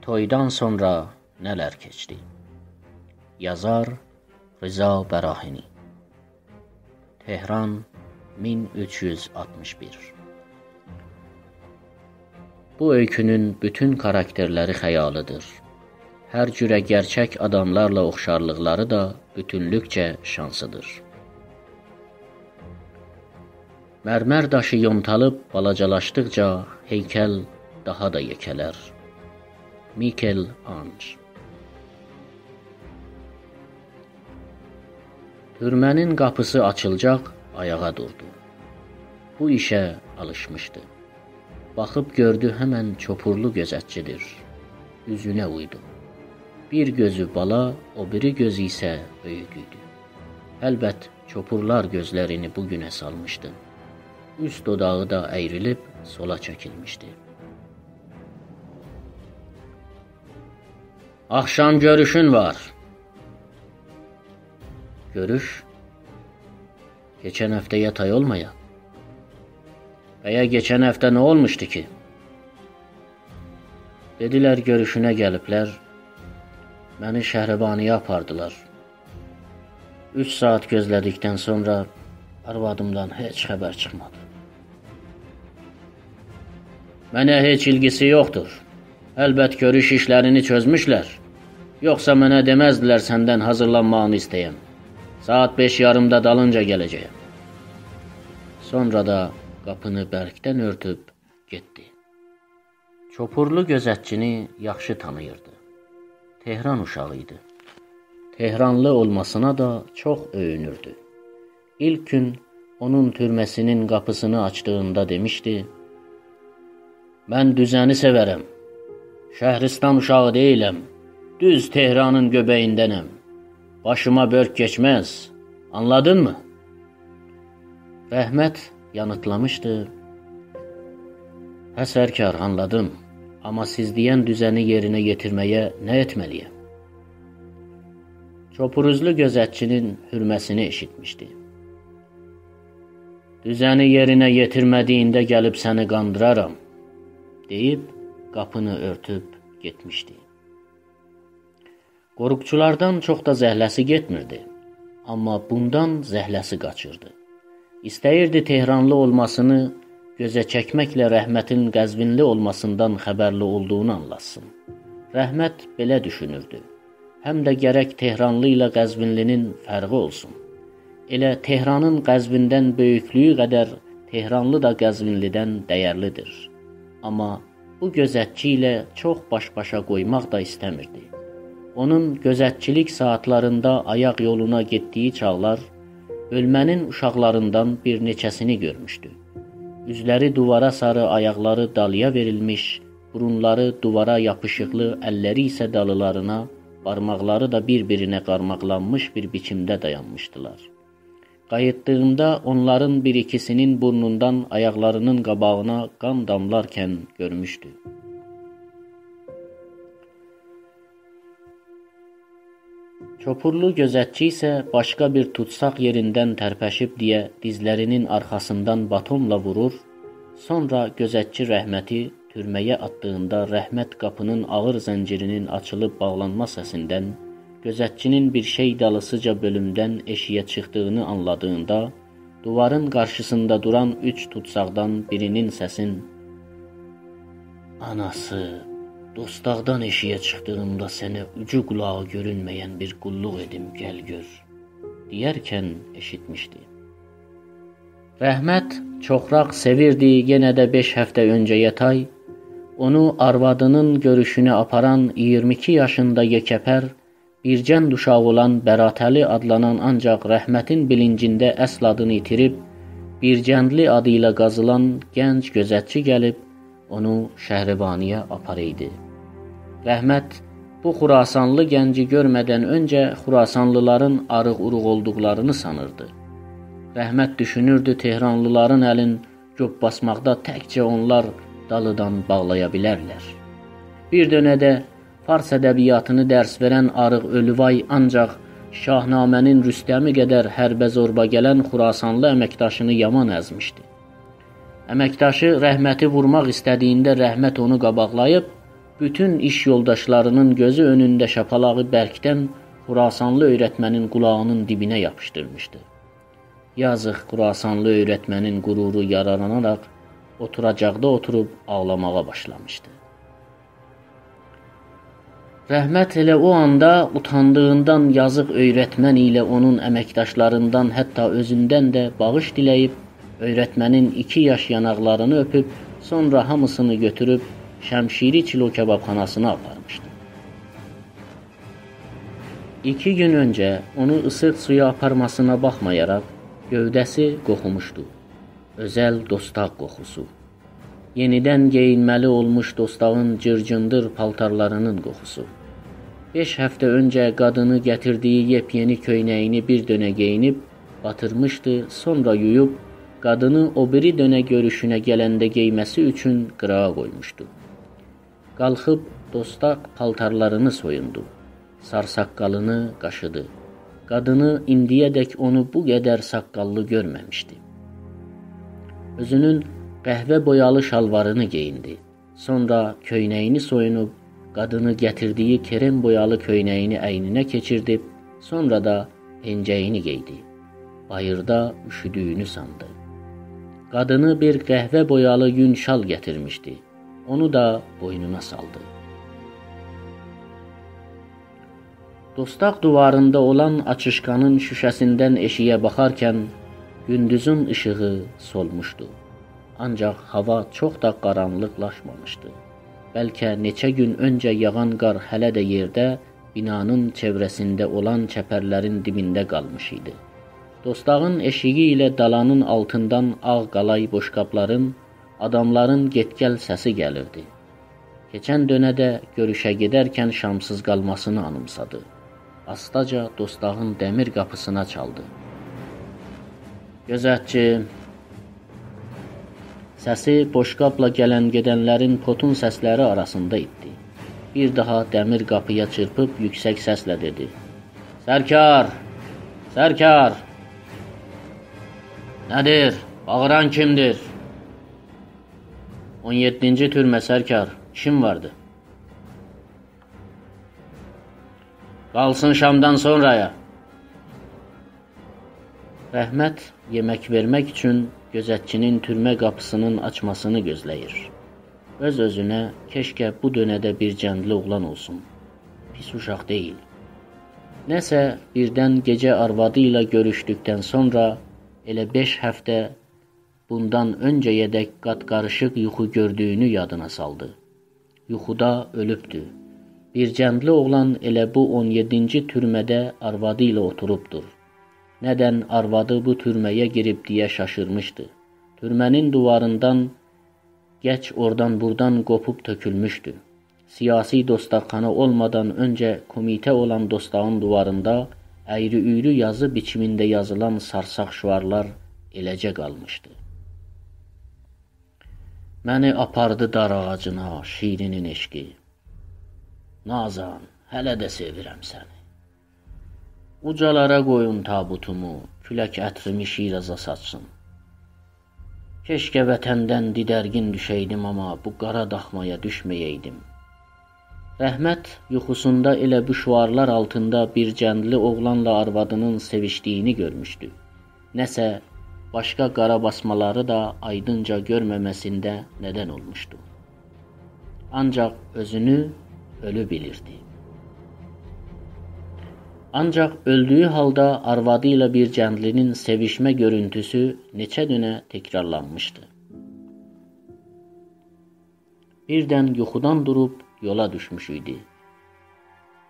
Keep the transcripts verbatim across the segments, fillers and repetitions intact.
تویدان سونرا نه‌لر کئچدی؟ یازار: رضا براهینی. تهران، مین اوچ یوز آلتمیش بیر. بو اؤیکونون بوتون کاراکترلری خیالی‌دیر. هر جوره گئرچک آداملارلا اوخشارلیقلاری دا بوتونلوکجه شانسی‌دیر. مرمر داشی یونتالیب بالاجالاشدیقجا هیکل داها دا یئکه‌لر. میکل آنژ. تورمه‌نین قاپیسی آچیلاجاق، آیاغا دوردو. بو ایشه آلیشمیشدی. باخیب گؤردو، همن چوپورلو گؤزتچی‌دیر. اوزونه اویدو. بیر گؤزو بالا، او بیری گؤزو ایسه بؤیوک ایدی. البت، چوپورلار گؤزلرینی بو گونه سالمیشدی. اوست دوداغی دا ایریلیب سولا چکیلمیشدی. «آخشام گؤروشون وار.» «گؤروش؟ کئچن هفته‌یه تای اولمایا.» «بَیه، کئچن هفته نه اولموشدو کی؟» «دئدیلر گؤروشونه گلیبلر. منی شهربانی‌یه آپاردیلار. اوچ ساعات گؤزله‌دیکدن سونرا آروادیمدان هئچ خبر چیخمادی.» «منه هئچ ایلگیسی یوخدور. البت گؤروش ایشلرینی چؤزموشلر. یوخسا منه دئمزدیلر سندن حاضیرلانماغینی ایسته‌یم. ساعات بئش یاریمدا دالینجا گله‌جه‌یم.» سونرا دا قاپینی برکدن اؤرتوب گئتدی. چوپورلو گؤزتچینی یاخشی تانیییردی. تهران اوشاغی ایدی. تهرانلی اولماسینا دا چوخ اؤیونوردو. ایلک گون اونون تورمه‌سینین قاپیسینی آچدیغیندا دئمیشدی: «من دوزه‌نی سئورم. شهرستان اوشاغی دئییلم. دوز تهرانین گؤبه‌ییندنم. باشیما بؤرک کئچمز. آنلادینمی؟» رحمت یانیتلامیشدی: «هه، سرکار، آنلادیم. آمما سیز دئین دوزه‌نی یئرینه یئتیرمه‌یه نه ائتمه‌لی‌یم؟» چوپوروزلو گؤزتچینین هورمه‌سینی ائشیتمیشدی. «دوزه‌نی یئرینه یئتیرمه‌دیگینده گلیب سنی قاندیرارام»، دئییب قاپینی اؤرتوب گئتمیشدی. قوروقچولاردان چوخ دا زهله‌سی گئتمیردی، آمما بوندان زهله‌سی قاچیردی. ایسته‌ییردی تهرانلی اولماسینی گؤزه چکمکله رحمتین قزوینلی اولماسیندان خبرلی اولدوغونو آنلاتسین. رحمت بئله دوشونوردو: هم ده گرک تهرانلی ایله قزوینلی‌نین فرقی اولسون. ائله تهرانین قزویندن بؤیوکلویو قدر تهرانلی دا قزوینلی‌دن دَیرلی‌دیر. آمما بو گؤزتچی ایله چوخ باش‌باشا قویماق دا ایسته‌میردی. اونون گؤزتچیلیک ساعاتلاریندا آیاق یولونا گئتدیگی چاغلار بؤلمه‌نین اوشاقلاریندان بیر نئچه‌سینی گؤرموشدو. اوزلری دووارا ساری، آیاقلاری دالییا وئریلمیش، بورونلاری دووارا یاپیشیقلی، اللری ایسه دالیلارینا، بارماقلاری دا بیر-بیرینه قارماقلانمیش بیر بیچیمده دایانمیشدیلار. قاییتدیغیندا اونلارین بیر-ایکیسینین بورنوندان آیاقلارینین قاباغینا قان داملارکن گؤرموشدو. چوپورلو گؤزتچی ایسه باشقا بیر توتساق یئریندن ترپشیب دئیه دیزلرینین آرخاسیندان باتونلا وورور، سونرا گؤزتچی رحمتی تورمه‌یه آتدیغیندا رحمت قاپینین آغیر زنجیرینین آچیلیب باغلانما سسیندن، گؤزتچینین بیر شئی دالیسیجا بؤلومدن ائشیگه چیخدیغینی آنلادیغیندا، دووارین قارشیسیندا دوران اوچ توتساقدان بیرینین سسین: «آناسی، دوستاقدان ائشیگه چیخدیغیمدا سنه اوجو قولاغی گؤرونمه‌ین بیر قوللوق ائدیم، گل گؤر»، دئیرکن ائشیتمیشدی. رحمت چوخراق سئویردی، یئنه ده بئش هفته اؤنجه‌یه تای اونو آروادینین گؤروشونه آپاران ایگیرمی ایکی یاشیندا یئکه‌پر، بیرگند اوشاغی اولان براتعلی آدلانان، آنجاق رحمتین بیلینجینده اصل آدینی ایتیریب بیرگندلی آدی ایله قازیلان گنج گؤزتچی گلیب اونو شهربانی‌یه آپارایدی. رحمت بو خوراسانلی گنجی گؤرمه‌دن اؤنجه خوراسانلیلارین آریق-اوروق اولدوقلارینی سانیردی. رحمت دوشونوردو، تهرانلیلارین الین گؤپ باسماقدا تکجه اونلار دالیدان باغلایا بیلرلر. بیر دؤنه ده فارس ادبیاتینی درس وئرن آریق اؤلووای آنجاق شاهنامه‌نین رستمی قدر حربه زوربا گلن خوراسانلی امکداشینی یامان ازمیشدی. امکداشی رحمتی وورماق ایسته‌دیگینده رحمت اونو قاباقلاییب، بوتون ایش یولداشلاری‌نین گؤزو اؤنونده شاپالاغی برکدن خوراسانلی اؤیرتمنین قولاغی‌نین دیبینه یاپیشدیرمیشدی. یازیق خوراسانلی اؤیرتمنین غرورو یارالاناراق اوتوراجاقدا اوتوروب آغلاماغا باشلامیشدی. رحمت ائله او آندا اوتاندیغیندان یازیق اؤیرتمن ایله اونون امکداشلاریندان، حتی اؤزوندن ده باغیش دیله‌ییب، اؤیرتمنین ایکی یاش یاناقلارینی اؤپوب، سونرا هامیسینی گؤتوروب شمشیری چیلو کبابخاناسینا آپارمیشدی. ایکی گون اؤنجه اونو ایسیق سویا آپارماسینا باخمایاراق، گؤوده‌سی قوخوموشدو. اؤزل دوستاق قوخوسو. یئنیدن گئیینمه‌لی اولموش دوستاغین جیرجیندیر پالتارلاری‌نین قوخوسو. بئش هفته اؤنجه قادینی گتیردیگی یئپ‌یئنی کؤینه‌یینی بیر دؤنه گئیینیب باتیرمیشدی، سونرا یویوب، قادینی او بیری دؤنه گؤروشونه گلنده گئیمه‌سی اوچون قیراغا قویموشدو. قالخیب دوستاق پالتارلارینی سویوندو. سارساققالینی قاشیدی. قادینی ایندییه‌دک اونو بو قدر ساققاللی گؤرمه‌میشدی. اؤزونون قهوه بویالی شالوارینی گئییندی. سونرا کؤینه‌یینی سویونوب، قادینی گتیردیگی کرم بویالی کؤینه‌یینی اینینه کئچیردیب، سونرا دا پئنجه‌یینی گئیدی. باییردا اوشودویونو ساندی. قادینی بیر قهوه بویالی یون شال گتیرمیشدی. اونو دا بوینونا سالدی. دوستاق دیواریندا اولان آچیشکانین شوشه‌سیندن ائشیگه باخارکن گوندوزون ایشیغی سولموشدو. آنجاق هاوا چوخ دا قارانلیقلاشمامیشدی. بلکه نئچه گون اؤنجه یاغان قار هله ده یئرده، بینانین چئوره‌سینده اولان چپرلرین دیبینده قالمیش ایدی. دوستاغین ائشیگی ایله دالانین آلتیندان آغ قالای بوشقابلارین، آداملارین گئت‌گل سسی گلیردی. کئچن دؤنه ده گؤروشه گئدرکن شامسیز قالماسینی آنیمسادی. آستاجا دوستاغین دمیر قاپیسینا چالدی. «گؤزتچی!» سسی بوشقابلا گلن گئدنلرین پوتون سسلری آراسیندا ایتدی. بیر داها دمیر قاپییا چیرپیب یوکسک سسله دئدی: «سرکار! سرکار!» «نه‌دیر؟ باغیران کیمدیر؟» «اون یئددینجی تورمه، سرکار. کیم واردی؟» «قالسین شامدان سونرایا.» رحمت یئمک وئرمک اوچون گؤزتچی‌نین تورمه قاپیسی‌نین آچماسینی گؤزله‌ییر. اؤز-اؤزونه: «کئشکه بو دؤنه ده بیر گندلی اوغلان اولسون. پیس اوشاق دئییل.» نه‌سه بیردن گئجه آروادی ایله گؤروشدوکدن سونرا ائله بئش هفته بوندان اؤنجه‌یه‌دک قات-قاریشیق یوخو گؤردویونو یادینا سالدی. یوخودا اؤلوبدو. بیر گندلی اوغلان ائله بو اون یئددینجی تورمه‌ده آروادی ایله اوتوروبدور. نه‌دن آروادی بو تورمه‌یه گیریب دئیه شاشیرمیشدی. تورمه‌نین دیواریندان گچ اورادان بورادان قوپوب تؤکولموشدو. سیاسی دوستاقخانا اولمادان اؤنجه کومیته اولان دوستاغین دیواریندا اَیری-اویرو یازی بیچیمینده یازیلان سارساق شعارلار ائله‌جه قالمیشدی: «منی آپاردی دار آغاجینا شیرینین عشقی. نازان، هله ده سئویرم سنی. اوجالارا قویون تابوتومو، کولک عطریمی شیرازا ساچسین. کئشکه وطندن دیدرگین دوشه‌یدیم، آمما بو قارا داخمایا دوشمه‌یه‌یدیم.» رحمت یوخوسوندا ائله بو شعارلار آلتیندا بیر گندلی اوغلانلا آروادی‌نین سئویشدیگینی گؤرموشدو. نه‌سه باشقا قارا باسمالاری دا آیدینجا گؤرمه‌مه‌سینده ندن اولموشدو. آنجاق اؤزونو اؤلو بیلیردی. آنجاق اؤلدویو حالدا آروادی ایله بیر گندلی‌نین سئویشمه گؤرونتوسو نئچه دؤنه تکرارلانمیشدی. بیردن یوخودان دوروب یولا دوشموش ایدی.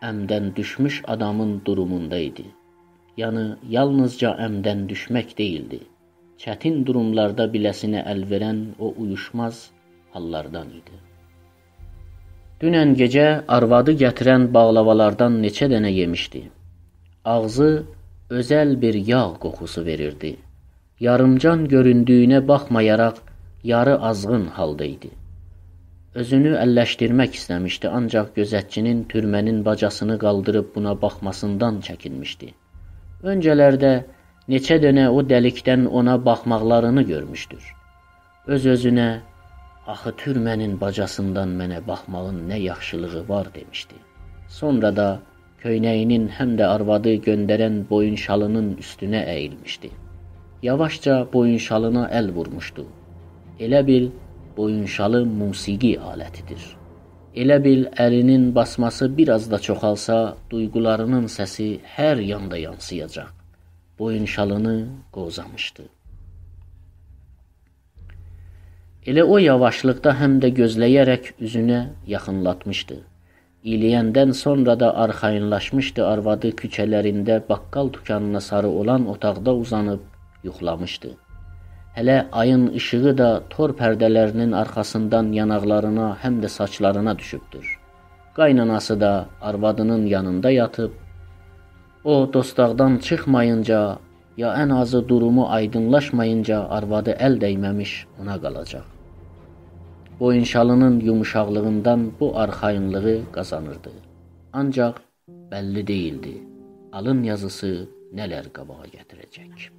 عمدن دوشموش آدامین دوروموندا ایدی. یعنی، یالنیزجا عمدن دوشمک دئییلدی. چتین دوروملاردا بیله‌سینه ال وئرن او اویوشماز حاللاردان ایدی. دونن گئجه آروادی گتیرن باقلاوالاردان نئچه دنه یئمیشدی. آغزی اؤزل بیر یاغ قوخوسو وئریردی. یاریمجان گؤروندویونه باخمایاراق، یاری آزغین حالدا ایدی. اؤزونو اللشدیرمک ایسته‌میشدی، آنجاق گؤزتچی‌نین تورمه‌نین باجاسینی قالدیریب بونا باخماسیندان چکینمیشدی. اؤنجه‌لرده نئچه دنه او دلیکدن اونا باخماقلارینی گؤرموشدور. اؤز-اؤزونه: «آخی تورمه‌نین باجاسیندان منه باخماغین نه یاخشیلیغی وار؟» دئمیشدی. سونرا دا کؤینه‌یینین هم ده آروادی گؤندرن بویون شالینین اوستونه اییلمیشدی. یاواشجا بویون شالینا ال وورموشدو. ائله بیل، بویون شالی موسیقی آلتی‌دیر. ائله بیل، الینین باسماسی بیر آز دا چوخالسا، دویغولارینین سسی هر یاندا یانسییاجاق. بویون شالینی قووزامیشدی. ائله او یاواشلیقدا هم ده گؤزله‌یه‌رک اوزونه یاخینلاتمیشدی. اییله‌یندن سونرا دا آرخایینلاشمیشدی، آروادی کوچه‌لرینده باققال دوکانینا ساری اولان اوتاقدا اوزانیب یوخلامیشدی. هله آیین ایشیغی دا تور پرده‌لرینین آرخاسیندان یاناقلارینا، هم ده ساچلارینا دوشوبدور. قایناناسی دا آروادینین یانیندا یاتیب، او دوستاقدان چیخمایینجا، یا ان آزی دورومو آیدینلاشمایینجا آروادی ال دیمه‌میش اونا قالاجاق. بویون شالینین یوموشاقلیغیندان بو آرخایینلیغی قازانیردی. آنجاق بللی دئییلدی، آلین یازیسی نه‌لر قاباغا گتیره‌جک.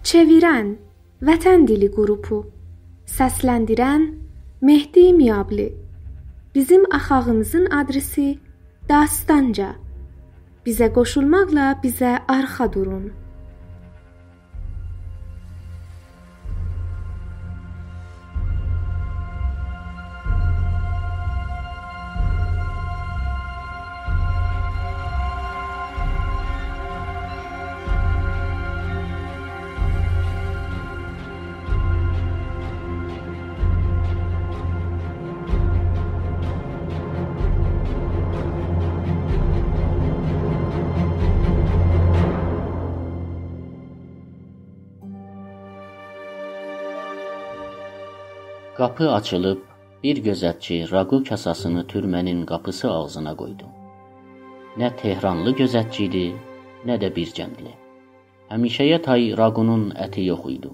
چئویرن، وطن دیلی قروپو. سسلندیرن، مهدی میابلی. بیزیم آخاغیمیزین آدرسی داستانجا. بیزه قوشولماقلا بیزه آرخا دورون. قاپی آچیلیب، بیر گؤزتچی راقو کاساسینی تورمه‌نین قاپیسی آغزینا قویدو. نه تهرانلی گؤزتچی ایدی، نه ده بیر کندلی. همیشه‌یه تای راقونون اتی یوخ ایدی.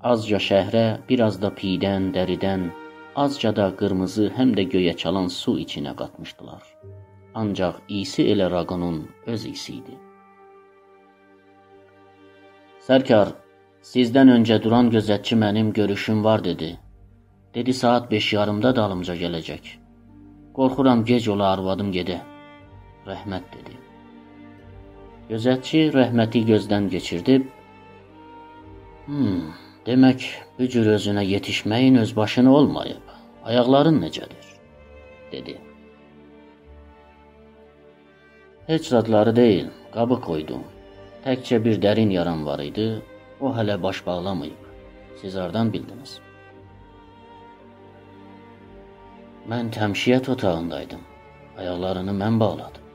آزجا شهره، بیر آز دا پییدن، دریدن، آزجا دا قیرمیزی هم ده گؤیه چالان سو ایچینه قاتمیشدیلار. آنجاق اییسی ائله راقونون اؤز اییسی ایدی. «سرکار، سیزدن اؤنجه دوران گؤزتچی منیم گؤروشوم وار دئدی. دئدی، ساعات بئش یاریمدا دالیمجا گله‌جک. قورخورام، گئج اولا، آروادیم گئده»، رحمت دئدی. گؤزتچی رحمتی گؤزدن کئچیردیب، «هوم، دئمک، بو جور اؤزونه یئتیشمه‌یین اؤز باشینا اولماییب. آیاقلارین نئجه‌دیر؟» دئدی. «هئچ زادلاری دئییل، قابی قویدوم. تکجه بیر درین یارام وار ایدی، او هله باش باغلاماییب. سیز هاردان بیلدینیز؟» «من تمشیت اوتاغیندایدیم. آیاقلارینی من باغلادیم.»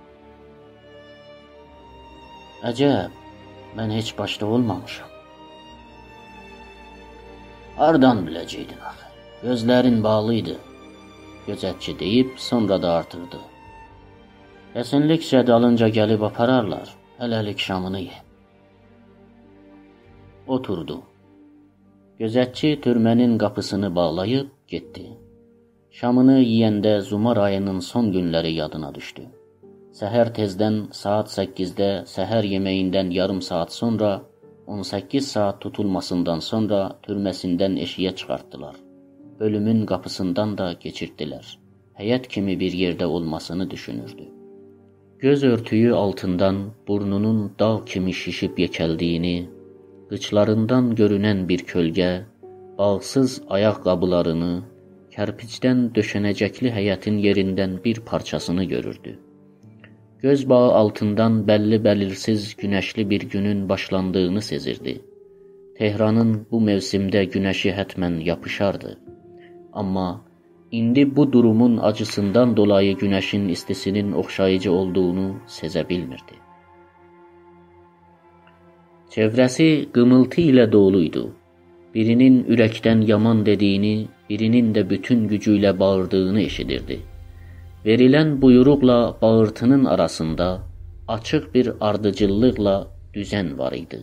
«عجب، من هئچ باشدا اولمامیشام.» «هاردان بیله‌جکدین آخی؟ گؤزلرین باغلی ایدی»، گؤزتچی دئییب، سونرا دا آرتیردی: «کسینلیکجه دالینجا گلیب آپارارلار. هله‌لیک شامینی یئ.» اوتوردو. گؤزتچی تورمه‌نین قاپیسینی باغلاییب گئتدی. شامینی یئینده زومار آیی‌نین سون گونلری یادینا دوشدو. سحر تئزدن، ساعات سککیزده، سحر یئمه‌ییندن یاریم ساعات سونرا، اون سککیز ساعات توتولماسیندان سونرا تورمه‌سیندن ائشیگه چیخارتدیلار. بؤلومون قاپیسیندان دا کئچیرتدیلر. حیط کیمی بیر یئرده اولماسینی دوشونوردو. گؤز اؤرتویو آلتیندان بورنونون داغ کیمی شیشیب یئکه‌لدیگینی، قیچلاریندان گؤرونن بیر کؤلگه، باغسیز آیاق‌قابیلارینی، کرپیجدن دؤشنه‌جکلی حیطین یئریندن بیر پارچاسینی گؤروردو. گؤز باغی آلتیندان بللی-بلیرسیز گونشلی بیر گونون باشلاندیغینی سئزیردی. تهرانین بو موسیمده گونشی حتماً یاپیشاردی. آمما ایندی بو دورومون آجیسیندان دولایی گونشین ایستیسینین اوخشاییجی اولدوغونو سئزه بیلمیردی. چئوره‌سی قیمیلتی ایله دولو ایدی. بیرینین اورکدن یامان دئدیگینی، بیرینین ده بوتون گوجو ایله باغیردیغینی ائشیدیردی. وئریلن بویروقلا باغیرتی‌نین آراسیندا آچیق بیر آردیجیللیقلا دوزن وار ایدی.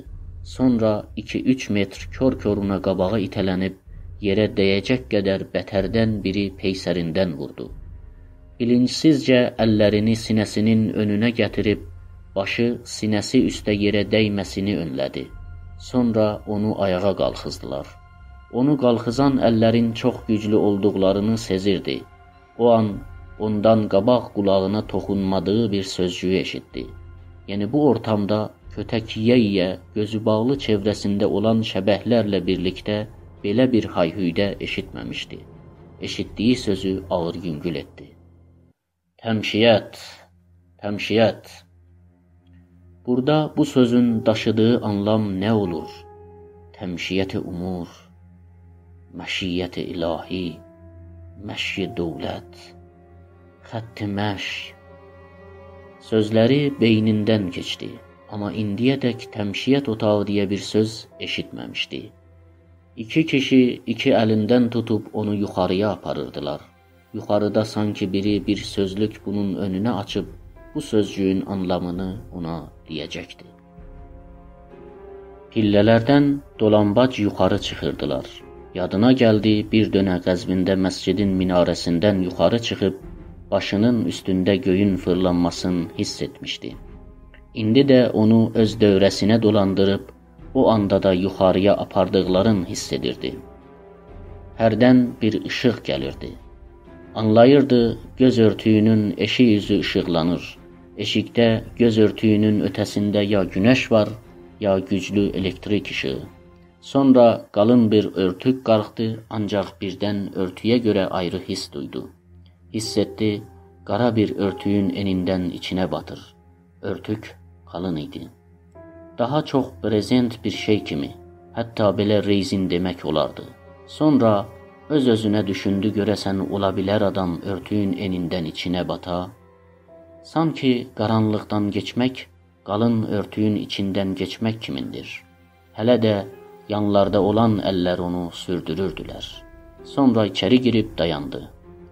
سونرا ایکی-اوچ متر کور-کورونا قاباغا ایته‌لنیب، یئره دَیه‌جک قدر بتردن بیری پیسریندن ووردو. بیلینج‌سیزجه اللرینی سینه‌سینین اؤنونه گتیریب، باشی سینه‌سی اوسته یئره دَیمه‌سینی اؤنله‌دی. سونرا اونو آیاغا قالخیزدیلار. اونو قالخیزان اللرین چوخ گوجلو اولدوقلارینی سئزیردی. او آن اوندان قاباق قولاغینا توخونمادیغی بیر سؤزجویو ائشیتدی. یعنی بو اورتامدا کؤتک یئیه-یئیه، گؤزو باغلی چئوره‌سینده اولان شبح‌لرله بیرلیکده بئله بیر هایهوی ده ائشیتمه‌میشدی. ائشیتدیگی سؤزو آغیر-یونگول ائتدی. «تمشیت، تمشیت.» بورادا بو سؤزون داشیدیغی آنلام نه اولور؟ تمشیت امور، مشیت الهی، مشی دولت، خط مشی. سؤزلری بئینیندن کئچدی، آمما ایندیه‌دک تمشیت اوتاغی دئیه بیر سؤز ائشیتمه‌میشدی. ایکی کیشی ایکی الیندن توتوب اونو یوخاری‌یا آپاریردیلار. یوخاریدا سانکی بیری بیر سؤزلوک بونون اؤنونه آچیب، بو سؤزجویون آنلامینی اونا دئیه‌جکدی. پیلله‌لردن دولامباج یوخاری چیخیردیلار. یادینا گلدی، بیر دؤنه قزوینده مسجدین میناره‌سیندن یوخاری چیخیب، باشینین اوستونده گؤیون فیرلانماسینی حیس ائتمیشدی. ایندی ده اونو اؤز دؤوره‌سینه دولاندیریب، او آندا دا یوخاری‌یا آپاردیقلارین حیس ائدیردی. هردن بیر ایشیق گلیردی. آنلاییردی، گؤز اؤرتویونون ائشیک اوزو ایشیقلانیر. ائشیکده گؤز اؤرتویونون اؤته‌سینده یا گونش وار، یا گوجلو الکتریک ایشیغی. سونرا قالین بیر اؤرتوک قالخدی، آنجاق بیردن اؤرتویه گؤره آیری حیس دویدو. حیس ائتدی، قارا بیر اؤرتویون ائنیندن ایچینه باتیر. اؤرتوک قالین ایدی. داها چوخ برزنت بیر شئی کیمی، حتی بئله رئزین دئمک اولاردی. سونرا اؤز-اؤزونه دوشوندو، گؤره‌سن اولا بیلر آدام اؤرتویون ائنیندن ایچینه باتا؟ سانکی قارانلیقدان کئچمک قالین اؤرتویون ایچیندن کئچمک کیمیندیر. هله ده یانلاردا اولان اللر اونو سوردوروردولر. سونرا ایچری گیریب دایاندی.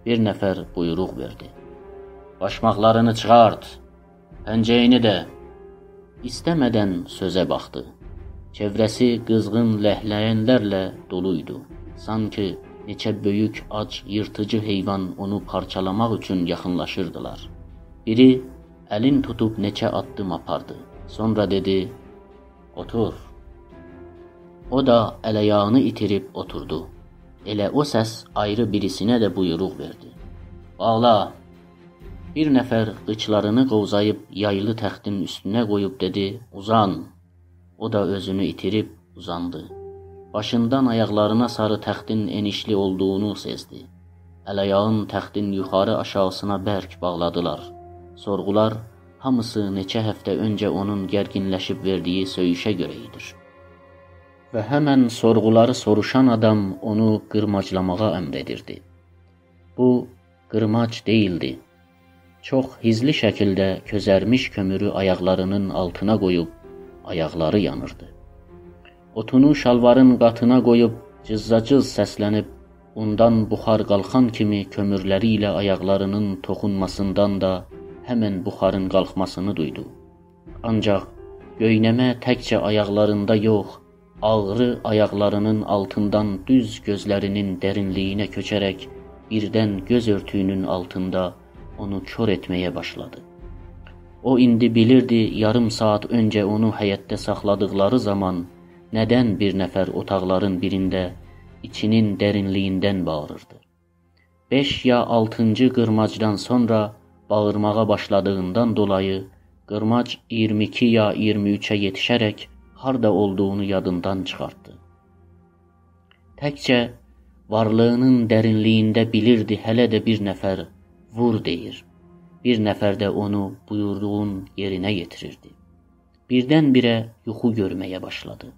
بیر نفر بویروق وئردی. «باشماقلارینی چیخارت، پنجه‌یینی ده.» ایسته‌مه‌دن سؤزه باخدی. چئوره‌سی قیزغین لهله‌ینلرله دولویدو. سانکی نئچه بؤیوک، آج، ییرتیجی حیوان اونو پارچالاماق اوچون یاخینلاشیردیلار. بیری الین توتوب نئچه آددیم آپاردی. سونرا دئدی: «اوتور.» او دا ال-آیاغینی ایتیریب اوتوردو. ائله او سس آیری بیریسینه ده بویروق وئردی: «باغلا!» بیر نفر قیچلارینی قووزاییب یایلی تختین اوستونه قویوب دئدی: «اوزان!» او دا اؤزونو ایتیریب اوزاندی. باشیندان آیاقلارینا ساری تختین ائنیشلی اولدوغونو سئزدی. ال-آیاغین تختین یوخاری آشاغیسینا برک باغلادیلار. سورغولار هامیسی نئچه هفته اؤنجه اونون گرگینلشیب وئردیگی سؤیوشه گؤره ایدی. و همن سورغولاری سوروشان آدام اونو قیرماجلاماغا امر ائدیردی. بو قیرماج دئییلدی. چوخ هیزلی شکیلده کؤزرمیش کؤمورو آیاقلارینین آلتینا قویوب، آیاقلاری یانیردی. اوتونو شالوارین قاتینا قویوب، جیززاجیز سسله‌نیب، اوندان بخار قالخان کیمی کؤمورلری ایله آیاقلارینین توخونماسیندان دا همن بخارین قالخماسینی دویدو. آنجاق گؤینه‌مه تکجه آیاقلاریندا یوخ، آغری آیاقلارینین آلتیندان دوز گؤزلرینین درینلیگینه کؤچه‌رک بیردن گؤز اؤرتویونون آلتیندا اونو کور ائتمه‌یه باشلادی. او ایندی بیلیردی، یاریم ساعات اؤنجه اونو حیطده ساخلادیقلاری زامان ندن بیر نفر اوتاقلارین بیرینده ایچینین درینلیگیندن باغیریردی. بئش یا آلتینجی قیرماجدان سونرا باغیرماغا باشلادیغیندان دولایی قیرماج اییرمی ایکی یا اییرمی اوچه یئتیشه‌رک هاردا اولدوغونو یادیندان چیخارتدی. تکجه وارلیغینین درینلیگینده بیلیردی، هله ده بیر نفر «وور» دئییر. بیر نفر ده اونو بویوردوغون یئرینه یئتیریردی. بیردن-بیره یوخو گؤرمه‌یه باشلادی.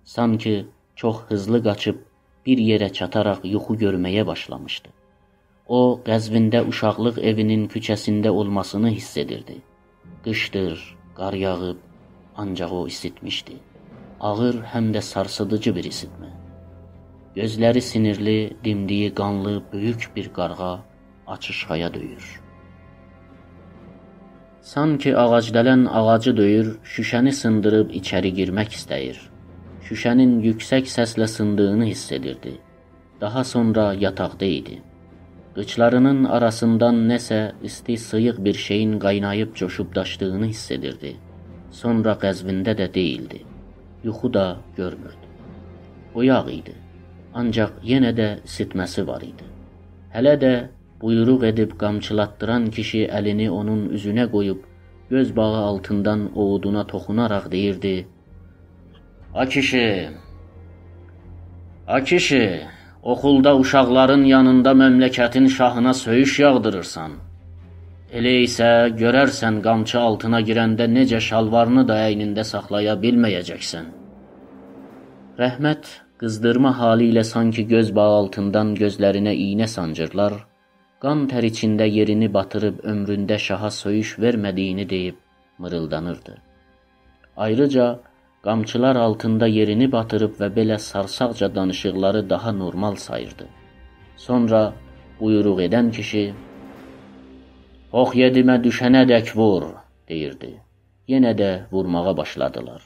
سانکی چوخ هیزلی قاچیب بیر یئره چاتاراق یوخو گؤرمه‌یه باشلامیشدی. او، قزوینده اوشاقلیق ائوینین کوچه‌سینده اولماسینی حیس ائدیردی. قیشدیر، قار یاغیب، آنجاق او ایسیتمیشدی. آغیر، هم ده سارسیدیجی بیر ایسیتمه. گؤزلری سینیرلی، دیمدیگی قانلی بؤیوک بیر قارغا آچیشقایا دؤیور. سانکی آغاج‌دلن آغاجی دؤیور، شوشه‌نی سیندیریب ایچری گیرمک ایسته‌ییر. شوشه‌نین یوکسک سسله سیندیغینی حیس ائدیردی. داها سونرا یاتاقدا ایدی. قیچلاری‌نین آراسیندان نه‌سه ایستی، سیییق بیر شئیین قایناییب جوشوب داشدیغینی حیس ائدیردی. سونرا قزوینده ده دئییلدی. یوخو دا گؤرموردو. اویاق ایدی. آنجاق یئنه ده ایسیتمه‌سی وار ایدی. هله ده بویروق ائدیب قامچیلاتدیران کیشی الینی اونون اوزونه قویوب، گؤز باغی آلتیندان اووودونا توخوناراق دئییردی: «آ کیشی، آ کیشی، اوخولدا اوشاقلارین یانیندا مملکتین شاهینا سؤیوش یاغدیریرسان. ائله ایسه گؤررسن، قامچی آلتینا گیرنده نئجه شالوارینی دا اینینده ساخلایا بیلمه‌یه‌جکسن.» رحمت قیزدیرما حالی ایله سانکی گؤز باغی آلتیندان گؤزلرینه ایینه سانجیرلار، قان تر ایچینده یئرینی باتیریب عؤمرونده شاها سؤیوش وئرمه‌دیگینی دئییب میریلدانیردی. آیریجا قامچیلار آلتیندا یئرینی باتیریب و بئله سارساقجا دانیشیقلاری داها نورمال ساییردی. سونرا بویروق ائدن کیشی: «پوخ یئدیمه دوشنه‌دک وور!» دئییردی. یئنه ده وورماغا باشلادیلار.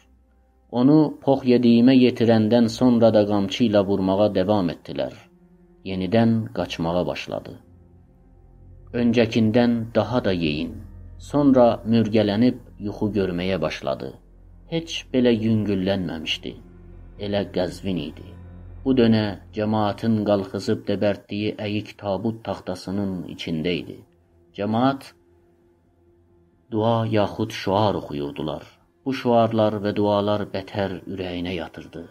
اونو پوخ یئدیگیمه یئتیرندن سونرا دا قامچی ایله وورماغا داوام ائتدیلر. یئنیدن قاچماغا باشلادی. اؤنجه‌کیندن داها دا یئیین، سونرا مورگه‌لنیب یوخو گؤرمه‌یه باشلادی. هئچ بئله یونگوللنمه‌میشدی. ائله قزوین ایدی. بو دؤنه جماعتین قالخیزیب دبرتدیگی اییک تابوت تاختاسی‌نین ایچینده ایدی. جماعت دعا یاخود شعار اوخویوردولار. بو شعارلار و دعالار بتر اوره‌یینه یاتیردی.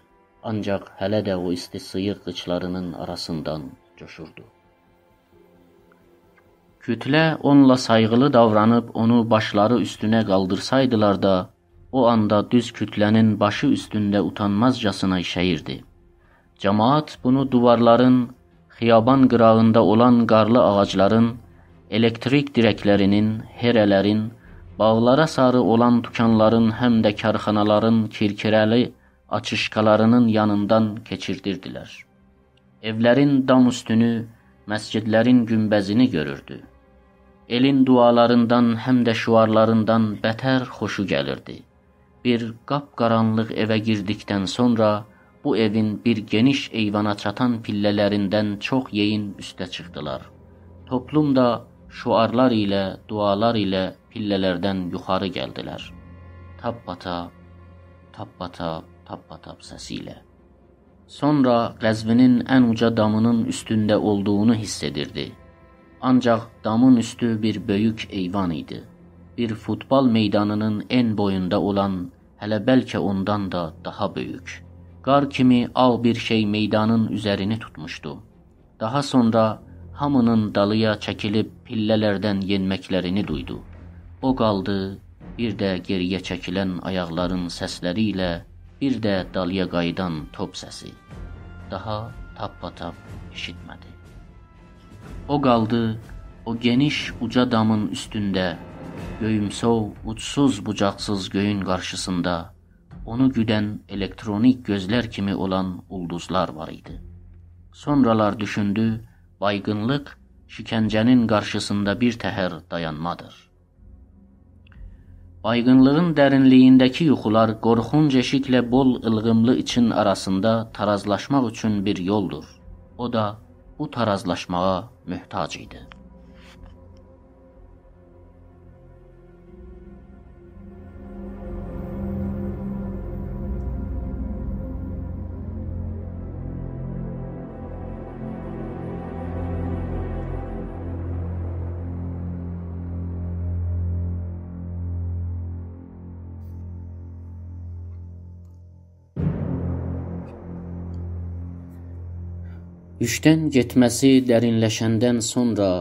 آنجاق هله ده او ایستی سیییق قیچلاری‌نین آراسیندان جوشوردو. کوتله اونونلا سایغیلی داورانیب اونو باشلاری اوستونه قالدیرسایدیلار دا، او آندا دوز کوتله‌نین باشی اوستونده اوتانمازجاسینا ایشه‌ییردی. جماعت بونو دیوارلارین، خیابان قیراغیندا اولان قارلی آغاجلارین، الکتریک دیرکلری‌نین، هره‌لرین، باغلارا ساری اولان دوکانلارین هم ده کارخانالارین کیرکیره‌لی آچیشکالاری‌نین یانیندان کئچیردیردیلر. ائولرین دام اوستونو، مسجدلرین گونبزینی گؤروردو. ائلین دعالاریندان هم ده شعارلاریندان بتر خوشو گلیردی. بیر قاپ‌قارانلیق ائوه گیردیکدن سونرا بو ائوین بیر گئنیش ایوانا چاتان پیلله‌لریندن چوخ یئیین اوسته چیخدیلار. توپلوم دا شعارلار ایله، دعالار ایله پیلله‌لردن یوخاری گلدیلر. تاپپاتاپ، تاپپاتاپ، تاپپاتاپ سسی ایله. سونرا قزوینین ان اوجا دامی‌نین اوستونده اولدوغونو حیس ائدیردی. آنجاق دامین اوستو بیر بؤیوک ایوان ایدی. بیر فوتبال میدانی‌نین ان بویوندا اولان، هله بلکه اوندان دا داها بؤیوک، قار کیمی آغ بیر شئی میدانین اوزرینی توتموشدو. داها سونرا هامی‌نین دالییا چکیلیب پیلله‌لردن یئنمکلرینی دویدو. او قالدی، بیر ده گئری‌یه چکیلن آیاقلارین سسلری ایله، بیر ده دالییا قاییدان توپ سسی. داها تاپپاتاپ ائشیتمه‌دی. او قالدی، او گئنیش اوجا دامین اوستونده، گؤیومسو، اوجسوز بوجاقسیز گؤیون قارشیسیندا اونو گودن الکترونیک گؤزلر کیمی اولان اولدوزلار وار ایدی. سونرالار دوشوندو، بایغینلیق شکنجه‌نین قارشیسیندا بیر تهر دایانمادیر. بایغینلیغین درینلیگینده‌کی یوخولار قورخونج ائشیکله بول ایلغیملی ایچین آراسیندا تارازلاشماق اوچون بیر یولدور. او دا بو تارازلاشماغا محتاج ایدی. یوکدن گئتمه‌سی درینلشندن سونرا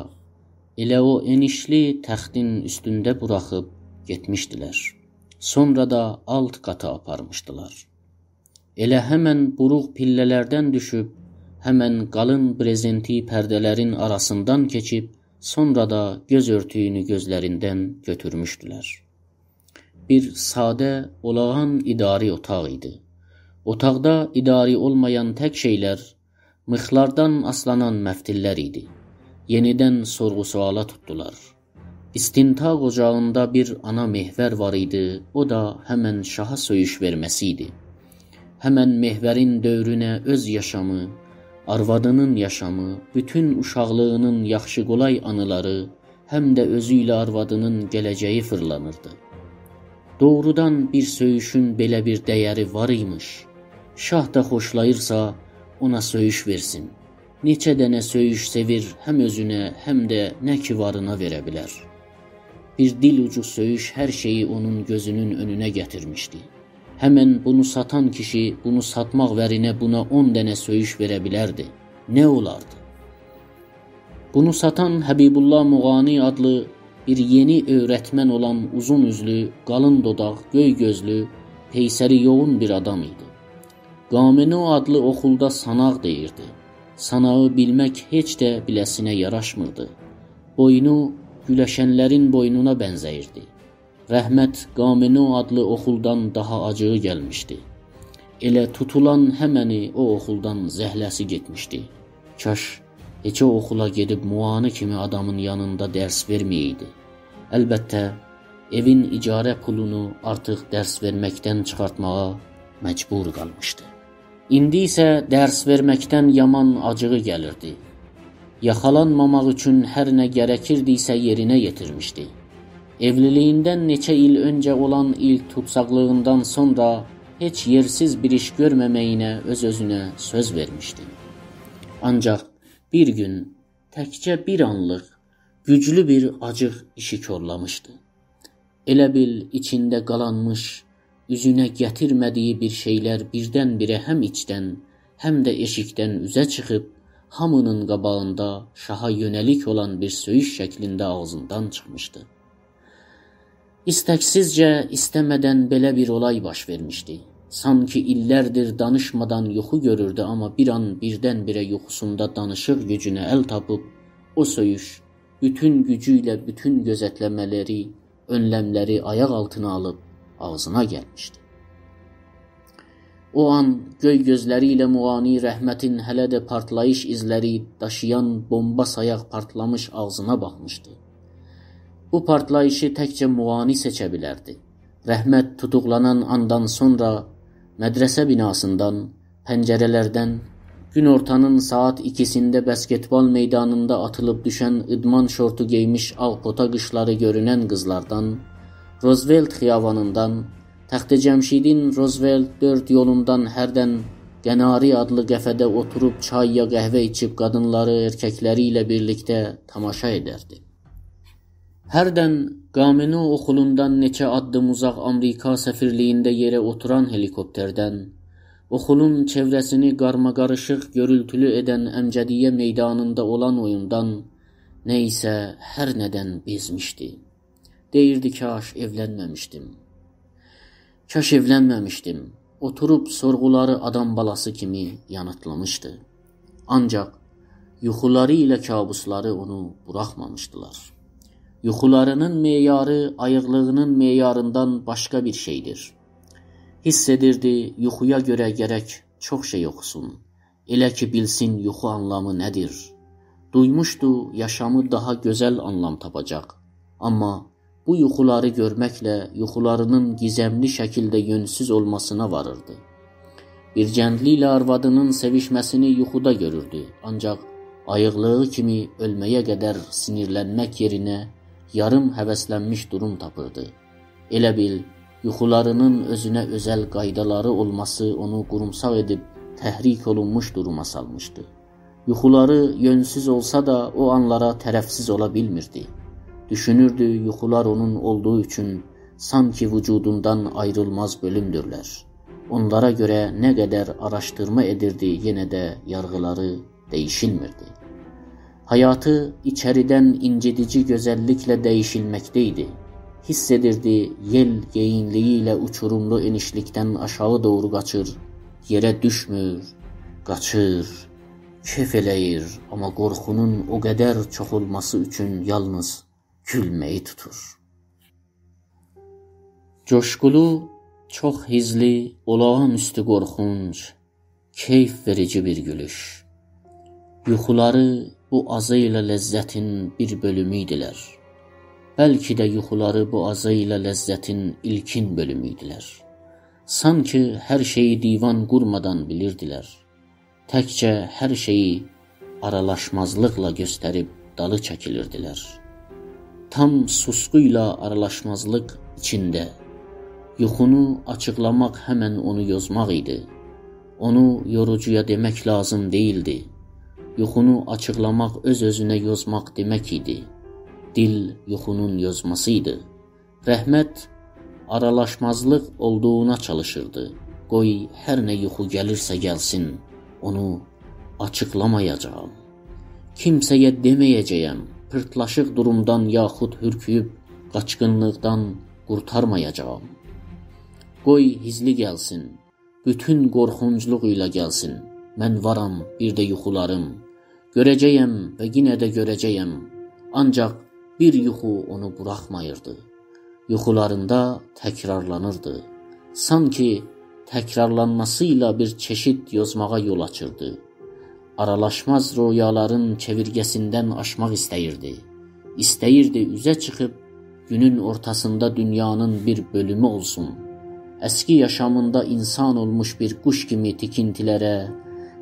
ائله او ائنیشلی تختین اوستونده بوراخیب گئتمیشدیلر. سونرا دا آلت قاتا آپارمیشدیلار. ائله همن بوروق پیلله‌لردن دوشوب، همن قالین برزنتی پرده‌لرین آراسیندان کئچیب، سونرا دا گؤز اؤرتویونو گؤزلریندن گؤتورموشدولر. بیر ساده، اولاغان اداری اوتاق ایدی. اوتاقدا اداری اولمایان تک شئیلر میخلاردان آسلانان مفتللر ایدی. یئنیدن سورغو-سؤالا توتدولار. استنطاق اوجاغیندا بیر آنا محور وار ایدی، او دا همن شاها سؤیوش وئرمه‌سی ایدی. همن محورین دؤورونه اؤز یاشامی، آروادینین یاشامی، بوتون اوشاقلیغینین یاخشی قولای آنیلاری، هم ده اؤزو ایله آروادینین گله‌جه‌یی فیرلانیردی. دوغرودان بیر سؤیوشون بئله بیر دَیَری وار ایمیش. شاه دا خوشلاییرسا، اونا سؤیوش وئرسین. نئچه دنه سؤیوش سئویر هم اؤزونه، هم ده نه کی وارینا وئره بیلر. بیر دیل اوجو سؤیوش هر شئیی اونون گؤزونون اؤنونه گتیرمیشدی. همن بونو ساتان کیشی بونو ساتماق وئرینه بونا اون دنه سؤیوش وئره بیلردی. نه اولاردی؟ بونو ساتان حبیب‌الله مغانی آدلی بیر یئنی اؤیرتمن اولان اوزون اوزلو، قالین دوداق، گؤی گؤزلو، پیسری یوغون بیر آدام ایدی. گامنو آدلی اوخولدا ساناق دئییردی. ساناغی بیلمک هئچ ده بیله‌سینه یاراشمیردی. بوینو گولشنلرین بوینونا بنزه‌ییردی. رحمت گامنو آدلی اوخولدان داها آجیغی گلمیشدی. ائله توتولان همنی او اوخولدان زهله‌سی گئتمیشدی. کاش هئچ او اوخولا گئدیب موانی کیمی آدامین یانیندا درس وئرمه‌یه‌یدی. البته، ائوین اجاره پولونو آرتیق درس وئرمکدن چیخارتماغا مجبور قالمیشدی. ایندی ایسه درس وئرمکدن یامان آجیغی گلیردی. یاخالانماماق اوچون هر نه گرکیردیسه یئرینه یئتیرمیشدی. ائولیلیگیندن نئچه ایل اؤنجه اولان ایلک توتساقلیغیندان سونرا هئچ یئرسیز بیر ایش گؤرمه‌مه‌یینه اؤز-اؤزونه سؤز وئرمیشدی. آنجاق بیر گون تکجه بیر آنلیق گوجلو بیر آجیق ایشی کورلامیشدی. ائله بیل ایچینده قالانمیش، اوزونه گتیرمه‌دیگی بیر شئیلر بیردن-بیره هم ایچدن، هم ده ائشیکدن اوزه چیخیب، هامینین قاباغیندا شاها یؤنه‌لیک اولان بیر سؤیوش شکلینده آغزیندان چیخمیشدی. ایستکسیزجه، ایسته‌مه‌دن بئله بیر اولای باش وئرمیشدی. سانکی ایللردیر دانیشمادان یوخو گؤروردو، آمما بیر آن بیردن-بیره یوخوسوندا دانیشیق گوجونه ال تاپیب، او سؤیوش بوتون گوجو ایله بوتون گؤزتله‌مه‌لری، اؤنلملری آیاق آلتینا آلیب آغزینا گلمیشدی. او آن گؤی گؤزلری ایله مغانی رحمتین هله ده پارتلاییش ایزلری داشییان بومبا سایاق پارتلامیش آغزینا باخمیشدی. بو پارتلاییشی تکجه مغانی سئچه بیلردی. رحمت توتوقلانان آندان سونرا مدرسه بیناسیندان، پنجره‌لردن، گون‌اورتانین ساعات ایکیسینده بسکتبال میدانیندا آتیلیب دوشن ایدمان شورتو گئیمیش آغ پوتا قیشلاری گؤرونن قیزلاردان، روزولت خیابانیندان، تخت جمشیدین روزولت دؤرد یولوندان هردن قناری آدلی قهوه‌ده اوتوروب چای یا قهوه ایچیب قادینلاری، ائرککلری ایله بیرلیکده تاماشا ائدردی. هردن گامنو اوخولوندان نئچه آددیم اوزاق آمریکا سفیرلیگینده یئره اوتوران هلیکوپتردن، اوخولون چئوره‌سینی قارماقاریشیق گؤرولتولو ائدن امجدیه میدانیندا اولان اویوندان، نه ایسه هر نه‌دن بئزمیشدی. دئییردی: «کاش ائولنمه‌میشدیم. کاش ائولنمه‌میشدیم.» اوتوروب سورغولاری آدام بالاسی کیمی یانیتلامیشدی. آنجاق یوخولاری ایله کابوسلاری اونو بوراخمامیشدیلار. یوخولارینین معیاری آییقلیغینین معیاریندان باشقا بیر شئیدیر. حیس ائدیردی، یوخویا گؤره گرک چوخ شئی اوخوسون. ائله کی بیلسین یوخو آنلامی نه‌دیر. دویموشدو، یاشامی داها گؤزل آنلام تاپاجاق. آمما بو یوخولاری گؤرمکله یوخولارینین گیزملی شکیلده یؤنسوز اولماسینا واریردی. بیر گندلی ایله آروادینین سئویشمه‌سینی یوخودا گؤروردو، آنجاق آییقلیغی کیمی اؤلمه‌یه قدر سینیرلنمک یئرینه یاریم هوسلنمیش دوروم تاپیردی. ائله بیل، یوخولارینین اؤزونه اؤزل قایدالاری اولماسی اونو قورومساق ائدیب تحریک اولونموش دوروما سالمیشدی. یوخولاری یؤنسوز اولسا دا، او آنلارا طرفسیز اولا بیلمیردی. دوشونوردو، یوخولار اونون اولدوغو اوچون سانکی وجودوندان آیریلماز بؤلومدورلر. اونلارا گؤره نه قدر آراشدیرما ائدیردی، یئنه ده یارغیلاری دییشیلمیردی. حیاتی ایچریدن اینجیدیجی گؤزللیکله دییشیلمکده ایدی. حیس ائدیردی، یئل یئیینلیگی ایله اوچوروملو ائنیشلیکدن آشاغی دوغرو قاچیر، یئره دوشمور، قاچیر، کئف ائله‌ییر، آمما قورخونون او قدر چوخ اولماسی اوچون یالنیز گولمه‌یی توتور. جوشقولو، چوخ هیزلی، اولاغان‌اوستو قورخونج، کئیف وئریجی بیر گولوش. یوخولاری بو آزی ایله لذتین بیر بؤلومو ایدیلر. بلکه ده یوخولاری بو آزا ایله لذتین ایلکین بؤلومو ایدیلر. سانکی هر شئیی دیوان قورمادان بیلیردیلر. تکجه هر شئیی آرالاشمازلیقلا گؤستریب دالی چکیلیردیلر. تام سوسقو ایله آرالاشمازلیق ایچینده یوخونو آچیقلاماق همن اونو یوزماق ایدی. اونو یوروجویا دئمک لازیم دئییلدی. یوخونو آچیقلاماق اؤز-اؤزونه یوزماق دئمک ایدی. دیل یوخونون یوزماسی ایدی. رحمت آرالاشمازلیق اولدوغونا چالیشیردی. قوی هر نه یوخو گلیرسه گلسین، اونو آچیقلامایاجاغام. کیمسه‌یه دئمه‌یه‌جه‌یم، پیرتلاشیق دورومدان یاخود هورکویوب قاچقینلیقدان قورتارمایاجاغام. قوی گیزلی گلسین، بوتون قورخونجلوغو ایله گلسین. من وارام، بیر ده یوخولاریم. گؤره‌جه‌یم و یئنه ده گؤره‌جه‌یم. آنجاق بیر یوخو اونو بوراخماییردی. یوخولاریندا تکرارلانیردی. سانکی تکرارلانماسی ایله بیر چئشید یوزماغا یول آچیردی. آرالاشماز رؤیالارین چئویرگه‌سیندن آشماق ایسته‌ییردی. ایسته‌ییردی اوزه چیخیب گونون اورتاسیندا دونیانین بیر بؤلومو اولسون. اسکی یاشامیندا اینسان اولموش بیر قوش کیمی تیکینتیلره،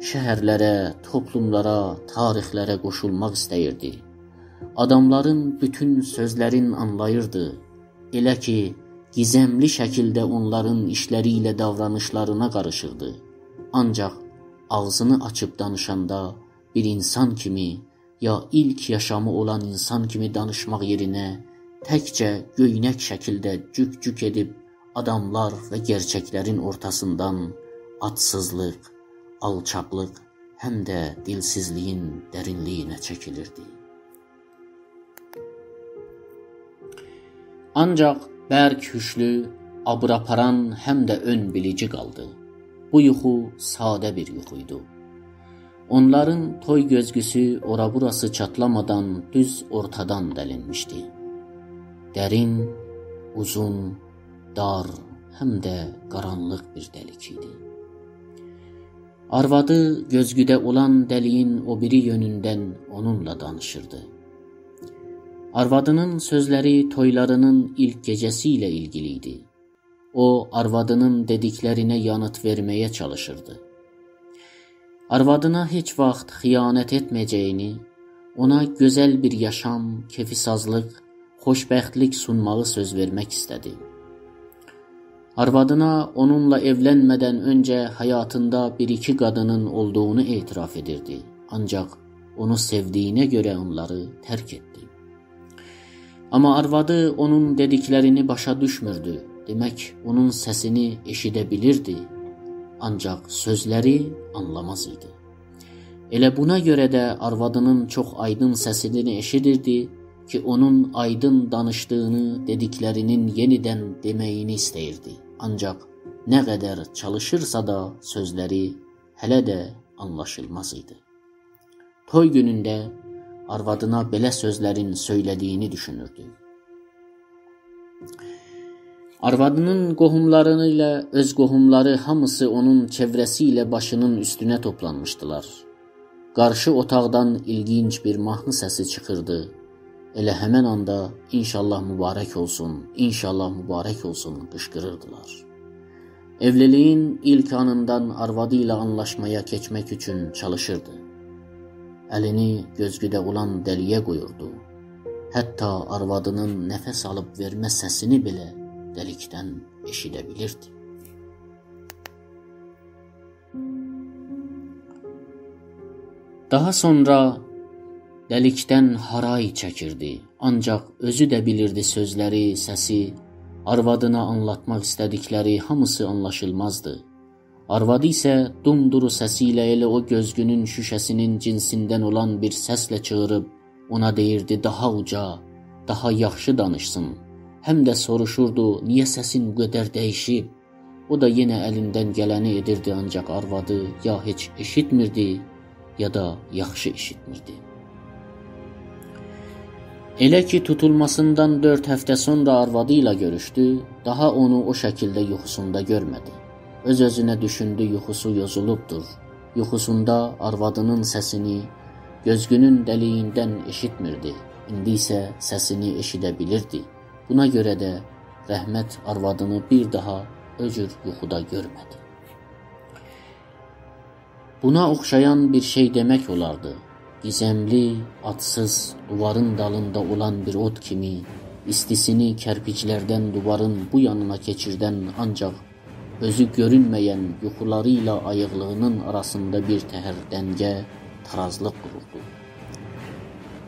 شهرلره، توپلوملارا، تاریخلره قوشولماق ایسته‌ییردی. آداملارین بوتون سؤزلرین آنلاییردی. ائله کی گیزملی شکیلده اونلارین ایشلری ایله داورانیشلارینا قاریشیردی. آنجاق آغزینی آچیب دانیشاندا بیر اینسان کیمی، یا ایلک یاشامی اولان اینسان کیمی دانیشماق یئرینه تکجه گؤینک شکیلده جوک-جوک ائدیب آداملار و گئرچکلرین اورتاسیندان آجسیزلیق، آلچاقلیق، هم ده دیلسیزلیگین درینلیگینه چکیلیردی. آنجاق برک هوشلو، آبیرآپاران هم ده اؤن بیلیجی قالدی. بو یوخو ساده بیر یوخو ایدی. اونلارین توی گؤزگوسو اورا-بوراسی چاتلامادان دوز اورتادان دلینمیشدی. درین، اوزون، دار، هم ده قارانلیق بیر دلیک ایدی. آروادی گؤزگوده اولان دلیگین او بیری یؤنوندن اونونلا دانیشیردی. آروادینین سؤزلری تویلارینین ایلک گئجه‌سی ایله ایلگیلی ایدی. او، آروادینین دئدیکلرینه یانیت وئرمه‌یه چالیشیردی. آروادینا هئچ واخت خیانت ائتمه‌یه‌جه‌یینی، اونا گؤزل بیر یاشام، کئفی‌سازلیق، خوشبختلیک سونماغی سؤز وئرمک ایسته‌دی. آروادینا اونونلا ائولنمه‌دن اؤنجه حیاتیندا بیر-ایکی قادینین اولدوغونو اعتراف ائدیردی. آنجاق اونو سئودیگینه گؤره اونلاری ترک ائتدی. آمما آروادی اونون دئدیکلرینی باشا دوشموردو. دئمک، اونون سسینی ائشیده بیلیردی، آنجاق سؤزلری آنلاماز ایدی. ائله بونا گؤره ده آروادینین چوخ آیدین سسینی ائشیدیردی کی، اونون آیدین دانیشدیغینی، دئدیکلرینین یئنیدن دئمه‌یینی ایسته‌ییردی. آنجاق نه قدر چالیشیرسا دا سؤزلری هله ده آنلاشیلماز ایدی. توی گونونده آروادینا بئله سؤزلرین سؤیله‌دیگینی دوشونوردو. آروادینین قوهوملاری ایله اؤز قوهوملاری هامیسی اونون چئوره‌سی ایله باشینین اوستونه توپلانمیشدیلار. قارشی اوتاقدان ایلگینج بیر ماهنی سسی چیخیردی. ائله همن آندا «انشاءالله مبارک اولسون، انشاءالله مبارک اولسون» قیشقیریردیلار. ائولیلیگین ایلک آنیندان آروادی ایله آنلاشمایا کئچمک اوچون چالیشیردی. الینی گؤزگوده اولان دلیگه قویوردو. حتی آروادینین نفس آلیب وئرمه سسینی بئله دلیکدن ائشیده بیلیردی. داها سونرا دلیکدن هارای چکیردی. آنجاق اؤزو ده بیلیردی سؤزلری، سسی، آروادینا آنلاتماق ایسته‌دیکلری هامیسی آنلاشیلمازدی. آروادی ایسه دومدورو سسی ایله ائله او گؤزگونون شوشه‌سینین جینسیندن اولان بیر سسله چیغیریب اونا دئییردی: «داها اوجا، داها یاخشی دانیشسین.» هم ده سوروشوردو: «نییه سسین بو قدر دییشیب؟» او دا یئنه الیندن گلنی ائدیردی، آنجاق آروادی یا هئچ ائشیتمیردی، یا دا یاخشی ائشیتمیردی. ائله کی توتولماسیندان دؤرد هفته سونرا آروادی ایله گؤروشدو، داها اونو او شکیلده یوخوسوندا گؤرمه‌دی. اؤز-اؤزونه دوشوندو، یوخوسو یوزولوبدور. یوخوسوندا آروادینین سسینی گؤزگونون دلیگیندن ائشیتمیردی. ایندی ایسه سسینی ائشیده بیلیردی. بونا گؤره ده رحمت آروادینی بیر داها او جور یوخودا گؤرمه‌دی. بونا اوخشایان بیر شئی دئمک اولاردی. گیزملی، آدسیز، دیوارین دالیندا اولان بیر اود کیمی، ایستیسینی کرپیجلردن دیوارین بو یانینا کئچیردن، آنجاق اؤزو گؤرونمه‌ین یوخولاری ایله آییقلیغینین آراسیندا بیر تهر دنگه، ترازلیق قوروردو.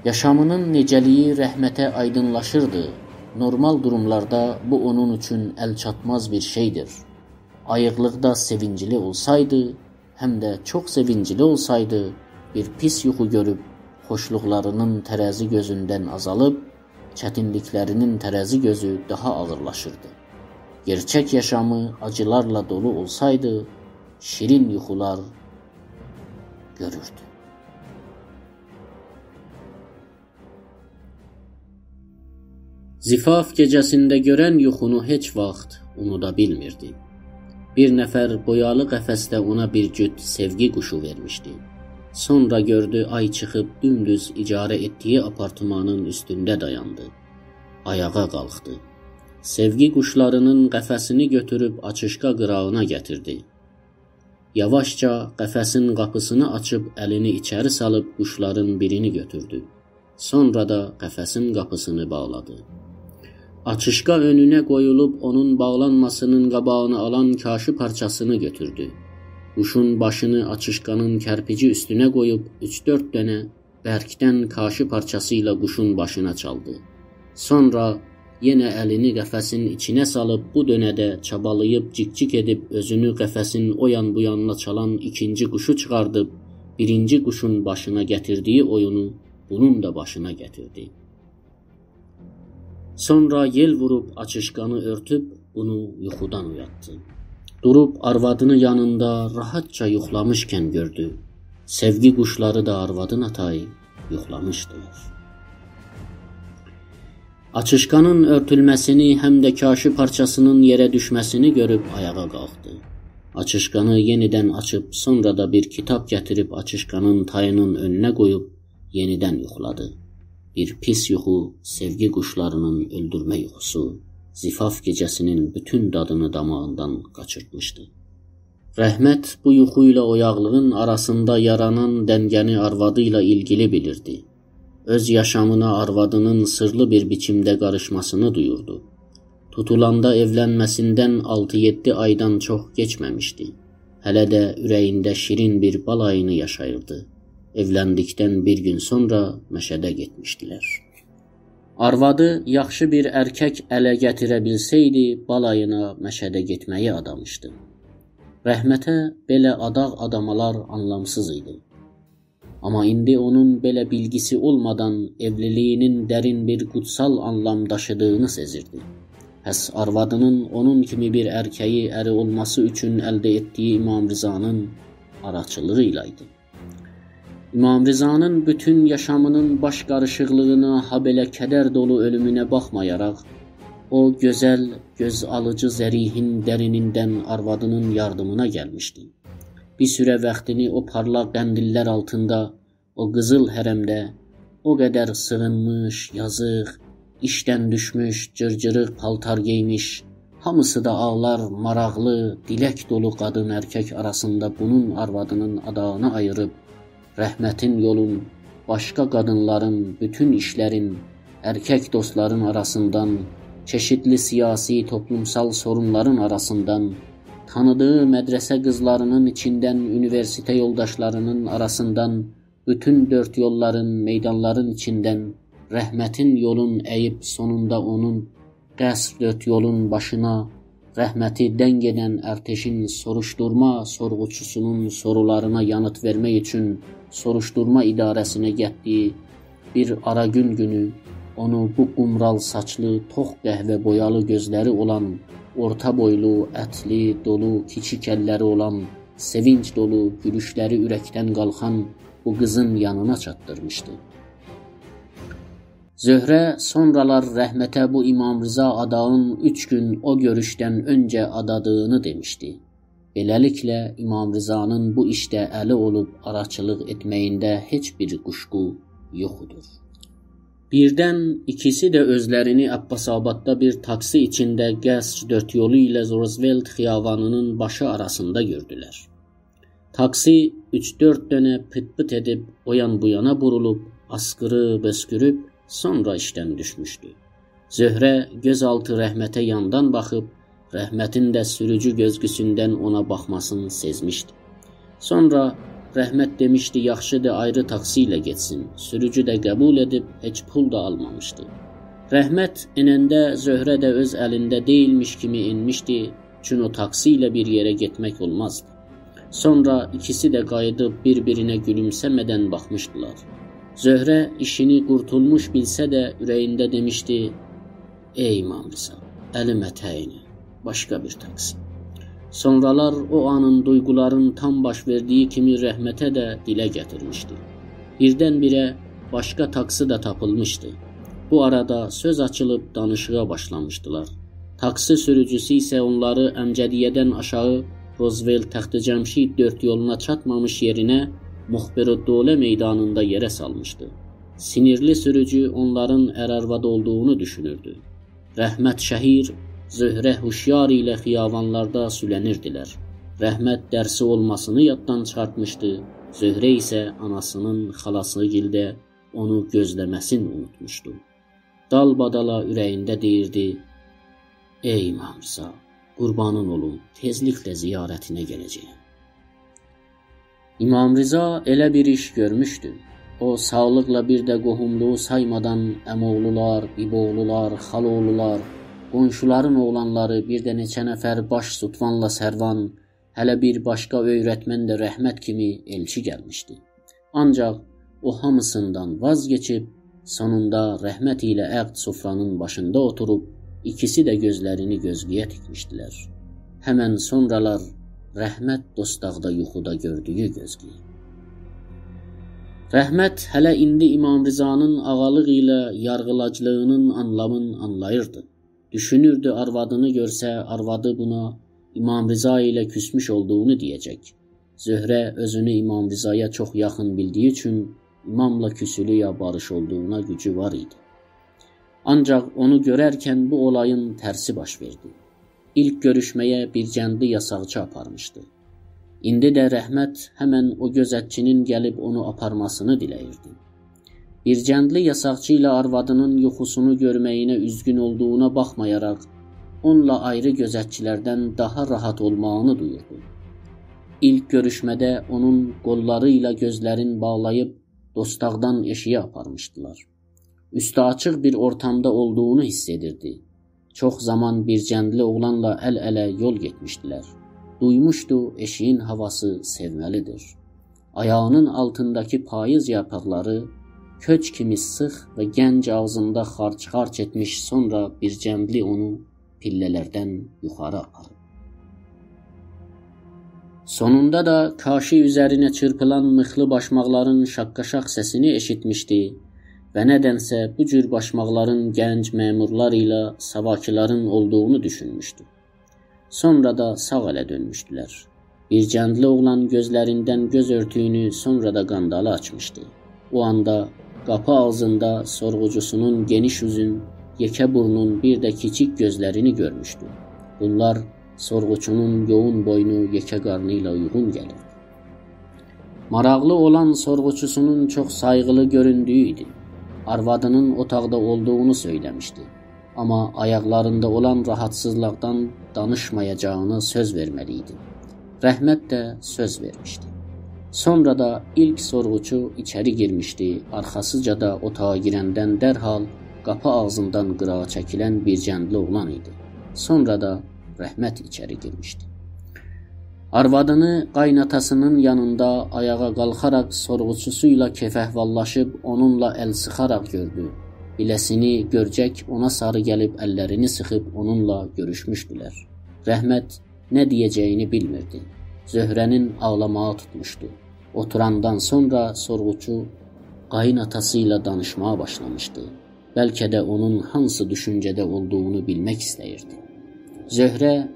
یاشامینین نئجه‌لیگی رحمته آیدینلاشیردی. نورمال دوروملاردا بو اونون اوچون ال چاتماز بیر شئیدیر. آییقلیقدا سئوینجلی اولسایدی، هم ده چوخ سئوینجلی اولسایدی، بیر پیس یوخو گؤروب خوشلوقلارینین ترازی گؤزوندن آزالیب، چتینلیکلرینین ترازی گؤزو داها آغیرلاشیردی. گئرچک یاشامی آجیلارلا دولو اولسایدی، شیرین یوخولار گؤروردو. زفاف گئجه‌سینده گؤرن یوخونو هئچ واخت اونودا بیلمیردی. بیر نفر بویالی قفسده اونا بیر جوت سئوگی قوشو وئرمیشدی. سونرا گؤردو، آی چیخیب دومدوز اجاره ائتدیگی آپارتمانین اوستونده دایاندی. آیاغا قالخدی. سئوگی قوشلارینین قفسینی گؤتوروب آچیشقا قیراغینا گتیردی. یاواشجا قفسین قاپیسینی آچیب، الینی ایچری سالیب قوشلارین بیرینی گؤتوردو. سونرا دا قفسین قاپیسینی باغلادی. آچیشقا اؤنونه قویولوب، اونون باغلانماسینین قاباغینی آلان کاشی پارچاسینی گؤتوردو. قوشون باشینی آچیشقانین کرپیجی اوستونه قویوب، اوچ-دؤرد دنه برکدن کاشی پارچاسی ایله قوشون باشینا چالدی. سونرا یئنه الینی قفسین ایچینه سالیب، بو دؤنه ده چابالاییب، جیک-جیک ائدیب، اؤزونو قفسین او یان بو یانینا چالان ایکینجی قوشو چیخاردیب، بیرینجی قوشون باشینا گتیردیگی اویونو بونون دا باشینا گتیردی. سونرا یئل ووروب آچیشقانی اؤرتوب، بونو یوخودان اویاتدی. دوروب آروادینی یانیندا راحاتجا یوخلامیشکن گؤردو، سئوگی قوشلاری دا آروادینا تای یوخلامیشدیلار. آچیشقانین اؤرتولمه‌سینی، هم ده کاشی پارچاسینین یئره دوشمه‌سینی گؤروب آیاغا قالخدی. آچیشقانی یئنیدن آچیب، سونرا دا بیر کیتاب گتیریب آچیشقانین تایینین اؤنونه قویوب، یئنیدن یوخلادی. بیر پیس یوخو، سئوگی قوشلارینین اؤلدورمه یوخوسو، زفاف گئجه‌سینین بوتون دادینی داماغیندان قاچیرتمیشدی. رحمت بو یوخو ایله اویاقلیغین آراسیندا یارانان دنگه‌نی آروادی ایله ایلگیلی بیلیردی. اؤز یاشامینا آروادینین سیرلی بیر بیچیمده قاریشماسینی دویوردو. توتولاندا ائولنمه‌سیندن آلتی-یئددی آیدان چوخ کئچمه‌میشدی. هله ده اوره‌یینده شیرین بیر بالایینی یاشاییردی. ائولندیکدن بیر گون سونرا مشهده گئتمیشدیلر. آروادی یاخشی بیر ارکک اله گتیره بیلسه‌یدی، بالایینا مشهده گئتمه‌یی آدامیشدی. رحمته بئله آداغ آدامالار آنلامسیز ایدی. آمما ایندی اونون بئله بیلگیسی اولمادان ائولیلیگینین درین بیر قوتسال آنلام داشیدیغینی سئزیردی. پس آروادینین اونون کیمی بیر ارکه‌یی اری اولماسی اوچون الده ائتدیگی امام رضانین آراچیلیغی ایله ایدی. امام رضانین بوتون یاشامینین باش قاریشیقلیغینا، هابئله کدر دولو اؤلومونه باخمایاراق، او گؤزل، گؤز آلیجی ضریحین درینیندن آروادینین یاردیمینا گلمیشدی. بیر سوره واختینی او پارلاق قندیللر آلتیندا، او قیزیل حرمده، او قدر سیغینمیش، یازیق، ایشدن دوشموش، جیرجیریق پالتار گئیمیش، هامیسی دا آغلار، ماراقلی، دیلک دولو قادین ارکک آراسیندا بونون آروادینین آداغینی آییریب، رحمتین یولون، باشقا قادینلارین، بوتون ایشلرین، ارکک دوستلارین آراسیندان، چئشیتلی سیاسی، توپلومسال سورونلارین آراسیندان، تانیدیغی مدرسه قیزلارینین ایچیندن اونیوئرسیته یولداشلارینین آراسیندان، بوتون دؤرد یوللارین، میدانلارین ایچیندن رحمتین یولون اییب، سونوندا اونون قصر دؤرد یولون باشینا رحمتی دنگ ائدن ارتشین سوروشدورما سورغوچوسونون سورولارینا یانیت وئرمک اوچون سوروشدورما اداره‌سینه گتدیگی بیر آراگون گونو اونو بو قومرال ساچلی، توخ قهوه بویالی گؤزلری اولان، اورتا بویلو، اتلی، دولو، کیچیک اللری اولان، سئوینج دولو گولوشلری اورکدن قالخان بو قیزین یانینا چاتدیرمیشدی. زهره سونرالار رحمته بو امام رضا آداغین اوچ گون او گؤروشدن اؤنجه آدادیغینی دئمیشدی. بئله‌لیکله، امام رضانین بو ایشده الی اولوب آراچیلیق ائتمه‌یینده هئچ بیر قوشقو یوخودور. بیردن ایکیسی ده اؤزلرینی عباس‌آباددا بیر تاکسی ایچینده قصر دؤرد یولو ایله روزولت خیابانی‌نین باشی آراسیندا گؤردولر. تاکسی اوچ-دؤرد دؤنه پیت-پیت ائدیب او یان بو یانا بورولوب، آسقیریب، اؤسکوروب، سونرا ایشدن دوشموشدو. زهره گؤز آلتی رحمته یاندان باخیب، رحمتین ده سوروجو گؤزگوسوندن اونا باخماسینی سئزمیشدی. سونرا رحمت دئمیشدی: «یاخشیدیر، آیری تاکسی ایله گئتسین.» سوروجو ده قبول ائدیب، هئچ پول دا آلمامیشدی. رحمت ائننده زهره ده اؤز الینده دئییلمیش کیمی ائنمیشدی، چون او تاکسی ایله بیر یئره گئتمک اولمازدی. سونرا ایکیسی ده قاییدیب بیر-بیرینه گولومسه‌مه‌دن باخمیشدیلار. زهره ایشینی قورتولموش بیلسه ده اوره‌یینده دئمیشدی: «ای امام رضا، الیم اتگینه، باشقا بیر تاکسی.» سونرالار او آنین دویغولارین تام باش وئردیگی کیمی رحمته ده دیله گتیرمیشدی. بیردن-بیره باشقا تاکسی ده تاپیلمیشدی. بو آرادا سؤز آچیلیب دانیشیغا باشلامیشدیلار. تاکسی سوروجوسو ایسه اونلاری امجدیه‌دن آشاغی روزولت تخت جمشید دؤرد یولونا چاتمامیش یئرینه مخبرالدوله میدانیندا یئره سالمیشدی. سینیرلی سوروجو اونلارین ار-آرواد اولدوغونو دوشونوردو. رحمت شهیر، زهره هوشیار ایله خیابانلاردا سولنیردیلر. رحمت درسی اولماسینی یاددان چیخارتمیشدی، زهره ایسه آناسی‌نین خالاسی‌گیلده اونو گؤزله‌مه‌سینی اونوتموشدو. دالبادالا اوره‌یینده دئییردی: «ای امام رضا، قوربانین اولوم، تئزلیکله زیارتینه گله‌جه‌یم.» امام رضا ائله بیر ایش گؤرموشدو. او، ساغلیقلا بیر ده قوهوملوغو سایمادان، عم‌اوغلولار، بیب‌اوغلولار، خالاوغلولار، قونشولارین اوغلانلاری، بیر ده نئچه نفر باش ستوانلا سروان، هله بیر باشقا اؤیرتمن ده رحمت کیمی ائلچی گلمیشدی. آنجاق او هامیسیندان واز کئچیب، سونوندا رحمت ایله عقد سفره‌نین باشیندا اوتوروب، ایکیسی ده گؤزلرینی گؤزگویه تیکمیشدیلر. همن سونرالار رحمت دوستاغدا یوخودا گؤردویو گؤزگویه. رحمت هله ایندی امام رضانین آغالیغی ایله یارغیلاجلیغینین آنلامین آنلاییردی. دوشونوردو، آروادینی گؤرسه، آروادی بونا امام رضا ایله کوسموش اولدوغونو دئیه‌جک. زهره اؤزونو امام رضایا چوخ یاخین بیلدیگی اوچون اماملا کوسولو یا باریش اولدوغونا گوجو وار ایدی. آنجاق اونو گؤررکن بو اولایین ترسی باش وئردی. ایلک گؤروشمه‌یه بیرجندلی یاساقچی آپارمیشدی. ایندی ده رحمت همن او گؤزتچی‌نین گلیب اونو آپارماسینی دیله‌ییردی. بیرجندلی یاساقچی ایله آروادی‌نین یوخوسونو گؤرمه‌یینه اوزگون اولدوغونا باخمایاراق، اونونلا آیری گؤزتچی‌لردن داها راحت اولماغینی دویوردو. ایلک گؤروشمه‌ده اونون قوللاری ایله گؤزلرین باغلاییب دوستاقدان ائشیگه آپارمیشدیلار. اوستو آچیق بیر اورتامدا اولدوغونو حیس ائدیردی. چوخ زامان بیرجندلی اوغلانلا ال-اله یول گئتمیشدیلر. دویموشدو، ائشیگین هاواسی سئومه‌لیدیر. آیاغی‌نین آلتینداکی پاییز یارپاقلاری کؤچ کیمی سیخ و گنج آغزیندا خارج-خارج ائتمیش، سونرا بیرجندلی اونو پیلله‌لردن یوخاری آپاریب. سونوندا دا کاشی اوزرینه چیرپیلان میخلی باشماقلارین شاققاشاق سسینی ائشیتمیشدی و ندنسه بو جور باشماقلارین گنج مأمورلار ایله ساواکیلارین اولدوغونو دوشونموشدو. سونرا دا ساغ اله دؤنموشدولر. بیرجندلی اوغلان گؤزلریندن گؤز اؤرتویونو، سونرا دا قاندالی آچمیشدی. او آندا قاپی آغزیندا سورغوجوسونون گئنیش اوزون، یئکه بورنون، بیر ده کیچیک گؤزلرینی گؤرموشدو. بونلار سورغوچونون یوغون بوینو، یئکه قارنی ایله اویغون گلیردی. ماراقلی اولان سورغوچوسونون چوخ سایغیلی گؤروندویو ایدی. آروادی‌نین اوتاقدا اولدوغونو سؤیله‌میشدی. آمما آیاقلاریندا اولان راحاتسیزلیقدان دانیشمایاجاغینا سؤز وئرمه‌لی ایدی. رحمت ده سؤز وئرمیشدی. سونرا دا ایلک سورغوچو ایچری گیرمیشدی، آرخاسیجا دا اوتاغا گیرندن درحال قاپی آغزیندان قیراغا چکیلن بیرجندلی اوغلان ایدی. سونرا دا رحمت ایچری گیرمیشدی. آروادینی قایناتاسی‌نین یانیندا آیاغا قالخاراق سورغوچوسو ایله کئف-احواللاشیب، اونونلا ال سیخاراق گؤردو. بیله‌سینی گؤرجک اونا ساری گلیب اللرینی سیخیب اونونلا گؤروشموشدولر. رحمت نه دئیه‌جه‌یینی بیلمیردی. زهره‌نین آغلاماغی توتموشدو. اوتوراندان سونرا سورغوچو قایناتاسی ایله دانیشماغا باشلامیشدی. بلکه ده اونون هانسی دوشونجه‌ده اولدوغونو بیلمک ایسته‌ییردی. زهره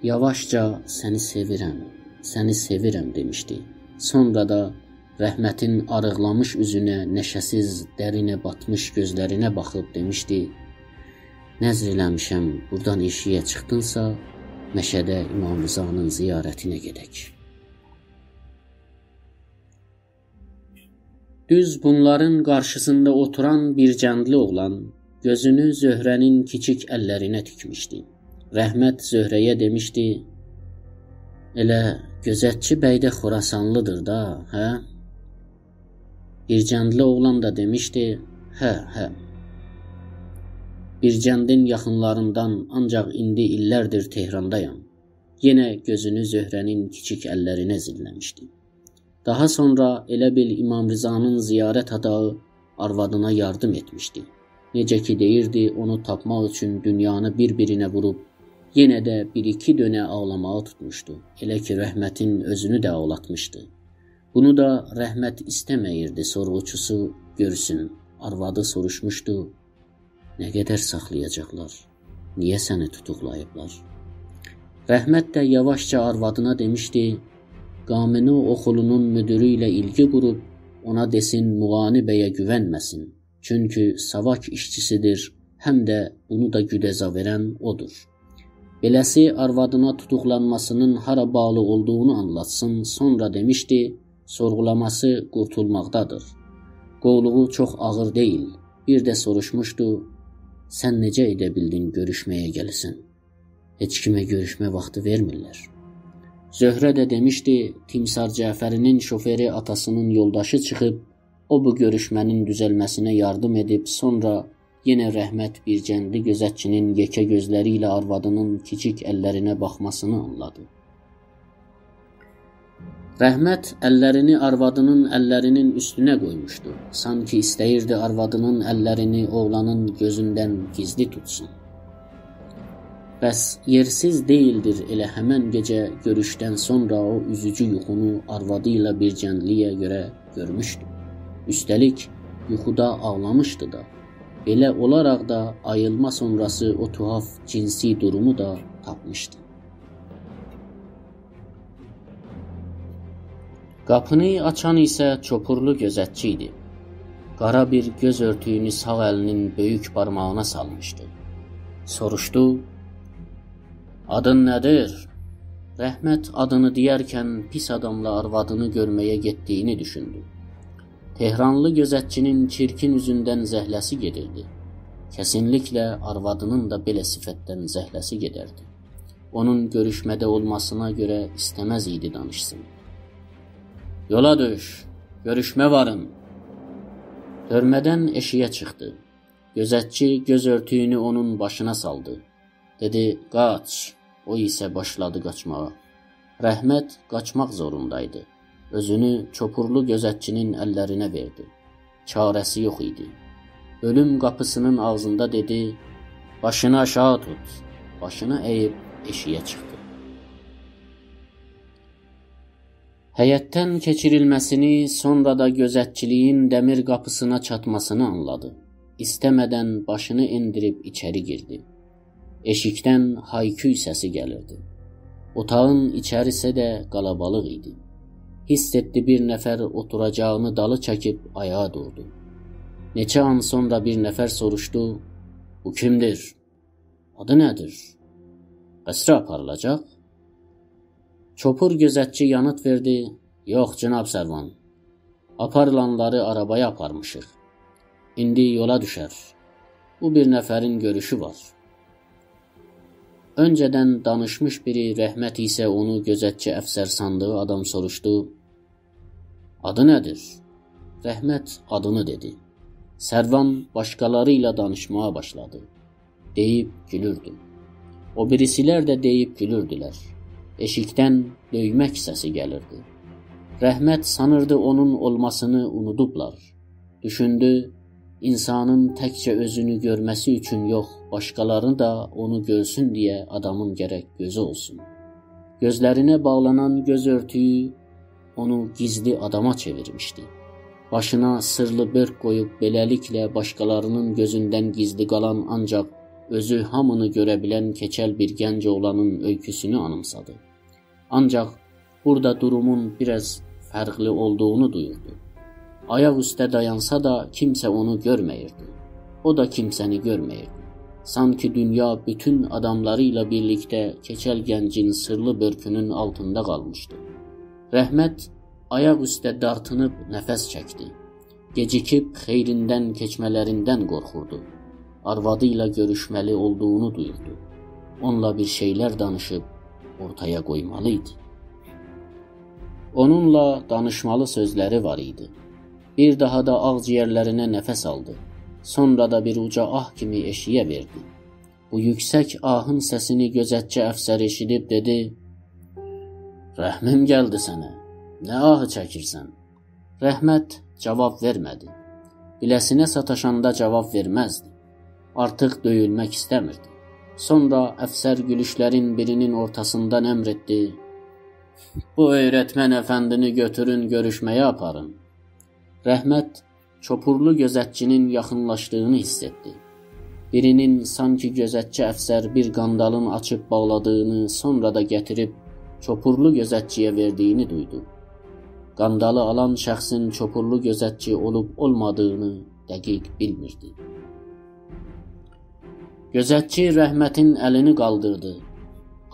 یاواشجا «سنی سئویرم، سنی سئویرم» دئمیشدی. سونرا دا رحمتین آریقلامیش اوزونه، نشه‌سیز درینه باتمیش گؤزلرینه باخیب دئمیشدی: «نذر ائله‌میشم، بورادان ائشییه چیخدینسا، مشهده امام رضانین زیارتینه گئدک.» دوز بونلارین قارشیسیندا اوتوران بیرجندلی اوغلان گؤزونو زهره‌نین کیچیک اللرینه تیکمیشدی. رحمت زهره‌یه دئمیشدی: «ائله گؤزتچی بی ده خوراسانلیدیر دا، هه؟» بیرجندلی اوغلان دا دئمیشدی: «هه، هه. بیرجندین یاخینلاریندان، آنجاق ایندی ایللردیر تهراندایام.» یئنه گؤزونو زهره‌نین کیچیک اللرینه زیلله‌میشدی. داها سونرا ائله بیل امام رضانین زیارت آداغی آروادینا یاردیم ائتمیشدی. نئجه کی دئییردی، اونو تاپماق اوچون دونیانی بیر-بیرینه ووروب، یئنه ده بیر-ایکی دؤنه آغلاماغی توتموشدو. ائله کی رحمتین اؤزونو ده آغلاتمیشدی. بونو دا رحمت ایسته‌مه‌ییردی سورغوچوسو گؤرسون. آروادی سوروشموشدو: «نه قدر ساخلایاجاقلار؟ نییه سنی توتوقلاییبلار؟» رحمت ده یاواشجا آروادینا دئمیشدی: «گامنو اوخولونون مدیری ایله ایلگی قوروب، اونا دئسین مغانی بیه گوونمه‌سین. چونکی ساواک ایشچیسیدیر، هم ده بونو دا گودزا وئرن اودور.» بئله‌سی آروادینا توتوقلانماسینین هارا باغلی اولدوغونو آنلاتسین، سونرا دئمیشدی: «سورغولاماسی قورتولماقدادیر. قوللوغو چوخ آغیر دئییل.» بیر ده سوروشموشدو: «سن نئجه ائده بیلدین گؤروشمه‌یه گله‌سن؟ هئچ کیمه گؤروشمه واختی وئرمیرلر.» زهره ده دئمیشدی: «تیمسار جعفری‌نین شوفئری آتاسی‌نین یولداشی چیخیب، او بو گؤروشمه‌نین دوزلمه‌سینه یاردیم ائدیب، سونرا یئنه رحمت بیرجندلی گؤزتچی‌نین یئکه گؤزلری ایله آروادی‌نین کیچیک اللرینه باخماسینی آنلادی.» رحمت اللرینی آروادی‌نین اللرینین اوستونه قویموشدو. سانکی ایسته‌ییردی آروادی‌نین اللرینی اوغلانین گؤزوندن گیزلی توتسون. بس یئرسیز دئییلدیر، ائله همن گئجه گؤروشدن سونرا او اوزوجو یوخونو آروادی ایله بیرجندلی‌یه گؤره گؤرموشدو. اوسته‌لیک یوخودا آغلامیشدی دا. بئله اولاراق دا آییلما سونراسی او توحاف جنسی دورومو دا تاپمیشدی. قاپینی آچان ایسه چوپورلو گؤزتچی ایدی. قارا بیر گؤز اؤرتویونو ساغ الی‌نین بؤیوک بارماغینا سالمیشدی. سوروشدو: «آدین نه‌دیر؟» رحمت آدینی دئیرکن پیس آداملا آروادینی گؤرمه‌یه گئتدیگینی دوشوندو. تهرانلی گؤزتچی‌نین چیرکین اوزوندن زهله‌سی گئدیردی. کسینلیکله آروادی‌نین دا بئله صفتدن زهله‌سی گئدردی. اونون گؤروشمه‌ده اولماسینا گؤره ایسته‌مز ایدی دانیشسین. «یولا دوش، گؤروشمه وارین.» تؤرمه‌دن ائشیگه چیخدی. گؤزتچی گؤز اؤرتویونو اونون باشینا سالدی. دئدی: «قاچ.» او ایسه باشلادی قاچماغا. رحمت قاچماق زوروندایدی. اؤزونو چوپورلو گؤزتچی‌نین اللرینه وئردی. چاره‌سی یوخ ایدی. اؤلوم قاپیسی‌نین آغزیندا دئدی: «باشینی آشاغی توت.» باشینی اییب ائشیگه چیخدی. حیطدن کئچیریلمه‌سینی، سونرا دا گؤزتچیلیگین دمیر قاپیسینا چاتماسینی آنلادی. ایسته‌مه‌دن باشینی ائندیریب ایچری گیردی. ائشیکدن های‌کوی سسی گلیردی. اوتاغین ایچریسی ده قالابالیق ایدی. حیس ائتدی بیر نفر اوتوراجاغینی دالی چکیب آیاغا دوردو. نئچه آن سونرا بیر نفر سوروشدو: «بو کیمدیر؟ آدی نه‌دیر؟ قصره آپاریلاجاق؟» چوپور گؤزتچی یانیت وئردی: «یوخ، جناب سروان. آپاریلانلاری آرابایا آپارمیشیق. ایندی یولا دوشر. بو بیر نفرین گؤروشو وار.» اؤنجه‌دن دانیشمیش بیری، رحمت ایسه اونو گؤزتچی افسر ساندیغی آدام، سوروشدو: «آدی نه‌دیر؟» رحمت آدینی دئدی. سروان باشقالاری ایله دانیشماغا باشلادی. دئییب گولوردو. او بیریسی‌لر ده دئییب گولوردولر. ائشیکدن دؤیمک سسی گلیردی. رحمت سانیردی اونون اولماسینی اونودوبلار. دوشوندو: اینسانین تکجه اؤزونو گؤرمه‌سی اوچون یوخ، باشقالاری دا اونو گؤرسون دئیه آدامین گرک گؤزو اولسون. گؤزلرینه باغلانان گؤز اؤرتویو اونو گیزلی آداما چئویرمیشدی. باشینا سیرلی بؤرک قویوب، بئله‌لیکله باشقالاری‌نین گؤزوندن گیزلی قالان، آنجاق اؤزو هامینی گؤره بیلن کئچل بیر گنج اوغلانین اؤیکوسونو آنیمسادی. آنجاق بورادا دورومون بیر آز فرقلی اولدوغونو دویوردو. آیاق اوسته دایانسا دا کیمسه اونو گؤرمه‌ییردی. او دا کیمسه‌نی گؤرمه‌ییردی. سانکی دونیا بوتون آداملاری ایله بیرلیکده کئچل گنجین سیرلی بؤرکونون آلتیندا قالمیشدی. رحمت آیاق اوسته دارتینیب نفس چکدی. گئجیکیب خئیریندن کئچمه‌لریندن قورخوردو. آروادی ایله گؤروشمه‌لی اولدوغونو دویوردو. اونونلا بیر شئیلر دانیشیب اورتایا قویمالی ایدی. اونونلا دانیشمالی سؤزلری وار ایدی. بیر داها دا آغ‌جیگرلرینه نفس آلدی. سونرا دا بیر اوجا آه کیمی ائشیگه وئردی. بو یوکسک آهین سسینی گؤزتچی افسر ائشیدیب دئدی: «رحمیم گلدی سنه. نه آهی چکیرسن؟» رحمت جاواب وئرمه‌دی. بیله‌سینه ساتاشاندا جاواب وئرمزدی. آرتیق دؤیولمک ایسته‌میردی. سونرا افسر گولوشلرین بیرینین اورتاسیندان امر ائتدی: «بو اؤیرتمن افندینی گؤتورون، گؤروشمه‌یه آپارین.» رحمت چوپورلو گؤزتچی‌نین یاخینلاشدیغینی حیس ائتدی. بیرینین سانکی گؤزتچی افسر بیر قاندالین آچیب باغلادیغینی، سونرا دا گتیریب چوپورلو گؤزتچی‌یه وئردیگینی دویدو. قاندالی آلان شخصین چوپورلو گؤزتچی اولوب اولمادیغینی دقیق بیلمیردی. گؤزتچی رحمتین الینی قالدیردی.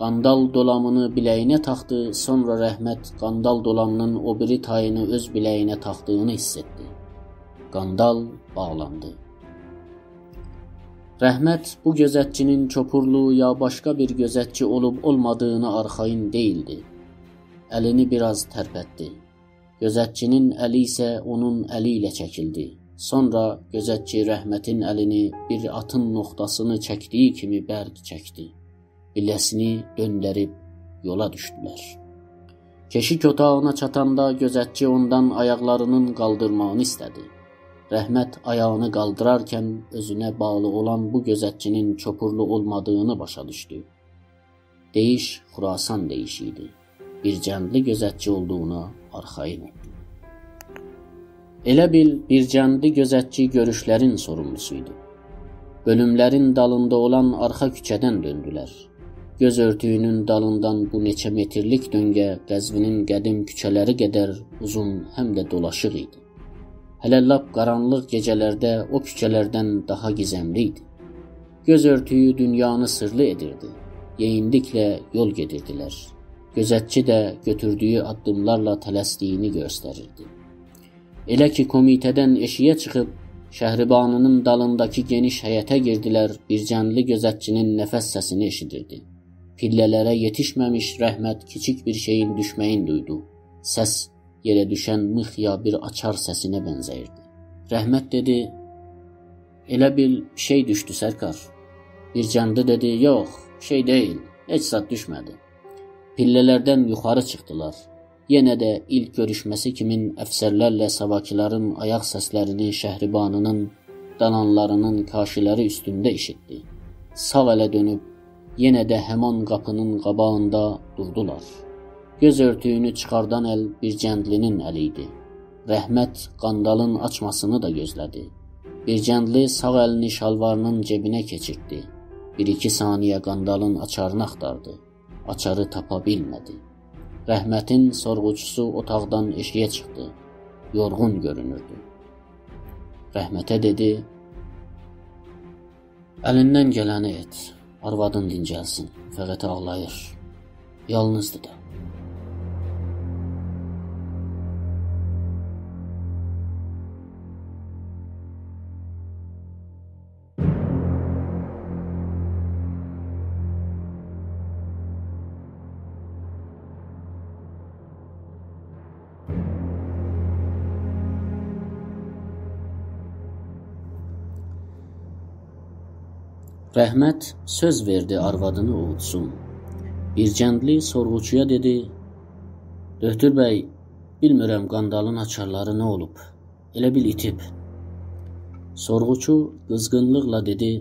قاندال دولامینی بیله‌یینه تاخدی، سونرا رحمت قاندال دولامینین او بیری تایینی اؤز بیله‌یینه تاخدیغینی حیس ائتدی. قاندال باغلاندی. رحمت بو گؤزتچی‌نین چوپورلو یا باشقا بیر گؤزتچی اولوب اولمادیغینا آرخایین دئییلدی. الینی بیر آز ترپتدی. گؤزتچی‌نین الی ایسه اونون الی ایله چکیلدی. سونرا گؤزتچی رحمتین الینی بیر آتین نوختاسینی چکدیگی کیمی برک چکدی. بیله‌سینی دؤندریب یولا دوشدولر. کئشیک اوتاغینا چاتاندا گؤزتچی اوندان آیاقلارینین قالدیرماغینی ایسته‌دی. رحمت آیاغینی قالدیرارکن اؤزونه باغلی اولان بو گؤزتچی‌نین چوپورلو اولمادیغینی باشا دوشدو. دئییش خراسان دئییشی ایدی. بیرجندلی گؤزتچی اولدوغونا آرخایین اولدو. ائله بیل بیرجندلی گؤزتچی گؤروشلرین سوروملوسو ایدی. بؤلوملرین دالیندا اولان آرخا کوچه‌دن دؤندولر. گؤز اؤرتویونون دالیندان بو نئچه مترلیک دؤنگه قزوینین قدیم کوچه‌لری قدر اوزون، هم ده دولاشیق ایدی. هله لاپ قارانلیق گئجه‌لرده او کوچه‌لردن داها گیزملی ایدی. گؤز اؤرتویو دونیانی سیرلی ائدیردی. یئییندیکله یول گئدیردیلر. گؤزتچی ده گؤتوردویو آددیملارلا تلسدیگینی گؤستریردی. ائله کی کومیته‌دن ائشیگه چیخیب، شهربانی‌نین دالینداکی گئنیش حیطه گیردیلر، بیرجندلی گؤزتچی‌نین نفس سسینی ائشیدیردی. پیلله‌لره یئتیشمه‌میش رحمت کیچیک بیر شئیین دوشمه‌یینی دویدو. سس یئره دوشن میخ یا بیر آچار سسینه بنزه‌ییردی. رحمت دئدی: «ائله بیل بیر شئی دوشدو، سرکار.» بیرجندلی دئدی: «یوخ، بیر شئی دئییل، هئچ زاد دوشمه‌دی.» پیلله‌لردن یوخاری چیخدیلار. یئنه ده ایلک گؤروشمه‌سی کیمین افسرلرله صاباحکیلارین آیاق سسلرینی شهربانی‌نین دالانلارینین کاشی‌لری اوستونده ائشیتدی. ساغ اله دؤنوب، یئنه ده همان قاپی‌نین قاباغیندا دوردولار. گؤز اؤرتویونو چیخاردان ال بیرجندلی‌نین الی ایدی. رحمت قاندالین آچماسینی دا گؤزله‌دی. بیرجندلی ساغ الینی شالواری‌نین جئبینه کئچیرتدی. بیر-ایکی ثانیه قاندالین آچارینی آختاردی. آچاری تاپا بیلمه‌دی. رحمتین سورغوچوسو اوتاقدان ائشیگه چیخدی. یورغون گؤرونوردو. رحمته دئدی: «الیندن گلنی ائت. آروادین دینجلسین. فقط آغلاییر. یالنیزدیر دا.» رحمت سؤز وئردی آروادینی اوووتسون. بیرجندلی سورغوچویا دئدی: «دؤکتور بی، بیلمیرم قاندالین آچارلاری نه اولوب. ائله بیل ایتیب.» سورغوچو قیزغینلیقلا دئدی: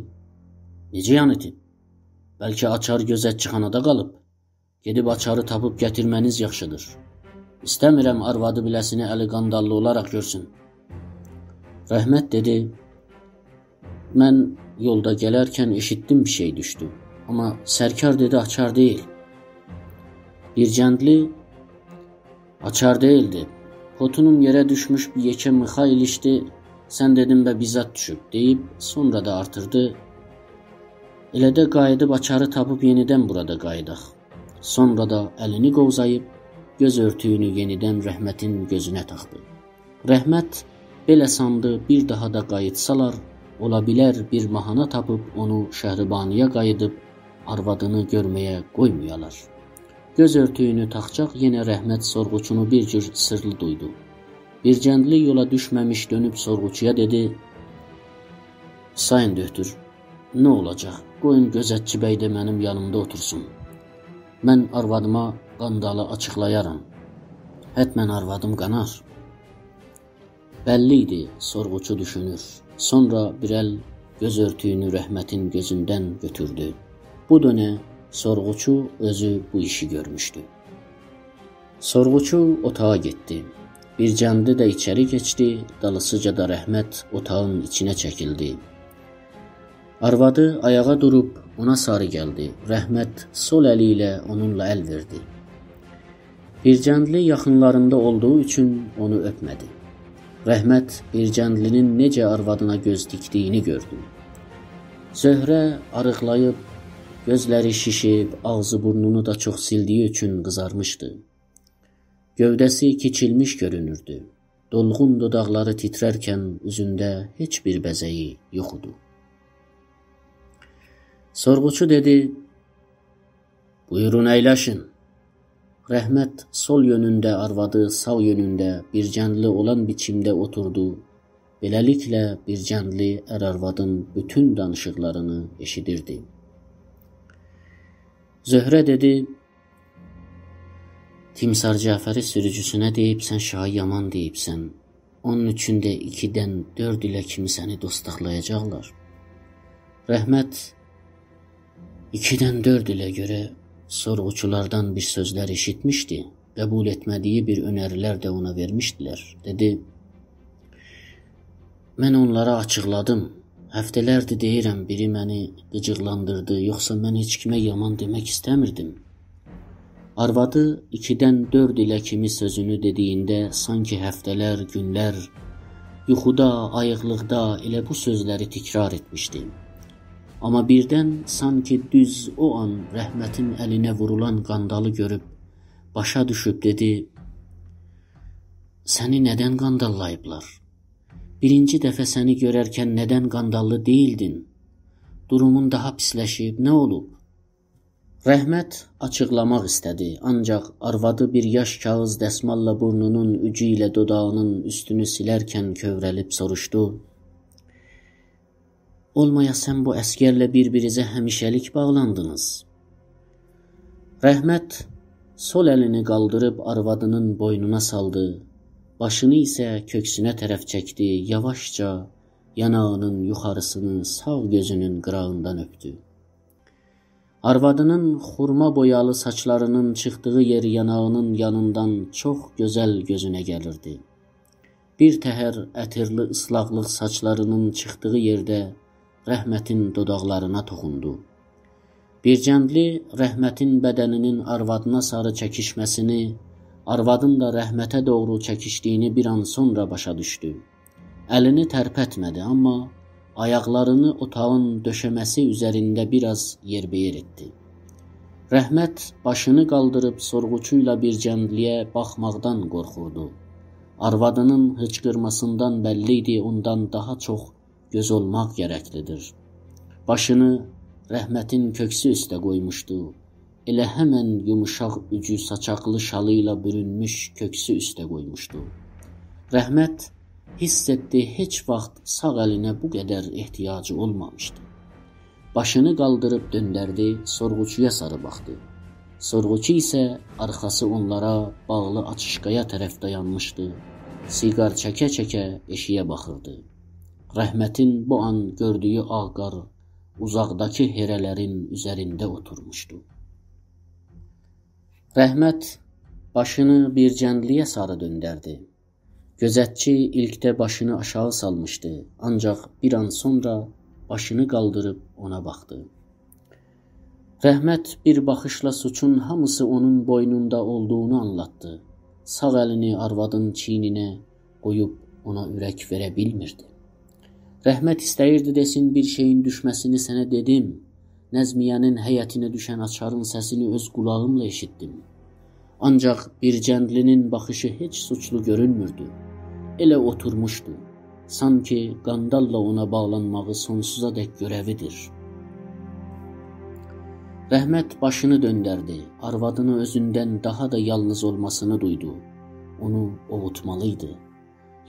«نئجه یعنی ایتیب؟ بلکه آچار گؤزتچی‌خانادا قالیب. گئدیب آچاری تاپیب گتیرمه‌نیز یاخشیدیر. ایسته‌میرم آروادی بیله‌سینی الی قانداللی اولاراق گؤرسون.» رحمت دئدی: «من یولدا گلرکن ائشیتدیم بیر شئی دوشدو. آمما سرکار دئدی آچار دئییل.» بیرجندلی: «آچار دئییلدی. پوتونوم یئره دوشموش بیر یئکه میخا ایلیشدی. سن دئدین به بیر زاد دوشوب» دئییب، سونرا دا آرتیردی: «ائله ده قاییدیب آچاری تاپیب یئنیدن بورادا قاییداق.» سونرا دا الینی قووزاییب، گؤز اؤرتویونو یئنیدن رحمتین گؤزونه تاخدی. رحمت بئله ساندی، بیر داها دا قاییتسالار، اولا بیلر بیر ماهانا تاپیب اونو شهربانی‌یا قاییدیب آروادینی گؤرمه‌یه قویمایالار. گؤز اؤرتویونو تاخجاق یئنه رحمت سورغوچونو بیر جور سیرلی دویدو. بیرجندلی یولا دوشمه‌میش دؤنوب سورغوچویا دئدی: «سایین دؤکتور، نه اولاجاق؟ قویون گؤزتچی بی ده منیم یانیمدا اوتورسون. من آروادیما قاندالی آچیقلایارام. حتماً آروادیم قانار.» بللی ایدی، سورغوچو دوشونور. سونرا بیر ال گؤز اؤرتویونو رحمتین گؤزوندن گؤتوردو. بو دؤنه سورغوچو اؤزو بو ایشی گؤرموشدو. سورغوچو اوتاغا گئتدی. بیرجندلی ده ایچری کئچدی، دالیسیجا دا رحمت اوتاغین ایچینه چکیلدی. آروادی آیاغا دوروب اونا ساری گلدی. رحمت سول الی ایله اونونلا ال وئردی. بیرجندلی یاخینلاریندا اولدوغو اوچون اونو اؤپمه‌دی. رحمت بیرجندلی‌نین نئجه آروادینا گؤز تیکدیگینی گؤردو. زهره آریقلاییب، گؤزلری شیشیب، آغزی بورنونو دا چوخ سیلدیگی اوچون قیزارمیشدی. گؤوده‌سی کیچیلمیش گؤرونوردو. دولغون دوداقلاری تیتررکن اوزونده هئچ بیر بزه‌یی یوخ ایدی. سورغوچو دئدی: «بویورون، اَیلشین.» رحمت سول یؤنونده، آروادی ساغ یؤنونده، بیرجندلی اولان بیچیمده اوتوردو. بئله‌لیکله، بیرجندلی ار-آروادین بوتون دانیشیقلارینی ائشیدیردی. زهره دئدی: «تیمسار جعفری سوروجوسونه دئییب، سن شاها یامان دئییبسن. اونون اوچون ده ایکیدن دؤرد ایله کیمی سنی دوستاقلایاجاقلار.» رحمت ایکیدن دؤرد ایله گؤره سورغوچولاردان بیر سؤزلر ائشیتمیشدی. قبول ائتمه‌دیگی بیر اؤنریلر ده اونا وئرمیشدیلر. دئدی: «من اونلارا آچیقلادیم. هفته‌لردیر دئییرم، بیری منی قیجیقلاندیردی، یوخسا من هئچ کیمه یامان دئمک ایسته‌میردیم.» آروادی ایکیدن دؤرد ایله کیمی سؤزونو دئدیگینده سانکی هفته‌لر، گونلر، یوخودا، آییقلیقدا ائله بو سؤزلری تکرار ائتمیشدی. آمما بیردن سانکی دوز او آن رحمتین الینه وورولان قاندالی گؤروب باشا دوشوب دئدی: «سنی ندن قانداللاییبلار؟ بیرینجی دفعه سنی گؤررکن ندن قانداللی دئییلدین؟ دورومون داها پیسلشیب، نه اولوب؟» رحمت آچیقلاماق ایسته‌دی، آنجاق آروادی بیر یاش کاغیذ دسماللا بورنونون اوجو ایله دوداغینین اوستونو سیلرکن کؤورلیب سوروشدو: «اولمایا سن بو عسگرله بیر-بیرینیزه همیشه‌لیک باغلاندینیز؟» رحمت سول الینی قالدیریب آروادینین بوینونا سالدی، باشینی ایسه کؤکسونه طرف چکدی، یاواشجا یاناغینین یوخاریسینی ساغ گؤزونون قیراغیندان اؤپدو. آروادینین خورما بویالی ساچلارینین چیخدیغی یئر یاناغینین یانیندان چوخ گؤزل گؤزونه گلیردی. بیر تهر عطیرلی ایسلاقلیق ساچلارینین چیخدیغی یئرده رحمتین دوداقلارینا توخوندو. بیرجندلی رحمتین بدنینین آروادینا ساری چکیشمه‌سینی، آروادین دا رحمته دوغرو چکیشدیگینی بیر آن سونرا باشا دوشدو. الینی ترپتمه‌دی، آمما آیاقلارینی اوتاغین دؤشه‌مه‌سی اوزرینده بیر آز یئربه‌یئر ائتدی. رحمت باشینی قالدیریب سورغوچو ایله بیرجندلی‌یه باخماقدان قورخوردو. آروادینین هیچقیرماسیندان بللی ایدی، اوندان داها چوخ گؤز اولماق گرکلیدیر. باشینی رحمتین کؤکسو اوسته قویموشدو. ائله همن یوموشاق اوجو ساچاقلی شالی ایله بورونموش کؤکسو اوسته قویموشدو. رحمت حیس ائتدی، هئچ واخت ساغ الینه بو قدر احتیاجی اولمامیشدی. باشینی قالدیریب دؤندردی، سورغوچویا ساری باخدی. سورغوچو ایسه آرخاسی اونلارا باغلی آچیشقایا طرف دایانمیشدی. سیگار چکه-چکه ائشیگه باخیردی. رحمتین بو آن گؤردویو آغ قار اوزاقداکی هره‌لرین اوزرینده اوتورموشدو. رحمت باشینی بیرجندلی‌یه ساری دؤندردی. گؤزتچی ایلکده باشینی آشاغی سالمیشدی، آنجاق بیر آن سونرا باشینی قالدیریب اونا باخدی. رحمت بیر باخیشلا سوچون هامیسی اونون بوینوندا اولدوغونو آنلاتدی. ساغ الینی آروادین چیینینه قویوب اونا اورک وئره بیلمیردی. رحمت ایسته‌ییردی دئسین: «بیر شئیین دوشمه‌سینی سنه دئدیم. نظمیه‌نین حیطینه دوشن آچارین سسینی اؤز قولاغیملا ائشیتدیم.» آنجاق بیرجندلی‌نین باخیشی هئچ سوچلو گؤرونموردو. ائله اوتورموشدو. سانکی قانداللا اونا باغلانماغی سونسوزادک گؤره‌ویدیر. رحمت باشینی دؤندردی. آروادینی اؤزوندن داها دا یالنیز اولماسینی دویدو. اونو اوووتمالی ایدی.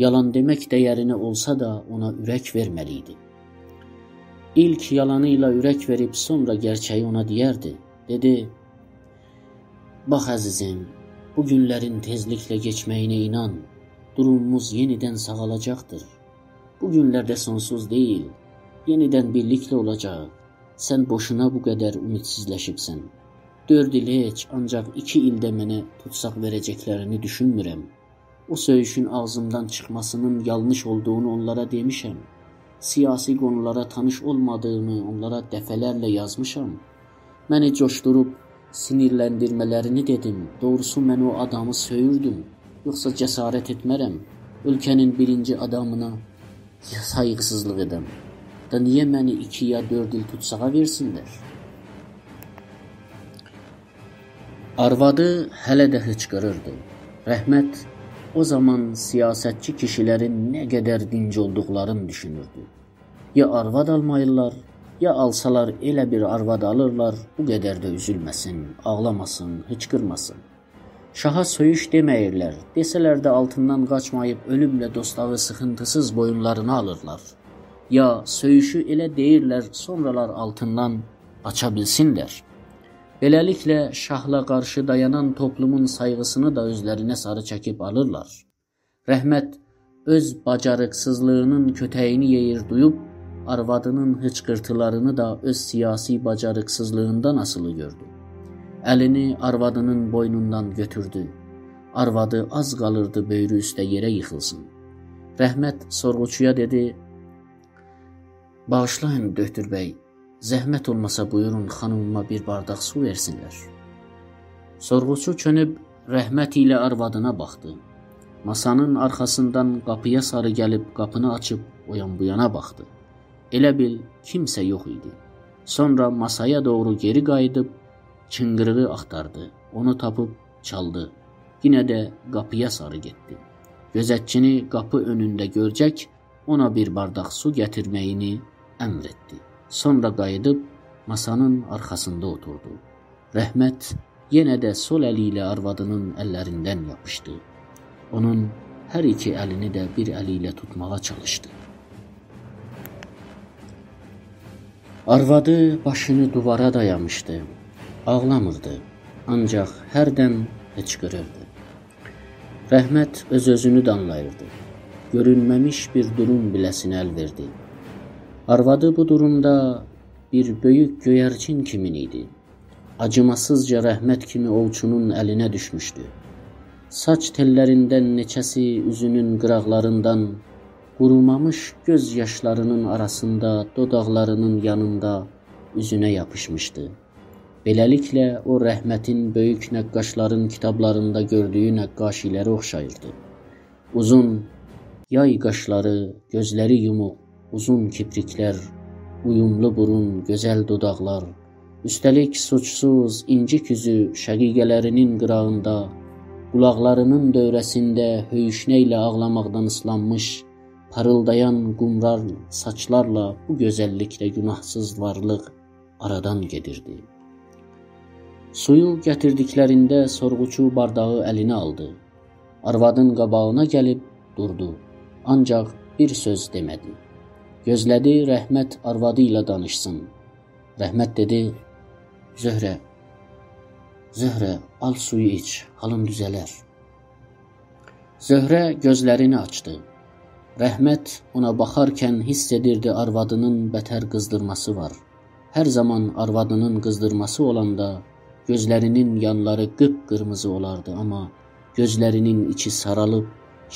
یالان دئمک دَیه‌رینه اولسا دا اونا اورک وئرمه‌لی ایدی. ایلک یالانی ایله اورک وئریب سونرا گئرچه‌یی اونا دئیردی. دئدی: «باخ عزیزیم، بو گونلرین تئزلیکله کئچمه‌یینه اینان. دوروموموز یئنیدن ساغالاجاقدیر. بو گونلر ده سونسوز دئییل. یئنیدن بیرلیکله اولاجاق. سن بوشونا بو قدر اومیدسیزلشیبسن. دؤرد ایل هئچ، آنجاق ایکی ایل ده منه توتساق وئره‌جکلرینی دوشونمورم. او سؤیوشون آغزیمدان چیخماسینین یانلیش اولدوغونو اونلارا دئمیشم. سیاسی قونولارا تانیش اولمادیغیمی اونلارا دفعه‌لرله یازمیشام. منی جوشدوروب سینیرلندیرمه‌لرینی دئدیم. دوغروسو، من او آدامی سؤیوردوم. یوخسا جسارت ائتمه‌رم اؤلکه‌نین بیرینجی آدامینا سایغیسیزلیق ائدم. دا نییه منی ایکی یا دؤرد ایل توتساغا وئرسینلر؟» آروادی هله ده هیچقیریردی. رحمت او زامان سیاستچی کیشیلرین نه قدر دینج اولدوقلارینی دوشونوردو. یا آرواد آلماییرلار، یا آلسالار ائله بیر آرواد آلیرلار، بو قدر ده اوزولمه‌سین، آغلاماسین، هیچقیرماسین. شاها سؤیوش دئمه‌ییرلر، دئسه‌لر ده آلتیندان قاچماییب اؤلومله دوستاغی سیخینتیسیز بویونلارینا آلیرلار. یا سؤیوشو ائله دئییرلر، سونرالار آلتیندان قاچا بیلسینلر. بئله‌لیکله، شاهلا قارشی دایانان توپلومون سایغیسینی دا اؤزلرینه ساری چکیب آلیرلار. رحمت اؤز باجاریقسیزلیغینین کؤتگینی یئییر دویوب، آروادینین هیچقیرتیلارینی دا اؤز سیاسی باجاریقسیزلیغیندان آسیلی گؤردو. الینی آروادینین بوینوندان گؤتوردو. آروادی آز قالیردی بؤیرو اوسته یئره ییخیلسین. رحمت سورغوچویا دئدی: «باغیشلایین، دؤکتور بی، زحمت اولماسا بویورون خانیمیما بیر بارداق سو وئرسینلر.» سورغوچو چؤنوب رحمت ایله آروادینا باخدی. ماسانین آرخاسیندان قاپییا ساری گلیب قاپینی آچیب او یان بو یانا باخدی. ائله بیل کیمسه یوخ ایدی. سونرا ماسایا دوغرو گئری قاییدیب چینقیریغی آختاردی. اونو تاپیب چالدی. یئنه ده قاپییا ساری گئتدی. گؤزتچینی قاپی اؤنونده گؤرجک اونا بیر بارداق سو گتیرمه‌یینی امر ائتدی. سونرا قاییدیب ماسانین آرخاسیندا اوتوردو. رحمت یئنه ده سول الی ایله آروادینین اللریندن یاپیشدی. اونون هر ایکی الینی ده بیر الی ایله توتماغا چالیشدی. آروادی باشینی دووارا دایامیشدی. آغلامیردی، آنجاق هردن هیچقیریردی. رحمت اؤز-اؤزونو دانلاییردی. گؤرونمه‌میش بیر دوروم بیله‌سینه ال وئردی. آروادی بو دورومدا بیر بؤیوک گؤیرچین کیمین ایدی. آجیماسیزجا رحمت کیمی اووچونون الینه دوشموشدو. ساچ تئللریندن نئچه‌سی اوزونون قیراقلاریندان، قورومامیش گؤز یاشلارینین آراسیندا، دوداقلارینین یانیندا اوزونه یاپیشمیشدی. بئله‌لیکله، او رحمتین بؤیوک نقاشلارین کیتابلاریندا گؤردویو نقاشی‌لره اوخشاییردی. اوزون یای قاشلاری، گؤزلری یوموق، اوزون کیپریکلر، اویوملو بورون، گؤزل دوداقلار، اوسته‌لیک سوچسوز، اینجیک اوزو شقیقه‌لری‌نین قیراغیندا، قولاقلاری‌نین دؤوره‌سینده هؤیوشنه ایله آغلاماقدان ایسلانمیش، پاریلدایان قومرال ساچلارلا بو گؤزللیکده گوناهسیز وارلیق آرادان گئدیردی. سویو گتیردیکلرینده سورغوچو بارداغی الینه آلدی. آروادین قاباغینا گلیب دوردو. آنجاق بیر سؤز دئمه‌دی. گؤزله‌دی رحمت آروادی ایله دانیشسین. رحمت دئدی: «زهره، زهره، آل سویو ایچ، حالین دوزه‌لر.» زهره گؤزلرینی آچدی. رحمت اونا باخارکن حیس ائدیردی آروادی‌نین بتر قیزدیرماسی وار. هر زامان آروادی‌نین قیزدیرماسی اولاندا گؤزلری‌نین یانلاری قیپ‌قیرمیزی اولاردی، آمما گؤزلری‌نین ایچی سارالیب،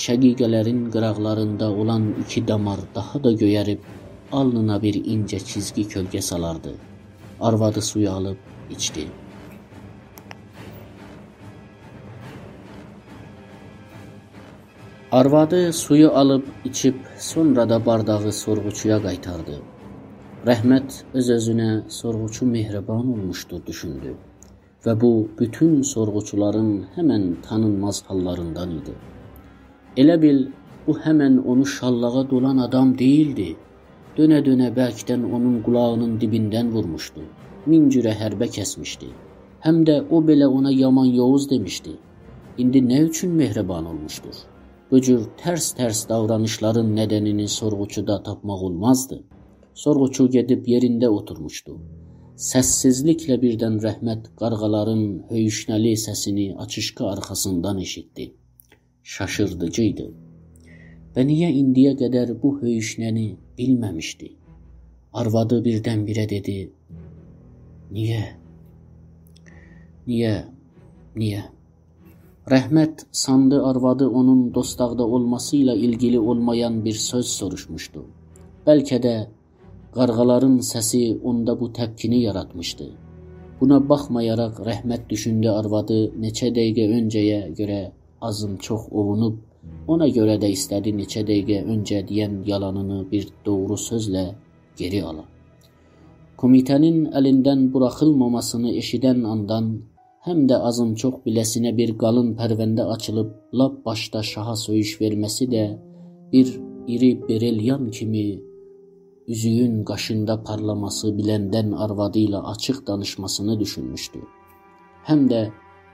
شقیقه‌لرین قیراقلاریندا اولان ایکی دامار داها دا گؤیریب، آلنینا بیر اینجه چیزگی کؤلگه سالاردی. آروادی سویو آلیب ایچدی. آروادی سویو آلیب ایچیب، سونرا دا بارداغی سورغوچویا قایتاردی. رحمت اؤز-اؤزونه «سورغوچو مهربان اولموشدور» دوشوندو و بو بوتون سورغوچولارین همن تانینماز حاللاریندان ایدی. ائله بیل، بو همن اونو شاللاغا دولان آدام دئییلدی. دؤنه-دؤنه برکدن اونون قولاغینین دیبیندن وورموشدو. مین جوره حربه کسمیشدی. هم ده او بئله اونا یامان یوووز دئمیشدی. ایندی نه اوچون مهربان اولموشدور؟ بو جور ترس-ترس داورانیشلارین ندنینی سورغوچودا تاپماق اولمازدی. سورغوچو گئدیب یئرینده اوتورموشدو. سس‌سیزلیکله بیردن رحمت قارغالارین هؤیوشنه‌لی سسینی آچیشقی آرخاسیندان ائشیتدی. شاشیردیجی ایدی. و نییه ایندییه قدر بو هؤیوشنه‌نی بیلمه‌میشدی؟ آروادی بیردن-بیره دئدی: «نییه؟ نییه؟ نییه؟» رحمت ساندی، آروادی اونون دوستاقدا اولماسی ایله ایلگیلی اولمایان بیر سؤز سوروشموشدو. بلکه ده قارغالارین سسی اوندا بو تپکینی یاراتمیشدی. بونا باخمایاراق، رحمت دوشوندو، آروادی نئچه دقیقه اؤنجه‌یه گؤره آزین چوخ اووونوب، اونا گؤره ده ایسته‌دی نئچه دقیقه اؤنجه دئین یالانینی بیر دوغرو سؤزله گئری آلا. کومیته‌نین الیندن بوراخیلماماسینی ائشیدن آندان، هم ده آزین چوخ بیله‌سینه بیر قالین پرونده آچیلیب، لاپ باشدا شاها سؤیوش وئرمه‌سی ده، بیر ایری بریلیان کیمی اوزویون قاشیندا پارلاماسی بیلندن آروادی ایله آچیق دانیشماسینی دوشونموشدو. هم ده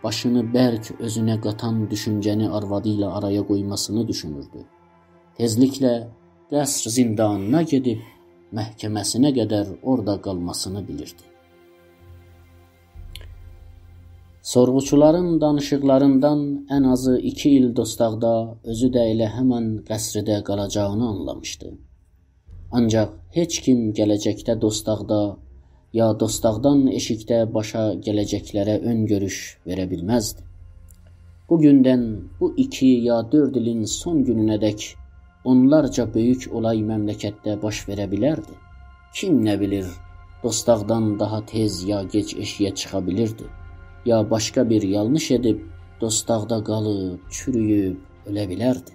باشینی برک اؤزونه قاتان دوشونجه‌نی آروادی ایله آرایا قویماسینی دوشونوردو. تئزلیکله قصر زیندانینا گئدیب محکمه‌سینه قدر اورادا قالماسینی بیلیردی. سورغوچولارین دانیشیقلاریندان ان آزی ایکی ایل دوستاقدا، اؤزو ده ائله همن قصرده قالاجاغینی آنلامیشدی. آنجاق هئچ کیم گله‌جکده دوستاقدا یا دوستاقدان ائشیکده باشا گله‌جکلره اؤن گؤروش وئره بیلمزدی. بو گوندن بو ایکی یا دؤرد ایلین سون گونونه‌دک اونلارجا بؤیوک اولای مملکتده باش وئره بیلردی. کیم نه بیلیر، دوستاقدان داها تئز یا گئج ائشییه چیخا بیلیردی، یا باشقا بیر یانلیش ائدیب دوستاقدا قالیب، چورویوب اؤله بیلردی.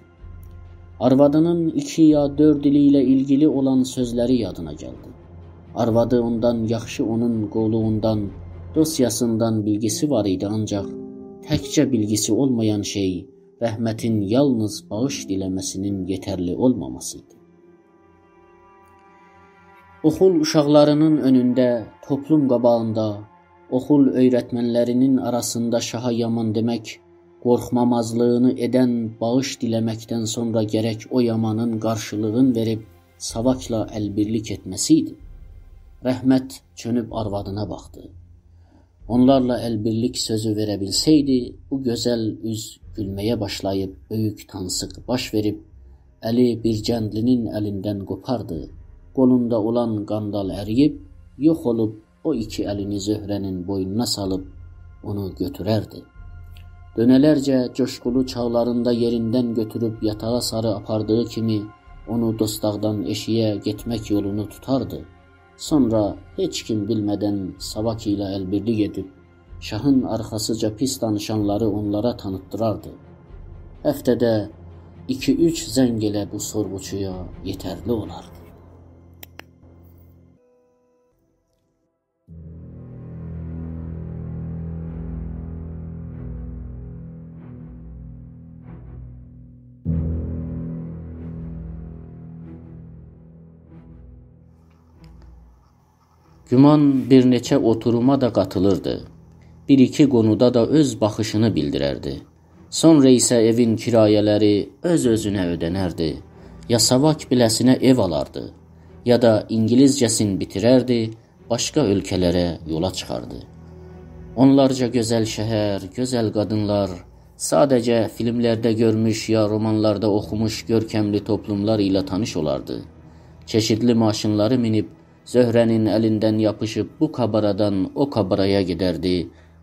آروادینین ایکی یا دؤرد ایلی ایله ایلگیلی اولان سؤزلری یادینا گلدی. آروادی اوندان یاخشی اونون قوللوغوندان، دوسیاسیندان بیلگیسی وار ایدی، آنجاق تکجه بیلگیسی اولمایان شئی رحمتین یالنیز باغیش دیله‌مه‌سینین یئترلی اولماماسی ایدی. اوخول اوشاقلارینین اؤنونده، توپلوم قاباغیندا، اوخول اؤیرتمنلرینین آراسیندا شاها یامان دئمک، قورخمامازلیغینی ائدن باغیش دیله‌مکدن سونرا گرک او یامانین قارشیلیغین وئریب ساواکلا ال‌بیرلیک ائتمه‌سی ایدی. رحمت چؤنوب آروادینا باخدی. اونلارلا ال‌بیرلیک سؤزو وئره بیلسه‌یدی، بو گؤزل اوز گولمه‌یه باشلاییب، بؤیوک تانسیق باش وئریب، الی بیر گندلی‌نین الیندن قوپاردی. قولوندا اولان قاندال اریییب، یوخ اولوب، او ایکی الینی زهره‌نین بوینونا سالیب اونو گؤتورردی. دؤنه‌لرجه جوشقولو چاغلاریندا یئریندن گؤتوروب یاتاغا ساری آپاردیغی کیمی اونو دوستاقدان ائشییه گئتمک یولونو توتاردی. سونرا هئچ کیم بیلمه‌دن ساواک ایله ال‌بیرلیک ائدیب، شاهین آرخاسیجا پیس دانیشانلاری اونلارا تانیتدیراردی. هفته‌ده ایکی-اوچ زنگ ائله بو سورغوچویا یئترلی اولاردی. گومان بیر نئچه اوتوروما دا قاتیلیردی. بیر-ایکی قونودا دا اؤز باخیشینی بیلدیرردی. سونرا ایسه ائوین کرایه‌لری اؤز-اؤزونه اؤده‌نردی. یا ساواک بیله‌سینه ائو آلاردی، یا دا اینگیلیسجه‌سینی بیتیرردی، باشقا اؤلکه‌لره یولا چیخاردی. اونلارجا گؤزل شهر، گؤزل قادینلار، ساده‌جه فیلملرده گؤرموش یا رومانلاردا اوخوموش گؤرکملی توپلوملار ایله تانیش اولاردی. چئشیتلی ماشینلاری مینیب، زهره‌نین الیندن یاپیشیب بو کابارادان او کابارایا گئدردی،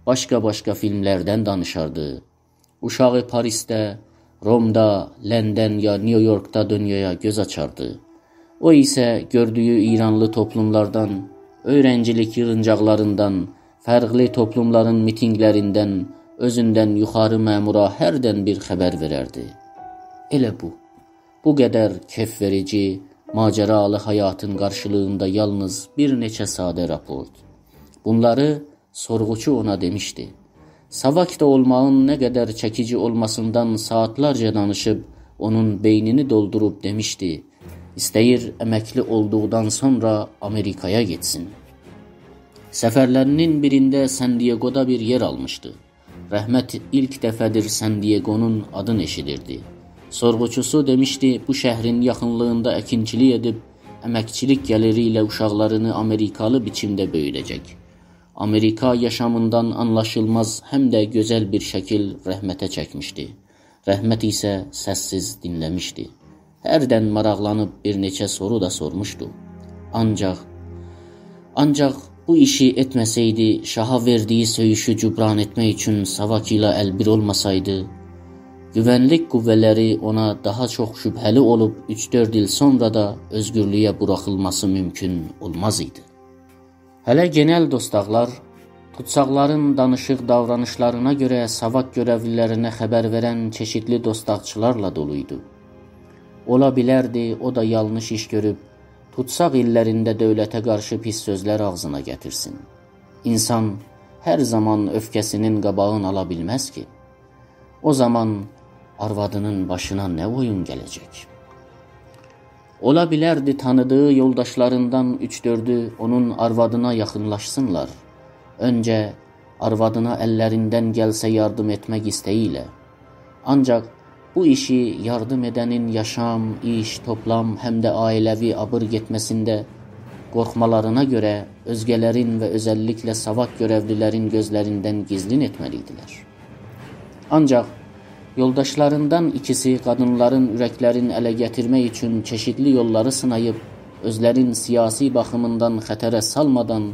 باشقا-باشقا فیلملردن دانیشاردی. اوشاغی پاریسده، رومدا، لندن یا نیویورکدا دونیایا گؤز آچاردی. او ایسه گؤردویو ایرانلی توپلوملاردان، اؤیرنجیلیک ییغینجاقلاریندان، فرقلی توپلوملارین میتینگلریندن، اؤزوندن یوخاری مأمورا هردن بیر خبر وئرردی. ائله بو. بو قدر کئف وئریجی، ماجرالی حیاتین قارشیلیغیندا یالنیز بیر نئچه ساده راپورت. بونلاری سورغوچو اونا دئمیشدی. ساواکدا اولماغین نه قدر چکیجی اولماسیندان ساعاتلارجا دانیشیب، اونون بئینینی دولدوروب دئمیشدی: «ایسته‌ییر امکلی اولدوقدان سونرا آمریکایا گئتسین.» سفرلری‌نین بیرینده سن دیئگودا بیر یئر آلمیشدی. رحمت ایلک دفعه‌دیر سن دیئگونون آدینی ائشیدیردی. سورغوچوسو دئمیشدی، بو شهرین یاخینلیغیندا اکینچیلیک ائدیب، امکچیلیک گلیری ایله اوشاقلارینی آمریکالی بیچیمده بؤیوده‌جک. آمریکا یاشامیندان آنلاشیلماز، هم ده گؤزل بیر شکیل رحمته چکمیشدی. رحمت ایسه سس‌سیز دینله‌میشدی. هردن ماراقلانیب بیر نئچه سورو دا سورموشدو. آنجاق، آنجاق بو ایشی ائتمه‌سه‌یدی، شاها وئردیگی سؤیوشو جبران ائتمک اوچون ساواک ایله ال‌بیر اولماسایدی، گوونلیک قوه‌لری اونا داها چوخ شبهه‌لی اولوب، اوچ-دؤرد ایل سونرا دا اؤزگورلویه بوراخیلماسی مومکون اولماز ایدی. هله گئنل دوستاقلار، توتساقلارین دانیشیق داورانیشلارینا گؤره ساواک گؤرئولی‌لرینه خبر وئرن چئشیتلی دوستاقچیلارلا دولویدو. اولا بیلردی، او دا یانلیش ایش گؤروب، توتساق ایللرینده دؤولته قارشی پیس سؤزلر آغزینا گتیرسین. اینسان هر زامان اؤفکه‌سی‌نین قاباغینی آلا بیلمز کی. او زامان آروادی‌نین باشینا نه اویون گله‌جک؟ اولا بیلردی، تانیدیغی یولداشلاریندان اوچ-دؤردو اونون آروادینا یاخینلاشسینلار. اؤنجه آروادینا اللریندن گلسه یاردیم ائتمک ایسته‌یی ایله. آنجاق بو ایشی یاردیم ائده‌نین یاشام، ایش، توپلام، هم ده عائله‌وی آبیر گئتمه‌سینده قورخمالارینا گؤره اؤزگه‌لرین و اؤزللیکله ساواک گؤرئولی‌لرین گؤزلریندن گیزلین ائتمه‌لی ایدیلر. آنجاق یولداشلاریندان ایکیسی قادینلارین اورکلرین اله گتیرمک اوچون چئشیتلی یوللاری سیناییب، اؤزلرین سیاسی باخیمیندان خطره سالمادان،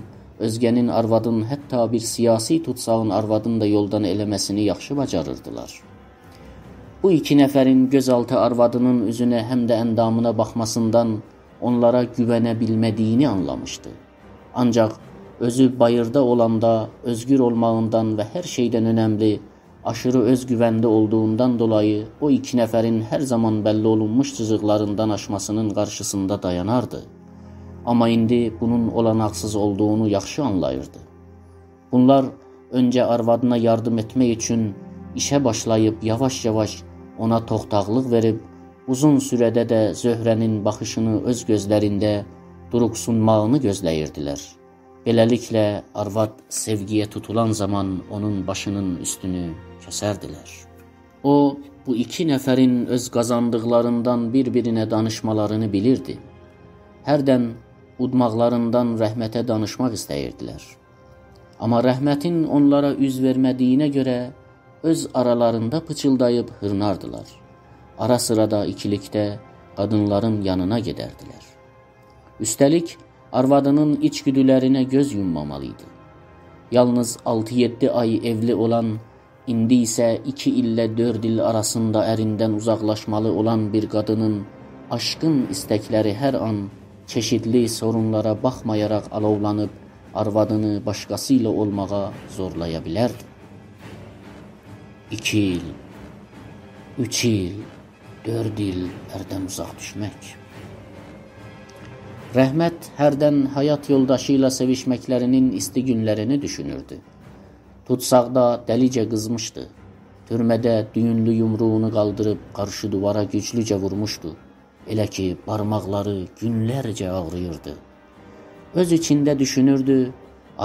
اؤزگه‌نین آروادین، حتی بیر سیاسی توتساغین آروادین دا یولدان ائله‌مه‌سینی یاخشی باجاریردیلار. بو ایکی نفرین گؤزآلتی آروادی‌نین اوزونه هم ده اندامینا باخماسیندان اونلارا گوونه بیلمه‌دیگینی آنلامیشدی. آنجاق اؤزو باییردا اولاندا اؤزگور اولماغیندان و هر شئیدن اؤنملی، آشیری اؤزگوونلی اولدوغوندان دولایی او ایکی نفرین هر زامان بللی اولونموش جیزیقلاریندان آشماسی‌نین قارشیسیندا دایاناردی. آمما ایندی بونون اولاناقسیز اولدوغونو یاخشی آنلاییردی. بونلار اؤنجه آروادینا یاردیم ائتمک اوچون ایشه باشلاییب، یاواش-یاواش اونا توختاقلیق وئریب، اوزون سوره‌ده ده زهره‌نین باخیشینی اؤز گؤزلرینده دوروکسونماغینی گؤزله‌ییردیلر. بئله‌لیکله، آرواد سئوگی‌یه توتولان زامان اونون باشی‌نین اوستونو کسردیلر. او، بو ایکی نفرین اؤز قازاندیقلاریندان بیر-بیرینه دانیشمالارینی بیلیردی. هردن اودماقلاریندان رحمته دانیشماق ایسته‌ییردیلر. آمما رحمتین اونلارا اوز وئرمه‌دیگینه گؤره اؤز آرالاریندا پیچیلداییب هیرناردیلار. آرا-سیرا دا ایکیلیکده قادینلارین یانینا گئدردیلر. اوسته‌لیک، آروادی‌نین ایچگودولرینه گؤز یوممامالی ایدی. یالنیز آلتی-یئددی آی ائولی اولان، ایندی ایسه ایکی ایلله دؤرد ایل آراسیندا اریندن اوزاقلاشمالی اولان بیر قادینین عاشقین ایستکلری هر آن چئشیتلی سورونلارا باخمایاراق آلوولانیب، آروادینی باشقاسی ایله اولماغا زورلایا بیلردی. ایکی ایل، اوچ ایل، دؤرد ایل اردن اوزاق دوشمک. رحمت هردن حیات یولداشی ایله سئویشمکلری‌نین ایستی گونلرینی دوشونوردو. توتساقدا دلیجه قیزمیشدی. تورمه‌ده دویونلو یومروغونو قالدیریب قارشی دیوارا گوجلوجه وورموشدو. ائله کی بارماقلاری گونلرجه آغرییردی. اؤز ایچینده دوشونوردو،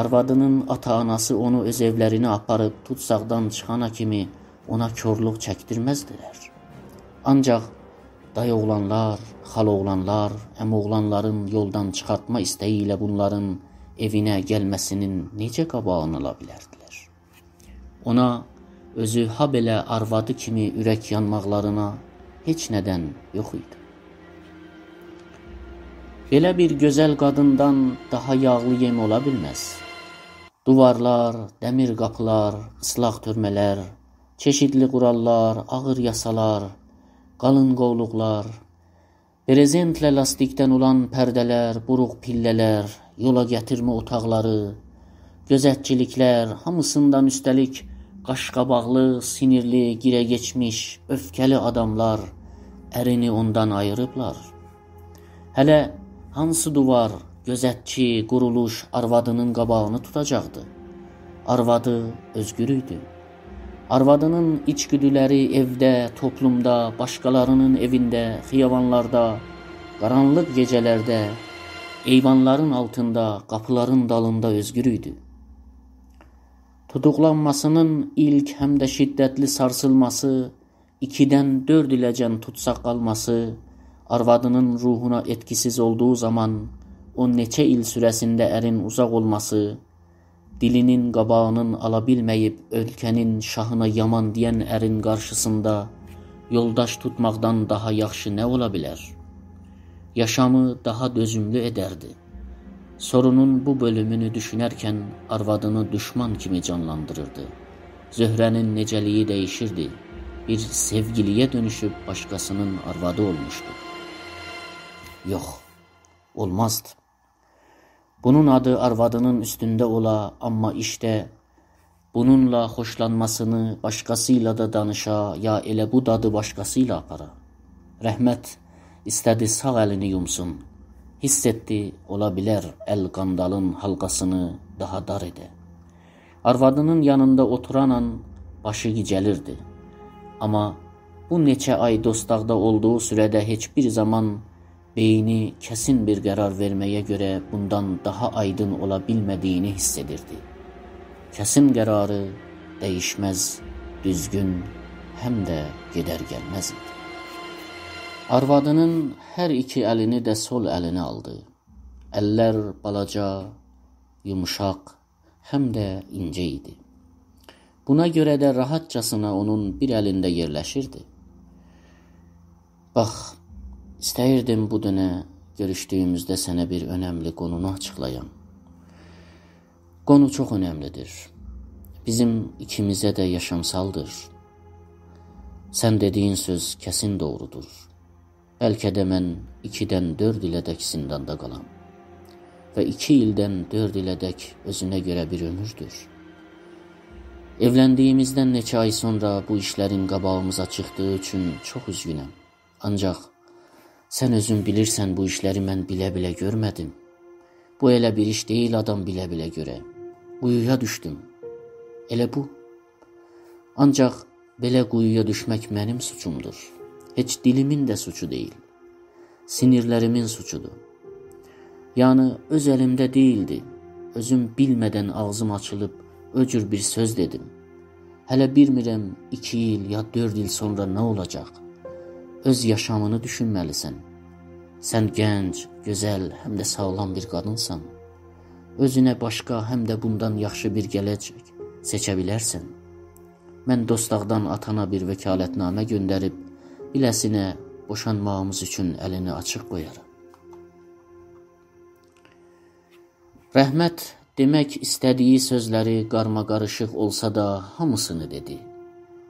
آروادی‌نین آتا-آناسی اونو اؤز ائولرینه آپاریب توتساقدان چیخانا کیمی اونا کورلوق چکدیرمزدیلر. آنجاق دایی‌اوغلانلار، خالاوغلانلار، عمی‌اوغلانلارین یولدان چیخارتما ایسته‌یی ایله بونلارین ائوینه گلمه‌سی‌نین نئجه قاباغینی آلا بیلردیلر؟ اونا اؤزو هابئله آروادی کیمی اورک یانماقلارینا هئچ ندن یوخ ایدی. بئله بیر گؤزل قادیندان داها یاغلی یئم اولا بیلمز. دیوارلار، دمیر قاپیلار، ایسلاق تورمه‌لر، چئشیتلی قوراللار، آغیر یاسالار، قالین قوللوقلار، برزنتله لاستیکدن اولان پرده‌لر، بوروق پیلله‌لر، یولا گتیرمه اوتاقلاری، گؤزتچیلیکلر، هامیسیندان اوسته‌لیک قاش‌قاباقلی، سینیرلی، گیره گئچمیش، اؤفکه‌لی آداملار، ارینی اوندان آییریبلار. هله هانسی دیوار، گؤزتچی، قورولوش آروادینین قاباغینی توتاجاقدی؟ آروادی اؤزگور ایدی. آروادینین ایچگودولری ائوده، توپلومدا، باشقالارینین ائوینده، خیابانلاردا، قارانلیق گئجه‌لرده، ایوانلارین آلتیندا، قاپیلارین دالیندا اؤزگور ایدی. توتوقلانماسینین ایلک هم ده شدتلی سارسیلماسی، ایکیدن دؤرد ایله‌جن توتساق قالماسی، آروادینین روحونا ائتکیسیز اولدوغو زامان او نئچه ایل سوره‌سینده ارین اوزاق اولماسی، دیلینین قاباغینین آلا بیلمه‌ییب اؤلکه‌نین شاهینا یامان دئین ارین قارشیسیندا یولداش توتماقدان داها یاخشی نه اولا بیلر؟ یاشامی داها دؤزوملو ائدردی. سورونون بو بؤلومونو دوشونرکن آروادینی دوشمان کیمی جانلاندیریردی. زهره‌نین نئجه‌لیگی دییشیردی. بیر سئوگیلی‌یه دؤنوشوب باشقاسینین آروادی اولموشدو. یوخ، اولمازدی. بونون آدی آروادینین اوستونده اولا، آمما ایشته بونونلا خوشلانماسینی باشقاسی ایله ده دانیشا، یا ائله بو دادی باشقاسی ایله آپارا. رحمت ایسته‌دی ساغ الینی یومسون. حیس ائتدی، اولا بیلر ال قاندالین حالقاسینی داها دار ائده. آروادینین یانیندا اوتوران آن باشی گیجه‌لیردی. آمما بو نئچه آی دوستاقدا اولدوغو سوره‌ده هئچ بیر زامان بئینی کسین بیر قرار وئرمه‌یه گؤره بوندان داها آیدین اولا بیلمه‌دیگینی حیس ائدیردی. کسین قراری دییشمز، دوزگون، هم ده گئدر گلمز ایدی. آروادینین هر ایکی الینی ده سول الینه آلدی. اللر بالاجا، یوموشاق، هم ده اینجه ایدی. بونا گؤره ده راحتجاسینا اونون بیر الینده یئرلشیردی. باخ، ایسته‌ییردیم بو دؤنه گؤروشدویوموزده سنه بیر اؤنملی قونونو آچیقلایام. قونو چوخ اؤنملیدیر. بیزیم ایکیمیزه ده یاشامسالدیر. سن دئدیگین سؤز کسین دوغرودور. بلکه ده من ایکیدن دؤرد ایله‌دک زینداندا قالام. و ایکی ایلدن دؤرد ایله‌دک اؤزونه گؤره بیر عؤموردور. ائولندیگیمیزدن نئچه آی سونرا بو ایشلرین قاباغیمیزا چیخدیغی اوچون چوخ اوزگونم. آنجاق سن اؤزون بیلیرسن، بو ایشلری من بیله-بیله گؤرمه‌دیم. بو ائله بیر ایش دئییل آدام بیله-بیله گؤره. قویویا دوشدوم. ائله بو. آنجاق بئله قویویا دوشمک منیم سوچومدور. هئچ دیلیمین ده سوچو دئییل. سینیرلریمین سوچودور. یعنی، اؤز الیمده دئییلدی. اؤزوم بیلمه‌دن آغزیم آچیلیب، او جور بیر سؤز دئدیم. هله بیلمیرم، ایکی ایل یا دؤرد ایل سونرا نه اولاجاق؟ اؤز یاشامینی دوشونمه‌لیسن. سن گنج، گؤزل، هم ده ساغلام بیر قادینسان. اؤزونه باشقا، هم ده بوندان یاخشی بیر گله‌جک سئچه بیلرسن. من دوستاقدان آتانا بیر وکالتنامه گؤندریب، بیله‌سینه بوشانماغیمیز اوچون الینی آچیق قویارام. رحمت دئمک ایسته‌دیگی سؤزلری قارماقاریشیق اولسا دا هامیسینی دئدی.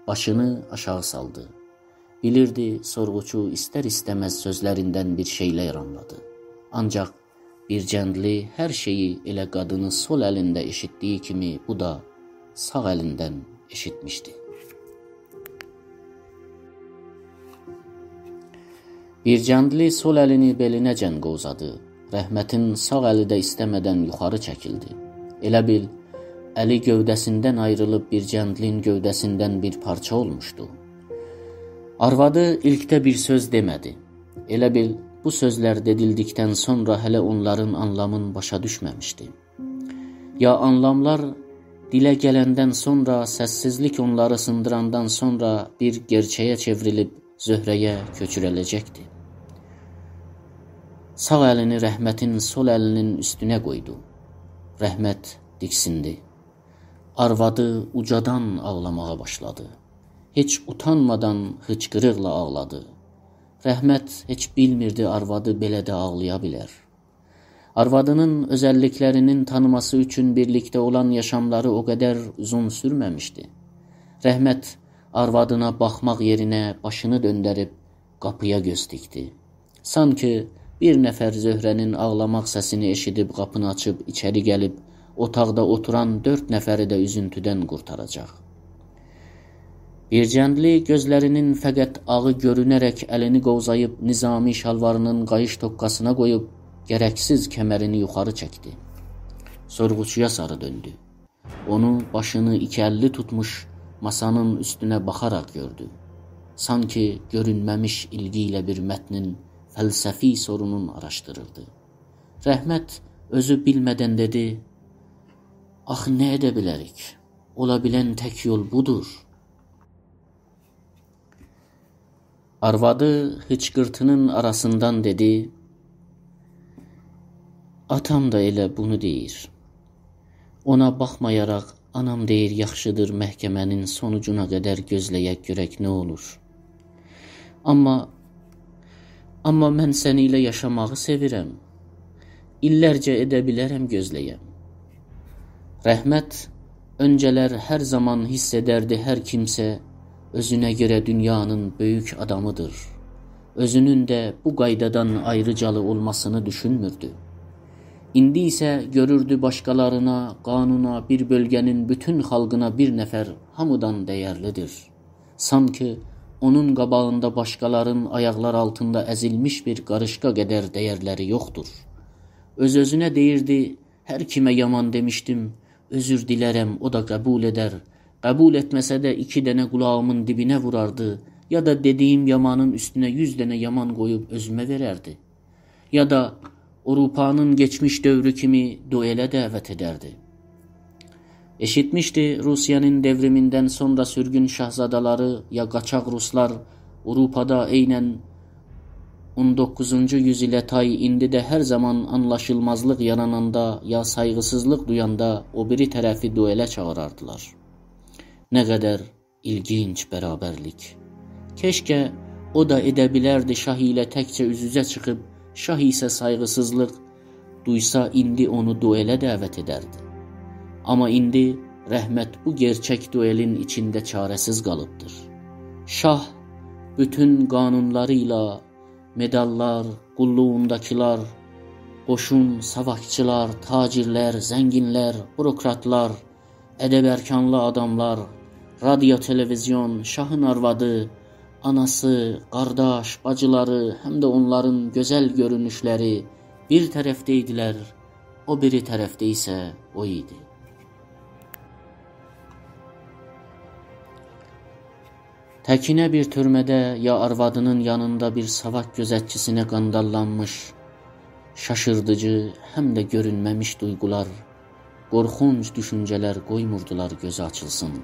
باشینی آشاغی سالدی. بیلیردی، سورغوچو ایستر-ایسته‌مز سؤزلریندن بیر شئیلر آنلادی. آنجاق بیرجندلی هر شئیی ائله قادینی سول الینده ائشیتدیگی کیمی بو دا ساغ الیندن ائشیتمیشدی. بیرجندلی سول الینی بئلینه‌جن قووزادی. رحمتین ساغ الی ده ایسته‌مه‌دن یوخاری چکیلدی. ائله بیل، الی گؤوده‌سیندن آیریلیب بیرجندلین گؤوده‌سیندن بیر پارچا اولموشدو. آروادی ایلکده بیر سؤز دئمه‌دی. ائله بیل، بو سؤزلر دئدیلدیکدن سونرا هله اونلارین آنلامین باشا دوشمه‌میشدی. یا آنلاملار دیله گلندن سونرا، سس‌سیزلیک اونلاری سیندیراندان سونرا بیر گئرچه‌یه چئوریلیب زهره‌یه کؤچوره‌له‌جکدی. ساغ الینی رحمتین سول الینین اوستونه قویدو. رحمت دیکسیندی. آروادی اوجادان آغلاماغا باشلادی. هئچ اوتانمادان هیچقیریقلا آغلادی. رحمت هئچ بیلمیردی آروادی بئله ده آغلایا بیلر. آروادینین اؤزللیکلرینین تانیماسی اوچون بیرلیکده اولان یاشاملاری او قدر اوزون سورمه‌میشدی. رحمت آروادینا باخماق یئرینه باشینی دؤندریب قاپییا گؤز تیکدی. سانکی بیر نفر زهره‌نین آغلاماق سسینی ائشیدیب قاپینی آچیب ایچری گلیب اوتاقدا اوتوران دؤرد نفری ده اوزونتودن قورتاراجاق. بیرجندلی گؤزلرینین فقط آغی گؤرونه‌رک الینی قووزاییب نظامی شالوارینین قاییش توققاسینا قویوب، گرکسیز کمرینی یوخاری چکدی. سورغوچویا ساری دؤندو. اونو باشینی ایکی اللی توتموش ماسانین اوستونه باخاراق گؤردو. سانکی گؤرونمه‌میش ایلگی ایله بیر متنین فلسفی سورونون آراشدیریردی. رحمت اؤزو بیلمه‌دن دئدی: «آخی نه ائده بیلریک؟ اولا بیلن تک یول بودور.» آروادی هیچقیرتینین آراسیندان دئدی: «آتام دا ائله بونو دئییر. اونا باخمایاراق آنام دئییر، یاخشیدیر، محکمه‌نین سونوجونا قدر گؤزله‌یک، گؤرک نه اولور. آمما، آمما من سنینله یاشاماغی سئویرم. ایللرجه ائده بیلرم گؤزله‌یم.» رحمت اؤنجه‌لر هر زامان حیس ائدردی، هر کیمسه اؤزونه گؤره دونیانین بؤیوک آدامیدیر. اؤزونون ده بو قایدادان آیریجالی اولماسینی دوشونموردو. ایندی ایسه گؤروردو باشقالارینا، قانونا، بیر بؤلگه‌نین بوتون خالقینا بیر نفر هامیدان دَیرلیدیر. سانکی اونون قاباغیندا باشقالارین آیاقلار آلتیندا ازیلمیش بیر قاریشقا قدر دَیرلری یوخدور. اؤز-اؤزونه دئییردی: «هر کیمه یامان دئمیشدیم، عذر دیلرم، او دا قبول ائدر. قبول ائتمه‌سه ده ایکی دنه قولاغیمین دیبینه ووراردی، یا دا دئدیگیم یامانین اوستونه یوز دنه یامان قویوب اؤزومه وئرردی. یا دا آوروپانین کئچمیش دؤورو کیمی دوئله دعوت ائدردی.» ائشیتمیشدی، روسیه‌نین دئوریمیندن سونرا سورگون شاهزاده‌لری یا قاچاق روسلار آوروپادا عیناً اون دوققوزونجو یوز ایله تای ایندی ده هر زامان آنلاشیلمازلیق یاراناندا یا سایغیسیزلیق دویاندا او بیری طرفی دوئله چاغیراردیلار. نه قدر ایلگینج برابرلیک. کئشکه او دا ائده بیلردی شاه ایله تکجه اوز-اوزه چیخیب، شاه ایسه سایغیسیزلیق دویسا، ایندی اونو دوئله دعوت ائدردی. آمما ایندی رحمت بو گئرچک دوئلین ایچینده چاره‌سیز قالیبدیر. شاه بوتون قانونلاری ایله، مداللار، قوللوغونداکیلار، قوشون، ساواشچیلار، تاجرلر، زنگینلر، بوروکراتلار، ادب-ارکانلی آداملار، رادیو، تلویزیون، شاهین آروادی، آناسی، قارداش، باجیلاری، هم ده اونلارین گؤزل گؤرونوشلری بیر طرفده ایدیلر، او بیری طرفده ایسه او ایدی. تکینه بیر تورمه‌ده یا آروادینین یانیندا بیر ساواک گؤزتچیسینه قانداللانمیش، شاشیردیجی، هم ده گؤرونمه‌میش دویغولار، قورخونج دوشونجه‌لر قویموردولار گؤزو آچیلسین.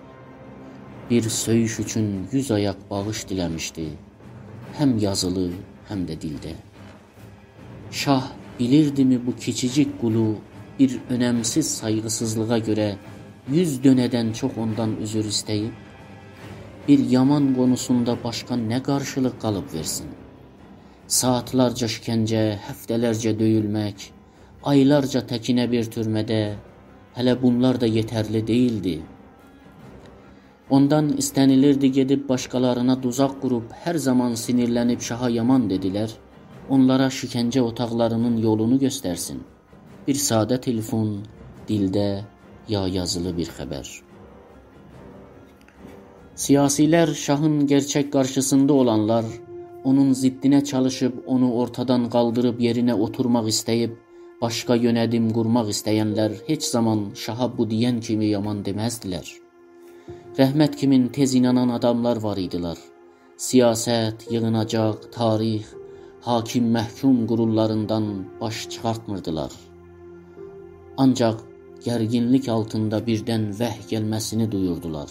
بیر سؤیوش اوچون یوز آیاق باغیش دیله‌میشدی، هم یازیلی، هم ده دیلده. شاه بیلیردیمی بو کیچیجیک قولو بیر اؤنمسیز سایغیسیزلیغا گؤره یوز دؤنه‌دن چوخ اوندان عذر ایسته‌ییب؟ بیر یامان قونوسوندا باشقا نه قارشیلیق قالیب وئرسین؟ ساعاتلارجا شکنجه، هفته‌لرجه دؤیولمک، آیلارجا تکینه بیر تورمه‌ده، هله بونلار دا یئترلی دئییلدی. اوندان ایسته‌نیلیردی گئدیب باشقالارینا دوزاق قوروب، هر زامان سینیرلنیب شاها یامان دئدیلر، اونلارا شکنجه اوتاقلارینین یولونو گؤسترسین. بیر ساده تلفون، دیلده یا یازیلی بیر خبر. سیاسیلر، شاهین گئرچک قارشیسیندا اولانلار، اونون ضدینه چالیشیب اونو اورتادان قالدیریب یئرینه اوتورماق ایسته‌ییب، باشقا یؤنه‌دیم قورماق ایسته‌ینلر هئچ زامان شاها بو دئین کیمی یامان دئمزدیلر. رحمت کیمین تئز اینانان آداملار وار ایدیلر. سیاست، ییغیناجاق، تاریخ، حاکم-محکوم قوروللاریندان باش چیخارتمیردیلار. آنجاق گرگینلیک آلتیندا بیردن وهی گلمه‌سینی دویوردولار.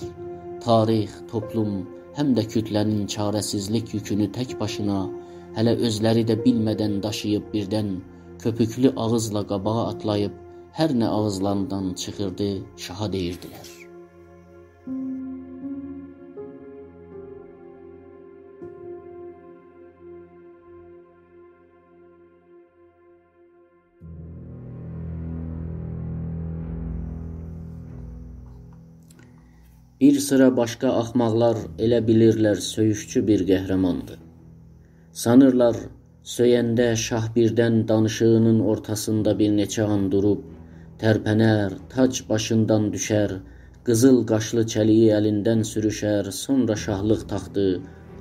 تاریخ، توپلوم، هم ده کوتله‌نین چاره‌سیزلیک یوکونو تک باشینا، هله اؤزلری ده بیلمه‌دن داشیییب، بیردن کؤپوکلو آغیزلا قاباغا آتلاییب، هر نه آغیزلاریندان چیخیردی، شاها دئییردیلر. بیر سیرا باشقا آخماقلار ائله بیلیرلر، سؤیوشچو بیر قهرماندیر. سانیرلار، سؤینده شاه بیردن دانیشیغینین اورتاسیندا بیر نئچه آن دوروب، ترپنر، تاج باشیندان دوشر، قیزیل قاشلی چلیگی الیندن سوروشر، سونرا شاهلیق تاختی،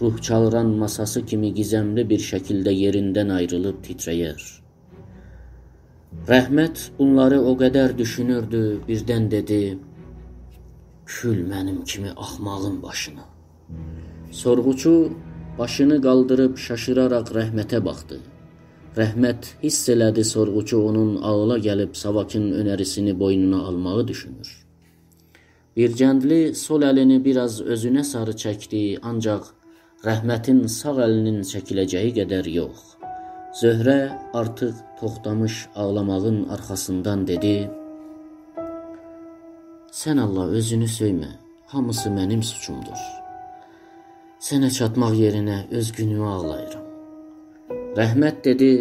روح چاغیران ماساسی کیمی گیزملی بیر شکیلده یئریندن آیریلیب تیتره‌یر. رحمت بونلاری او قدر دوشونوردو، بیردن دئدی: «کول منیم کیمی آخماغین باشینا.» سورغوچو باشینی قالدیریب شاشیراراق رحمته باخدی. رحمت حیس ائله‌دی، سورغوچو اونون عاغیلا گلیب ساواکین اؤنریسینی بوینونا آلماغی دوشونور. بیرجندلی سول الینی بیر آز اؤزونه ساری چکدی، آنجاق رحمتین ساغ الینین چکیله‌جه‌یی قدر یوخ. زهره آرتیق توختامیش آغلاماغین آرخاسیندان دئدی: «سن الله اؤزونو سؤیمه، هامیسی منیم سوچومدور. سنه چاتماق یئرینه اؤز گونومو آغلاییرام.» رحمت دئدی: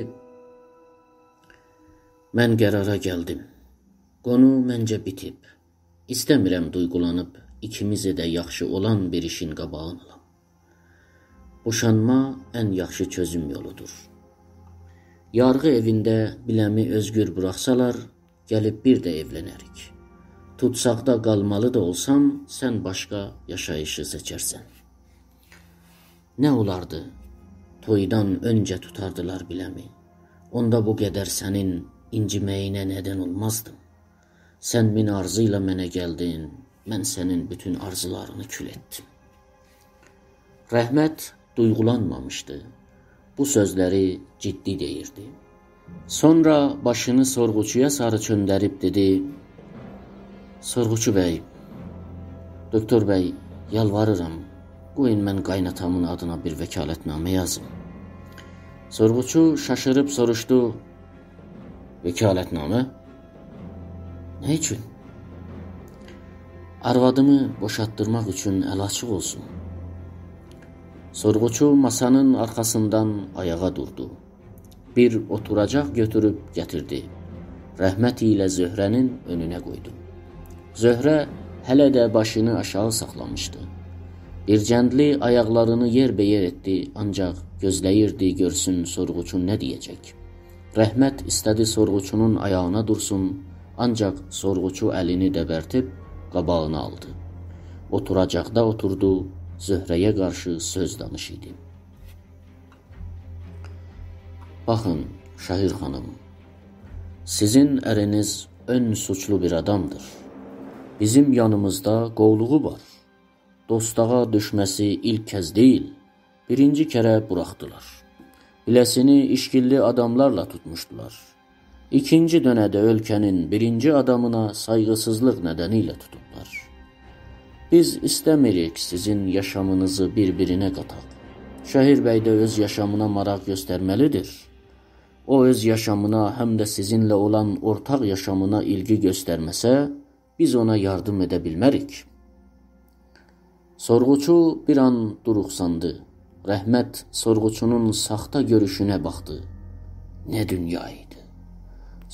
«من قرارا گلدیم. قونو منجه بیتیب. ایسته‌میرم دویغولانیب ایکیمیزی ده یاخشی اولان بیر ایشین قاباغین آلام. بوشانما ان یاخشی چؤزوم یولودور. یارغی ائوینده بیله‌می اؤزگور بوراخسالار، گلیب بیر ده ائولنریک. توتساقدا قالمالی دا اولسام، سن باشقا یاشاییشی سئچرسن.» «نه اولاردی؟ تویدان اؤنجه توتاردیلار بیله‌می. اوندا بو قدر سنین اینجیمه‌یینه ندن اولمازدیم. سن مین آرزو ایله منه گلدین، من سنین بوتون آرزولارینی کول ائتدیم.» رحمت دویغولانمامیشدی. بو سؤزلری جدی دئییردی. سونرا باشینی سورغوچویا ساری چؤندریب دئدی: «سورغوچو بی، دوکتور بی، یالواریرام، قویون من قایناتامین آدینا بیر وکالتنامه یازیم.» سورغوچو شاشیریب سوروشدو: «وکالتنامه؟ نه اوچون؟» «آروادیمی بوشالتدیرماق اوچون ال آچیق اولسون.» سورغوچو ماسانین آرخاسیندان آیاغا دوردو. بیر اوتوراجاق گؤتوروب گتیردی. رحمت ایله زهره‌نین اؤنونه قویدو. زهره هله ده باشینی آشاغی ساخلامیشدی. بیرجندلی آیاقلارینی یئربه‌یئر ائتدی، آنجاق گؤزله‌ییردی، گؤرسون سورغوچو نه دئیه‌جک. رحمت ایسته‌دی سورغوچونون آیاغینا دورسون، آنجاق سورغوچو الینی دبرتیب قاباغینا آلدی. اوتوراجاقدا اوتوردو، زهره‌یه قارشی سؤز دانیشیردی. «باخین، شهیر خانیم، سیزین ارینیز ان سوچلو بیر آدامدیر. بیزیم یانیمیزدا قوولوغو وار. دوستاغا دوشمه‌سی ایلک کز دئییل، بیرینجی کره بوراخدیلار. بیله‌سینی ایشکیللی آداملارلا توتموشدولار. ایکینجی دؤنه ده اؤلکه‌نین بیرینجی آدامینا سایغیسیزلیق ندنی ایله توتوبلار. بیز ایسته‌میریک سیزین یاشامینیزی بیر-بیرینه قاتاق. شهیر بی ده اؤز یاشامینا ماراق گؤسترمه‌لیدیر. او اؤز یاشامینا، هم ده سیزینله اولان اورتاق یاشامینا ایلگی گؤسترمه‌سه، بیز اونا یاردیم ائده بیلمه‌ریک.» سورغوچو بیر آن دوروخساندی. رحمت سورغوچونون ساختا گؤروشونه باخدی. نه دونیا ایدی!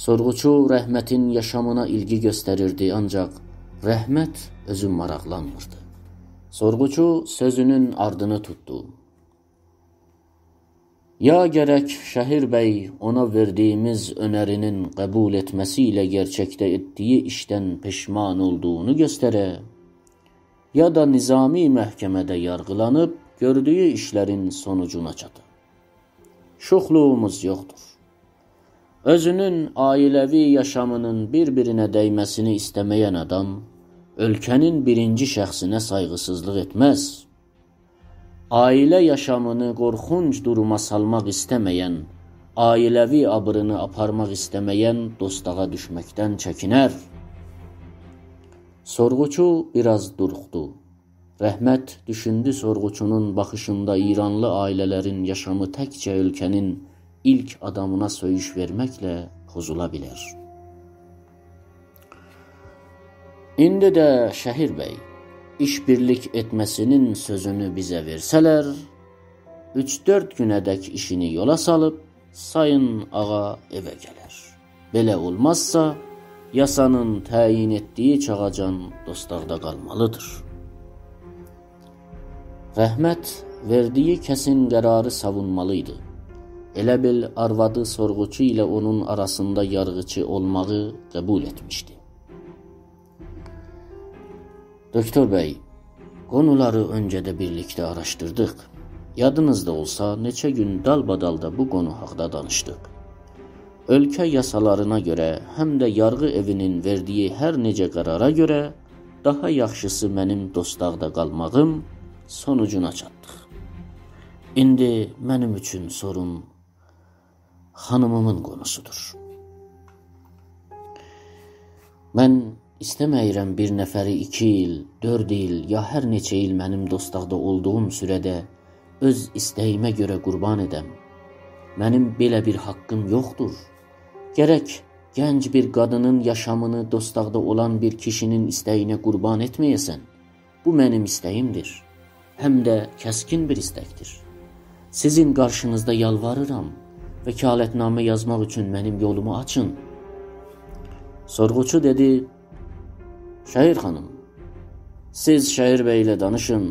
سورغوچو رحمتین یاشامینا ایلگی گؤستریردی، آنجاق رحمت اؤزو ماراقلانمیردی. سورغوچو سؤزونون آردینی توتدو. «یا گرک شهیر بی اونا وئردیگیمیز اؤنری‌نین قبول ائتمه‌سی ایله گئرچکده ائتدیگی ایشدن پشیمان اولدوغونو گؤستره، یا دا نظامی محکمه‌ده یارغیلانیب گؤردوگو ایشلرین سونوجونا چاتا. شوخلوغوموز یوخدور. اؤزونون عائله‌وی یاشامی‌نین بیر-بیرینه دیمه‌سینی ایسته‌مه‌ین آدام اؤلکه‌نین بیرینجی شخصینه سایغیسیزلیق ائتمز. عائله یاشامی‌نی قورخونج دوروما سالماق ایسته‌مه‌ین، عائله‌وی آبیرینی آپارماق ایسته‌مه‌ین دوستاغا دوشمکدن چکینر.» سورغوچو بیر آز دوروخدو. رحمت دوشوندو، سورغوچونون باخیشیندا ایرانلی عائله‌لرین یاشامی تکجه اؤلکه‌نین ایلک آدامینا سؤیوش وئرمکله پوزولا بیلر. «ایندی ده شهیر بی، ایش‌بیرلیک ائتمه‌سینین سؤزونو بیزه وئرسه‌لر، اوچ-دؤرد گونه‌دک ایشینی یولا سالیب، سایین آغا ائوه گلر. بئله اولمازسا، یاسانین تعیین ائتدیگی چاغاجان دوستاغدا قالمالیدیر.» رحمت وئردیگی کسین قراری ساوونمالی ایدی. ائله بیل آروادی سورغوچو ایله اونون آراسیندا یارغیچی اولماغی قبول ائتمیشدی. دکتر بی، قونولاری اؤنجه ده بیرلیکده آراشدیردیق. یادینیزدا اولسا، نئچه گون دالبادال دا بو قونو حاقدا دانیشدیق. اؤلکه یاسالارینا گؤره، هم ده یارغی ائوینین وئردیگی هر نئجه قرارا گؤره، داها یاخشیسی منیم دوستاقدا قالماغیم سونوجونا چاتدیق. ایندی منیم اوچون سورون خانیمیمین قونوسودور. من ایسته‌مه‌ییرم بیر نفری ایکی ایل، دؤرد ایل، یا هر نئچه ایل منیم دوستاقدا اولدوغوم سوره‌ده اؤز ایسته‌ییمه گؤره قوربان ائدم. منیم بئله بیر حاققیم یوخدور. گرک گنج بیر قادینین یاشامینی دوستاقدا اولان بیر کیشی‌نین ایسته‌یینه قوربان ائتمه‌یه‌سن. بو منیم ایسته‌ییمدیر. هم ده کسکین بیر ایستکدیر. سیزین قارشینیزدا یالواریرام، وکالتنامه یازماق اوچون منیم یولومو آچین. سورغوچو دئدی: «شاعر خانیم، سیز شاعر بی ایله دانیشین.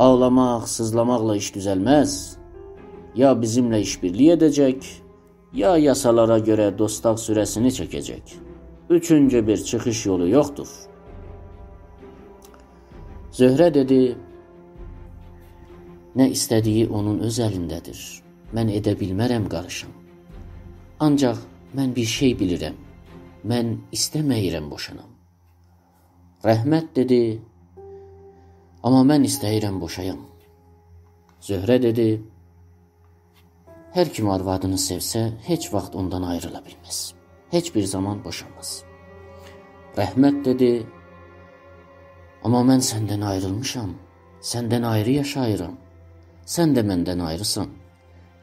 آغلاماق، سیزلاماقلا ایش دوزلمز. یا بیزیمله ایش‌بیرلیک ائده‌جک، یا یاسالارا گؤره دوستاق سوره‌سینی چکه‌جک. اوچونجو بیر چیخیش یولو یوخدور.» زهره دئدی: «نه ایسته‌دیگی اونون اؤز الینده‌دیر. من ائده بیلمه‌رم قاریشام. آنجاق من بیر شئی بیلیرم. من ایسته‌مه‌ییرم بوشانام.» رحمت دئدی: «آمما من ایسته‌ییرم بوشایام.» زهره دئدی: «هر کیم آروادینی سئوسه، هئچ واخت اوندان آیریلا بیلمز. هئچ بیر زامان بوشانماز.» رحمت دئدی: «آمما من سندن آیریلمیشام. سندن آیری یاشاییرام. سن ده مندن آیریسان.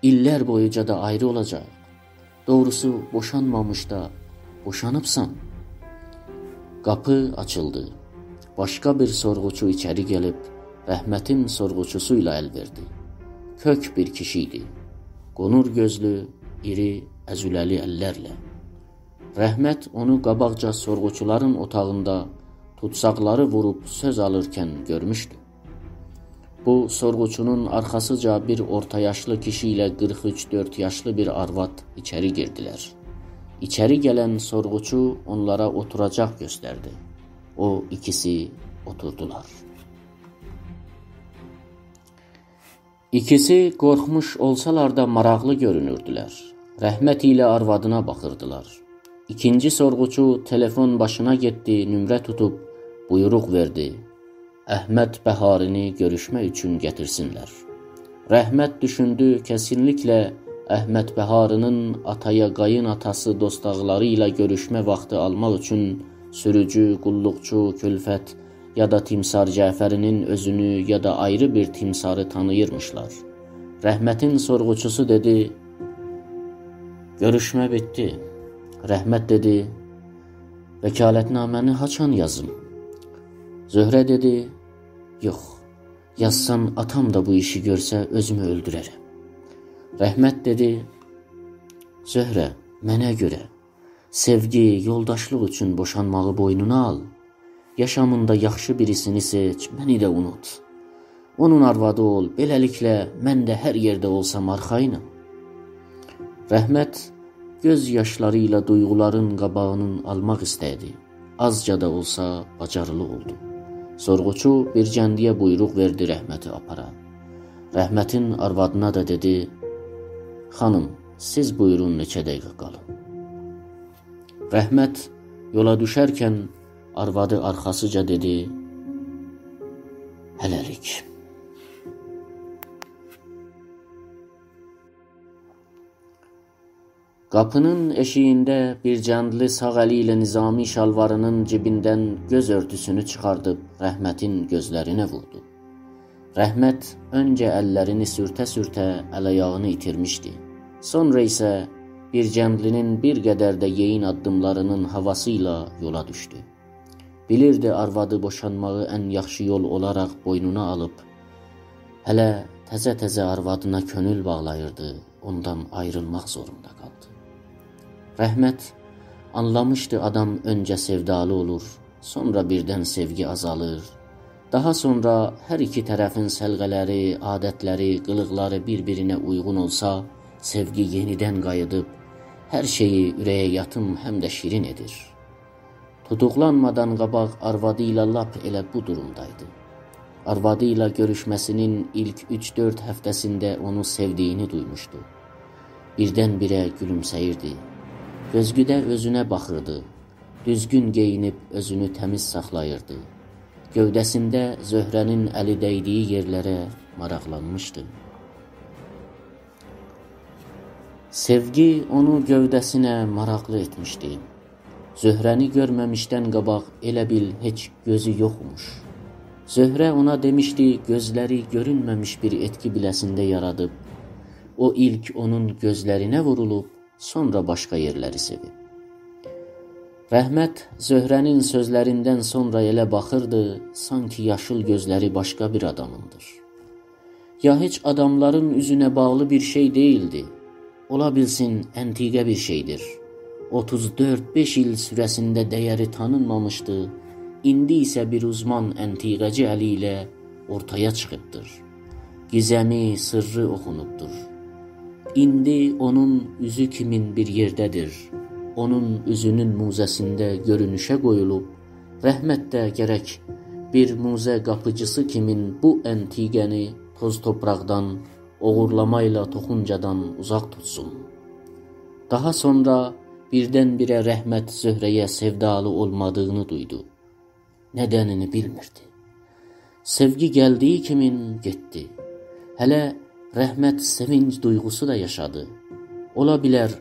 ایللر بویوجا دا آیری اولاجاغیق. دوغروسو، بوشانمامیش دا بوشانیبسان.» قاپی آچیلدی. باشقا بیر سورغوچو ایچری گلیب، رحمتین سورغوچوسو ایله ال وئردی. کؤک بیر کیشی ایدی. قونور گؤزلو، ایری، ازوله‌لی اللرله. رحمت اونو قاباقجا سورغوچولارین اوتاغیندا توتساقلاری ووروب سؤز آلیرکن گؤرموشدو. بو سورغوچونون آرخاسیجا بیر اورتا یاشلی کیشی ایله قیرخ اوچ دؤرد یاشلی بیر آرواد ایچری گیردیلر. ایچری گلن سورغوچو اونلارا اوتوراجاق گؤستردی. او ایکیسی اوتوردولار. ایکیسی قورخموش اولسالار دا ماراقلی گؤرونوردولر. رحمت ایله آروادینا باخیردیلار. ایکینجی سورغوچو تلفون باشینا گئتدی، نمره توتوب بویروق وئردی: «احمد بهارینی گؤروشمک اوچون گتیرسینلر.» رحمت دوشوندو، کسینلیکله احمد بهارینین آتایا قایین آتاسی دوستاقلاری ایله گؤروشمه واختی آلماق اوچون سوروجو، قوللوقچو، کلفت یا دا تیمسار جعفری‌نین اؤزونو، یا دا آیری بیر تیمساری تانیییرمیشلار. رحمتین سورغوچوسو دئدی: «گؤروشمه بیتدی.» رحمت دئدی: «وکالتنامه‌نی هاچان یازیم؟» زهره دئدی: «یوخ، یازسان، آتام دا بو ایشی گؤرسه، اؤزومو اؤلدوررم.» رحمت دئدی: «زهره، منه گؤره سئوگی، یولداشلیق اوچون بوشانماغی بوینونا آل. یاشامیندا یاخشی بیریسینی سئچ، منی ده اونوت. اونون آروادی اول، بئله‌لیکله من ده هر یئرده اولسام آرخایینام.» رحمت گؤز یاشلاری ایله دویغولارین قاباغینی آلماق ایسته‌دی. آزجا دا اولسا باجاریلی اولدو. سورغوچو بیر جندی‌یه بویروق وئردی رحمتی آپارا. رحمتین آروادینا دا دئدی: «خانیم، سیز بویورون، نئچه دقیقه قالین.» رحمت یولا دوشرکن آروادی آرخاسیجا دئدی: «هله‌لیک.» قاپی‌نین ائشیگینده بیر جندلی ساغ الی ایله نظامی شالواری‌نین جیبیندن گؤز اؤرتوسونو چیخاردیب رحمتین گؤزلرینه ووردو. رحمت اؤنجه اللرینی سورته-سورته ال-آیاغینی ایتیرمیشدی. سونرا ایسه بیر جندلی‌نین بیر قدر ده یئیین آددیملاری‌نین هاواسی ایله یولا دوشدو. بیلیردی، آروادی بوشانماغی ان یاخشی یول اولاراق بوینونا آلیب، هله تزه-تزه آروادینا کؤنول باغلاییردی، اوندان آیریلماق زوروندا قالدی. رحمت آنلامیشدی، آدام اؤنجه سئودالی اولور، سونرا بیردن سئوگی آزالیر. داها سونرا هر ایکی طرفین سلیقه‌لری، عادتلری، قیلیقلاری بیر-بیرینه اویغون اولسا، سئوگی یئنیدن قاییدیب هر شئیی اوره‌یه یاتیم، هم ده شیرین ائدیر. توتوقلانمادان قاباق آروادی ایله لاپ ائله بو دورومدایدی. آروادی ایله گؤروشمه‌سینین ایلک اوچ-دؤرد هفته‌سینده اونو سئودیگینی دویموشدو. بیردن-بیره گولومسه‌ییردی. گؤزگوده اؤزونه باخیردی. دوزگون گئیینیب اؤزونو تمیز ساخلاییردی. گؤوده‌سینده زهره‌نین الی دیدیگی یئرلره ماراقلانمیشدی. سئوگی اونو گؤوده‌سینه ماراقلی ائتمیشدی. زهره‌نی گؤرمه‌میشدن قاباق ائله بیل هئچ گؤزو یوخموش. زهره اونا دئمیشدی، گؤزلری گؤرونمه‌میش بیر ائتکی بیله‌سینده یارادیب. او ایلک اونون گؤزلرینه وورولوب، سونرا باشقا یئرلری سئویب. رحمت زهره‌نین سؤزلریندن سونرا ائله باخیردی، سانکی یاشیل گؤزلری باشقا بیر آدامین‌دیر. یا هئچ آداملارین اوزونه باغلی بیر شئی دئییلدی. اولا بیلسین، انتیقه بیر شئیدیر. اوتوز دؤرد-بئش ایل سوره‌سینده دیری تانینمامیشدی، ایندی ایسه بیر اوزمان انتیقه‌جی الی ایله اورتایا چیخیبدیر. گیزمی، سیرّی اوخونوبدور. ایندی اونون اوزو کیمین بیر یئرده‌دیر. اونون اوزونون موزه‌سینده گؤرونوشه قویولوب، رحمت ده گرک بیر موزه قاپیجیسی کیمین بو انتیقه‌نی توز-توپراقدان، اوغورلامایلا توخونجادان اوزاق توتسون. داها سونرا بیردن-بیره رحمت زهره‌یه سئودالی اولمادیغینی دویدو. ندنینی بیلمیردی. سئوگی گلدیگی کیمین گئتدی. هله رحمت سئوینج دویغوسو دا یاشادی. اولا بیلر،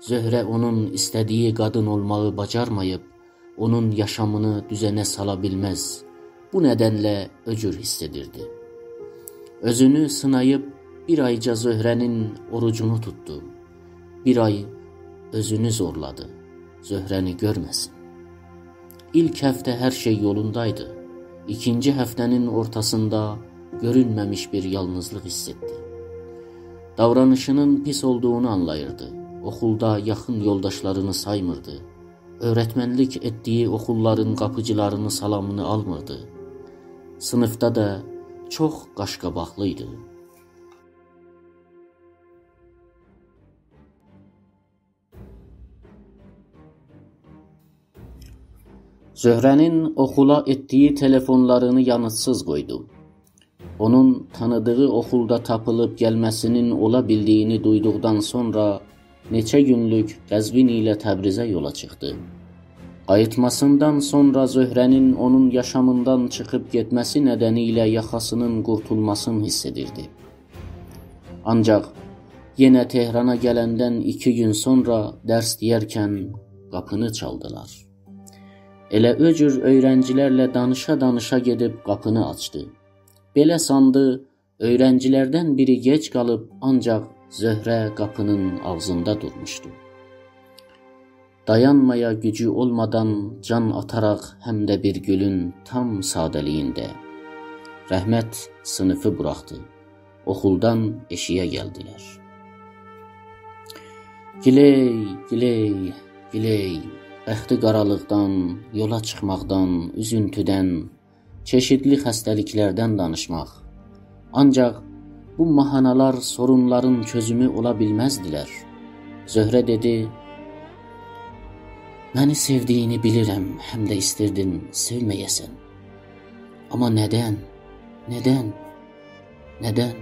زهره اونون ایسته‌دیگی قادین اولماغی باجارماییب، اونون یاشامینی دوزنه سالا بیلمز. بو ندنله او جور حیس ائدیردی. اؤزونو سیناییب بیر آیجا زهره‌نین اوروجونو توتدو. بیر آی اؤزونو زورلادی، زهره‌نی گؤرمه‌سین. ایلک هفته هر شئی یولوندایدی. ایکینجی هفته‌نین اورتاسیندا گؤرونمه‌میش بیر یالنیزلیق حیس ائتدی. داورانیشینین پیس اولدوغونو آنلاییردی. اوخولدا یاخین یولداشلارینی سایمیردی. اؤیرتمنلیک ائتدیگی اوخوللارین قاپیجیلارینی سالامینی آلمیردی. صینیفدا دا چوخ قاش‌قاباقلی ایدی. زهره‌نین اوخولا ائتدیگی تلفونلارینی یانیجسیز قویدو. اونون تانیدیغی اوخولدا تاپیلیب گلمه‌سینین اولا بیلدیگینی دویدوقدان سونرا نئچه گونلوک قزوین ایله تبریزه یولا چیخدی. قاییتماسیندان سونرا زهره‌نین اونون یاشامیندان چیخیب گئتمه‌سی ندنی ایله یاخاسینین قورتولماسینی حیس ائدیردی. آنجاق یئنه تهرانا گلندن ایکی گون سونرا درس دئیرکن قاپینی چالدیلار. ائله او جور اؤیرنجیلرله دانیشا-دانیشا گئدیب قاپینی آچدی. بئله ساندی، اؤیرنجیلردن بیری گئج قالیب، آنجاق زهره قاپینین آغزیندا دورموشدو. دایانمایا گوجو اولمادان جان آتاراق هم ده بیر گولون تام ساده‌لیگینده رحمت صینیفی بوراخدی. اوخولدان ائشیگه گلدیلر. گیلئی، گیلئی، گیلئی، بختی قارالیقدان، یولا چیخماقدان، اوزونتودن، چئشیتلی خسته‌لیکلردن دانیشماق. آنجاق بو ماهانالار سورونلارین چؤزومو اولا بیلمزدیلر. زهره دئدی: «منی سئودیگینی بیلیرم، هم ده ایستیردین سئومه‌یه‌سن. آمما ندن؟ ندن؟ ندن؟»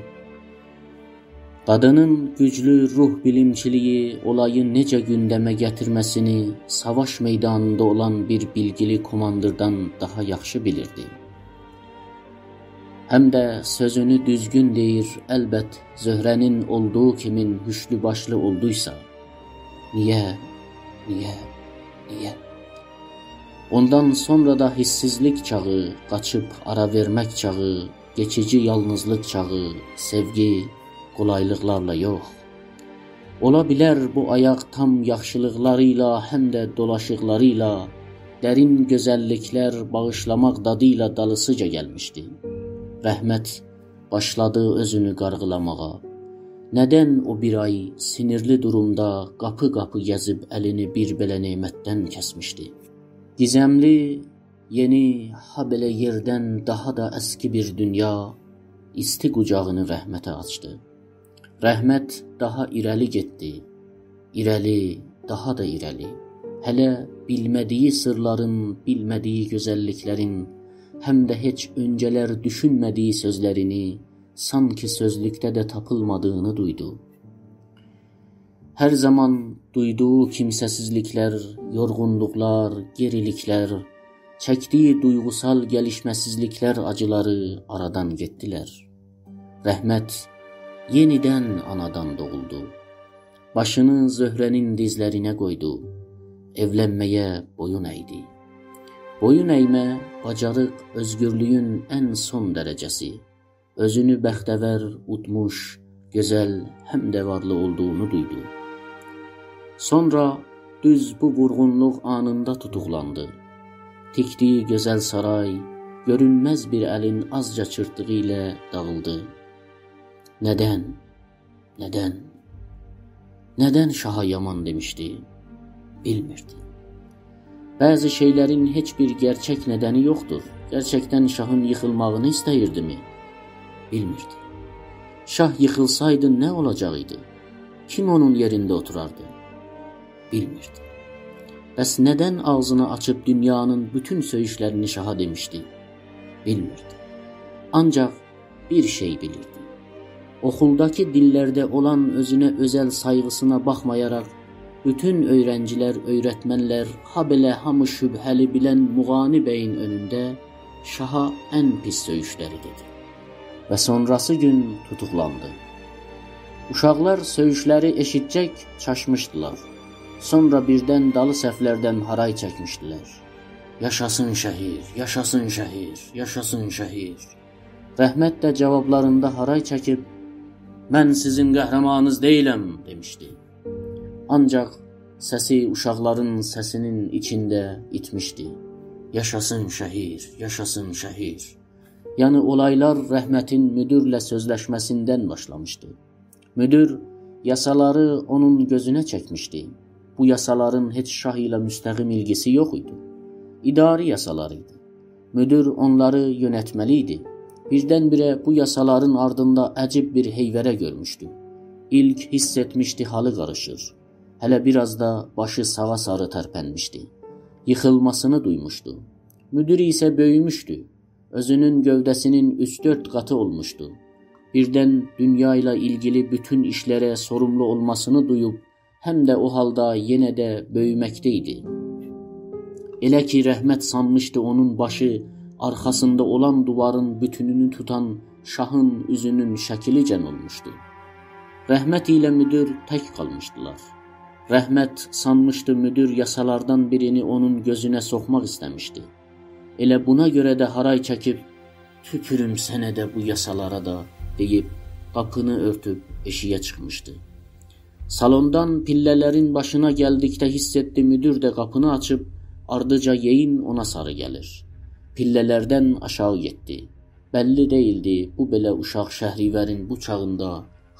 قادینین گوجلو روح بیلیمچیلیگی اولایی نئجه گوندمه گتیرمه‌سینی ساواش میدانیندا اولان بیر بیلگیلی کوماندیردان داها یاخشی بیلیردی. هم ده سؤزونو دوزگون دئییر، البت، زهره‌نین اولدوغو کیمین هوشلو باشلی اولدویسا. نییه؟ نییه؟ نییه؟ اوندان سونرا دا حیسسیزلیک چاغی، قاچیب آرا وئرمک چاغی، کئچیجی یالنیزلیق چاغی، سئوگی قولایلیقلارلا یوخ. اولا بیلر، بو آیاق تام یاخشیلیقلاری ایله، هم ده دولاشیقلاری ایله، درین گؤزللیکلر باغیشلاماق دادی ایله دالیسیجا گلمیشدی. رحمت باشلادی اؤزونو قارغیلاماغا. ندن او بیر آی سینیرلی دورومدا قاپی-قاپی گزیب الینی بیر بئله نعمتدن کسمیشدی؟ گیزملی، یئنی، هابئله یئردن داها دا اسکی بیر دونیا، ایستی قوجاغینی رحمته آچدی. رحمت داها ایره‌لی گئتدی. ایره‌لی، داها دا ایره‌لی. هله بیلمه‌دیگی سیرلارین، بیلمه‌دیگی گؤزللیکلرین، هم ده هئچ اؤنجه‌لر دوشونمه‌دیگی سؤزلرینی، سانکی سؤزلوکده ده تاپیلمادیغینی دویدو. هر زامان دویدوغو کیمسه‌سیزلیکلر، یورغونلوقلار، گئریلیکلر، چکدیگی دویغوسال گلیشمه‌سیزلیکلر آجیلاری آرادان گئتدیلر. رحمت یئنیدن آنادان دوغولدو. باشینی زهره‌نین دیزلرینه قویدو. ائولنمه‌یه بویون اَیدی. بویون اَیمه، باجاریق، اؤزگورلویون ان سون درجه‌سی. اؤزونو بختور، اودموش، گؤزل، هم ده وارلی اولدوغونو دویدو. سونرا دوز بو وورغونلوق آنیندا توتوقلاندی. تیکدیگی گؤزل سارای گؤرونمز بیر الین آزجا چیرتدیغی ایله داغیلدی. ندن؟ ندن؟ ندن شاها یامان دئمیشدی؟ بیلمیردی. بعضی شئیلرین هئچ بیر گئرچک ندنی یوخدور. گئرچکدن شاهین ییخیلماغینی ایسته‌ییردیمی؟ بیلمیردی. شاه ییخیلسایدی نه اولاجاق ایدی؟ کیم اونون یئرینده اوتوراردی؟ بیلمیردی. بس ندن آغزینی آچیب دونیانین بوتون سؤیوشلرینی شاها دئمیشدی؟ بیلمیردی. آنجاق بیر شئی بیلیردی. اوخولداکی دیللرده اولان اؤزونه اؤزل سایغیسینا باخمایاراق، بوتون اؤیرنجیلر، اؤیرتمنلر، هابئله هامی شبهه‌لی بیلن موغانی بیین اؤنونده شاها ان پیس سؤیوشلری دئدی. و سونراسی گون توتوقلاندی. اوشاقلار سؤیوشلری ائشیتجک چاشمیشدیلار. سونرا بیردن دالی صفلردن هارای چکمیشدیلر: «یاشاسین شهیر، یاشاسین شهیر، یاشاسین شهیر.» رحمت ده جاوابلاریندا هارای چکیب: «من سیزین قهرمانینیز دئییلم» دئمیشدی. آنجاق سسی اوشاقلارین سسینین ایچینده ایتمیشدی. «یاشاسین شهیر، یاشاسین شهیر.» یعنی اولایلار رحمتین مدیرله سؤزلشمه‌سیندن باشلامیشدی. مدیر یاسالاری اونون گؤزونه چکمیشدی. بو یاسالارین هئچ شاه ایله مستقیم ایلگیسی یوخ ایدی. اداری یاسالار ایدی. مدیر اونلاری یؤنتمه‌لی ایدی. بیردن-بیره بو یاسالارین آردیندا عجیب بیر حیوره گؤرموشدو. ایلک حیس ائتمیشدی حالی قاریشیر. هله بیر آز دا باشی ساغا ساری ترپنمیشدی. ییخیلماسینی دویموشدو. مدیر ایسه بؤیوموشدو. اؤزونون گؤوده‌سینین اوچ-دؤرد قاتی اولموشدو. بیردن دونیا ایله ایلگیلی بوتون ایشلره سوروملو اولماسینی دویوب، هم ده او حالدا یئنه ده بؤیومکده ایدی. ائله کی رحمت سانمیشدی اونون باشی آرخاسیندا اولان دیوارین بوتونونو توتان شاهین اوزونون شکیلیجن اولموشدو. رحمت ایله مدیر تک قالمیشدیلار. رحمت سانمیشدی مدیر یاسالاردان بیرینی اونون گؤزونه سوخماق ایسته‌میشدی. ائله بونا گؤره ده هارای چکیب: «توپوروم سنه ده، بو یاسالارا دا» دئییب، قاپینی اؤرتوب ائشیگه چیخمیشدی. سالوندان پیلله‌لرین باشینا گلدیکده حیس ائتدی مدیر ده قاپینی آچیب، آردیجا یئیین اونا ساری گلیر. پیلله‌لردن آشاغی گئتدی. بللی دئییلدی بو بئله اوشاق شهریورین بو چاغیندا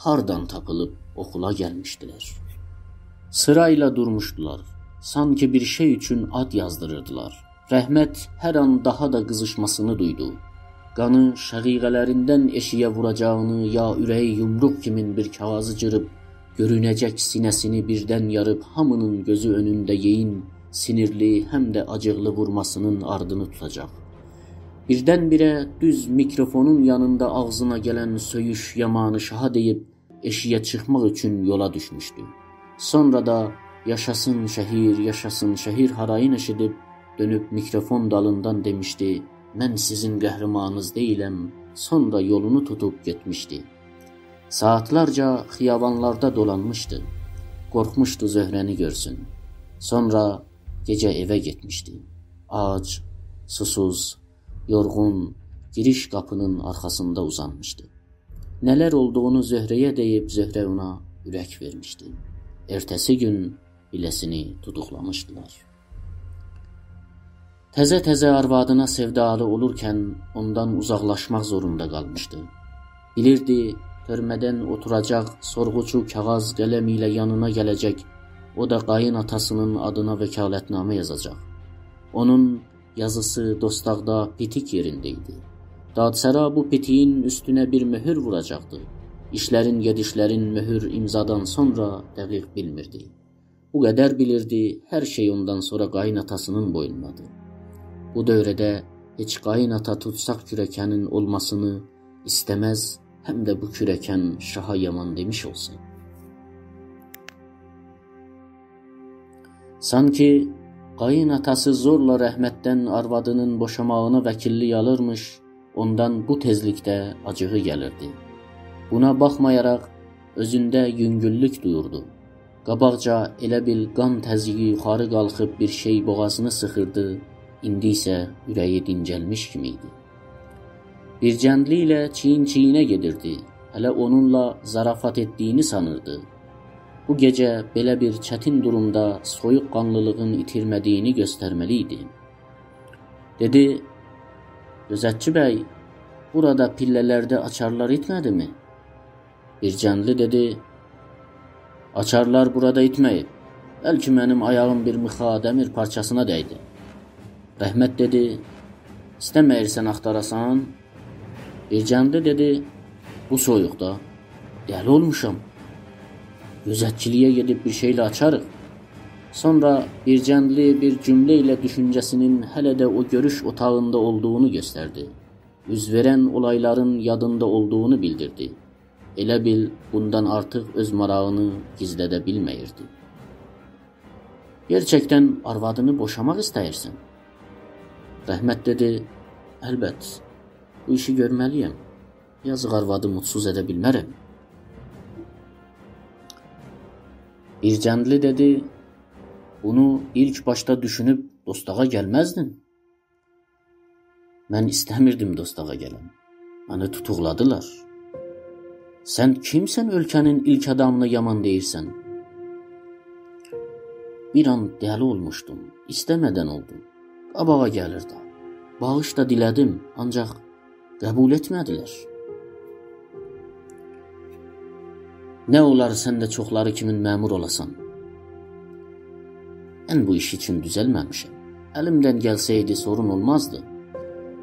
هاردان تاپیلیب اوخولا گلمیشدیلر. سیرایلا دورموشدولار. سانکی بیر شئی اوچون آد یازدیریردیلار. رحمت هر آن داها دا قیزیشماسینی دویدو. قانی شقیقه‌لریندن ائشیگه ووراجاغینی یا اوره‌یی یومروق کیمین بیر کاغاذی جیریب، گؤرونه‌جک سینه‌سینی بیردن یاریب هامینین گؤزو اؤنونده یئیین سینیرلی هم ده آجیقلی وورماسینین آردینی توتاجاق. بیردن-بیره دوز میکروفونون یانیندا آغزینا گلن سؤیوش یامانی شاها دئییب، ائشیگه چیخماق اوچون یولا دوشموشدو. سونرا دا «یاشاسین شهیر، یاشاسین شهیر» هارایین ائشیدیب، دؤنوب میکروفون دالیندان دئمیشدی: «من سیزین قهرمانینیز دئییلم»، سونرا یولونو توتوب گئتمیشدی. ساعاتلارجا خیابانلاردا دولانمیشدی. قورخموشدو زهره‌نی گؤرسون. سونرا گئجه ائوه گئتمیشدی. آج، سوسوز، یورغون، گیریش قاپینین آرخاسیندا اوزانمیشدی. نه‌لر اولدوغونو زهره‌یه دئییب، زهره اونا اورک وئرمیشدی. ائرته‌سی گون بیله‌سینی توتوقلامیشدیلار. تزه-تزه آروادینا سئودالی اولورکن اوندان اوزاقلاشماق زوروندا قالمیشدی. بیلیردی، تؤرمه‌دن اوتوراجاق، سورغوچو کاغاذ، قلم ایله یانینا گله‌جک، او دا قایین آتاسینین آدینا وکالتنامه یازاجاق. اونون یازیسی دوستاقدا پیتیک یئرینده ایدی. دادسرا بو پیتیگین اوستونه بیر مؤهور ووراجاقدی. ایشلرین، گئدیشلرین مؤهور امضادان سونرا دقیق بیلمیردی. بو قدر بیلیردی، هر شئی اوندان سونرا قایین‌آتاسی‌نین بوینوندادیر. بو دؤوره‌ده هئچ قایین‌آتا توتساق کوره‌کنین اولماسینی ایسته‌مز، هم ده بو کوره‌کن شاها یامان دئمیش اولسا. سانکی قایین‌آتاسی زورلا رحمتدن آروادی‌نین بوشاماغینا وکیللیک آلیرمیش، اوندان بو تئزلیکده آجیغی گلیردی. بونا باخمایاراق، اؤزونده یونگوللوک دویوردو. قاباقجا ائله بیل قان تزیگی یوخاری قالخیب بیر شئی بوغازینی سیخیردی، ایندی ایسه اوره‌یی دینجلمیش کیمی ایدی. بیرجندلی ایله چیین-چیینه گئدیردی. هله اونونلا ظرافت ائتدیگینی سانیردی. بو گئجه بئله بیر چتین دورومدا سویوق‌قانلیلیغین ایتیرمه‌دیگینی گؤسترمه‌لی ایدی. دئدی: «گؤزتچی بی، بورادا پیلله‌لرده آچارلار ایتمه‌دیمی؟» بیرجندلی دئدی: «آچارلار بورادا ایتمه‌ییب. بلکه منیم آیاغیم بیر میخا دمیر پارچاسینا دَیدی.» رحمت دئدی: «ایسته‌مه‌ییرسن آختاراسان؟» بیرجندلی دئدی: «بو سویوقدا؟ دلی اولموشام. گؤزتچیلیگه گئدیب بیر شئیله آچاریق.» سونرا بیرجندلی بیر جمله ایله دوشونجه‌سی‌نین هله ده او گؤروش اوتاغیندا اولدوغونو گؤستردی. اوز وئرن اولایلارین یادیندا اولدوغونو بیلدیردی. ائله بیل بوندان آرتیق اؤز ماراغینی گیزلده بیلمه‌ییردی. «گئرچکدن آروادینی بوشاماق ایسته‌ییرسن؟» رحمت دئدی: «البت، بو ایشی گؤرمه‌لی‌یم. یازیق آروادی موتسوز ائده بیلمه‌رم.» بیرجندلی دئدی: «بونو ایلک باشدا دوشونوب دوستاغا گلمزدین.» «من ایسته‌میردیم دوستاغا گلم. منی توتوقلادیلار.» «سن کیمسن، اؤلکه‌نین ایلک آدامینا یامان دئییرسن؟» «بیر آن دلی اولموشدوم. ایسته‌مه‌دن اولدو. قاباغا گلیر ده. باغیش دا دیله‌دیم، آنجاق قبول ائتمه‌دیلر.» «نه اولار سن ده چوخلاری کیمین مأمور اولاسان؟» «من بو ایش اوچون دوزلمه‌میشم. الیمدن گلسه‌یدی، سورون اولمازدی.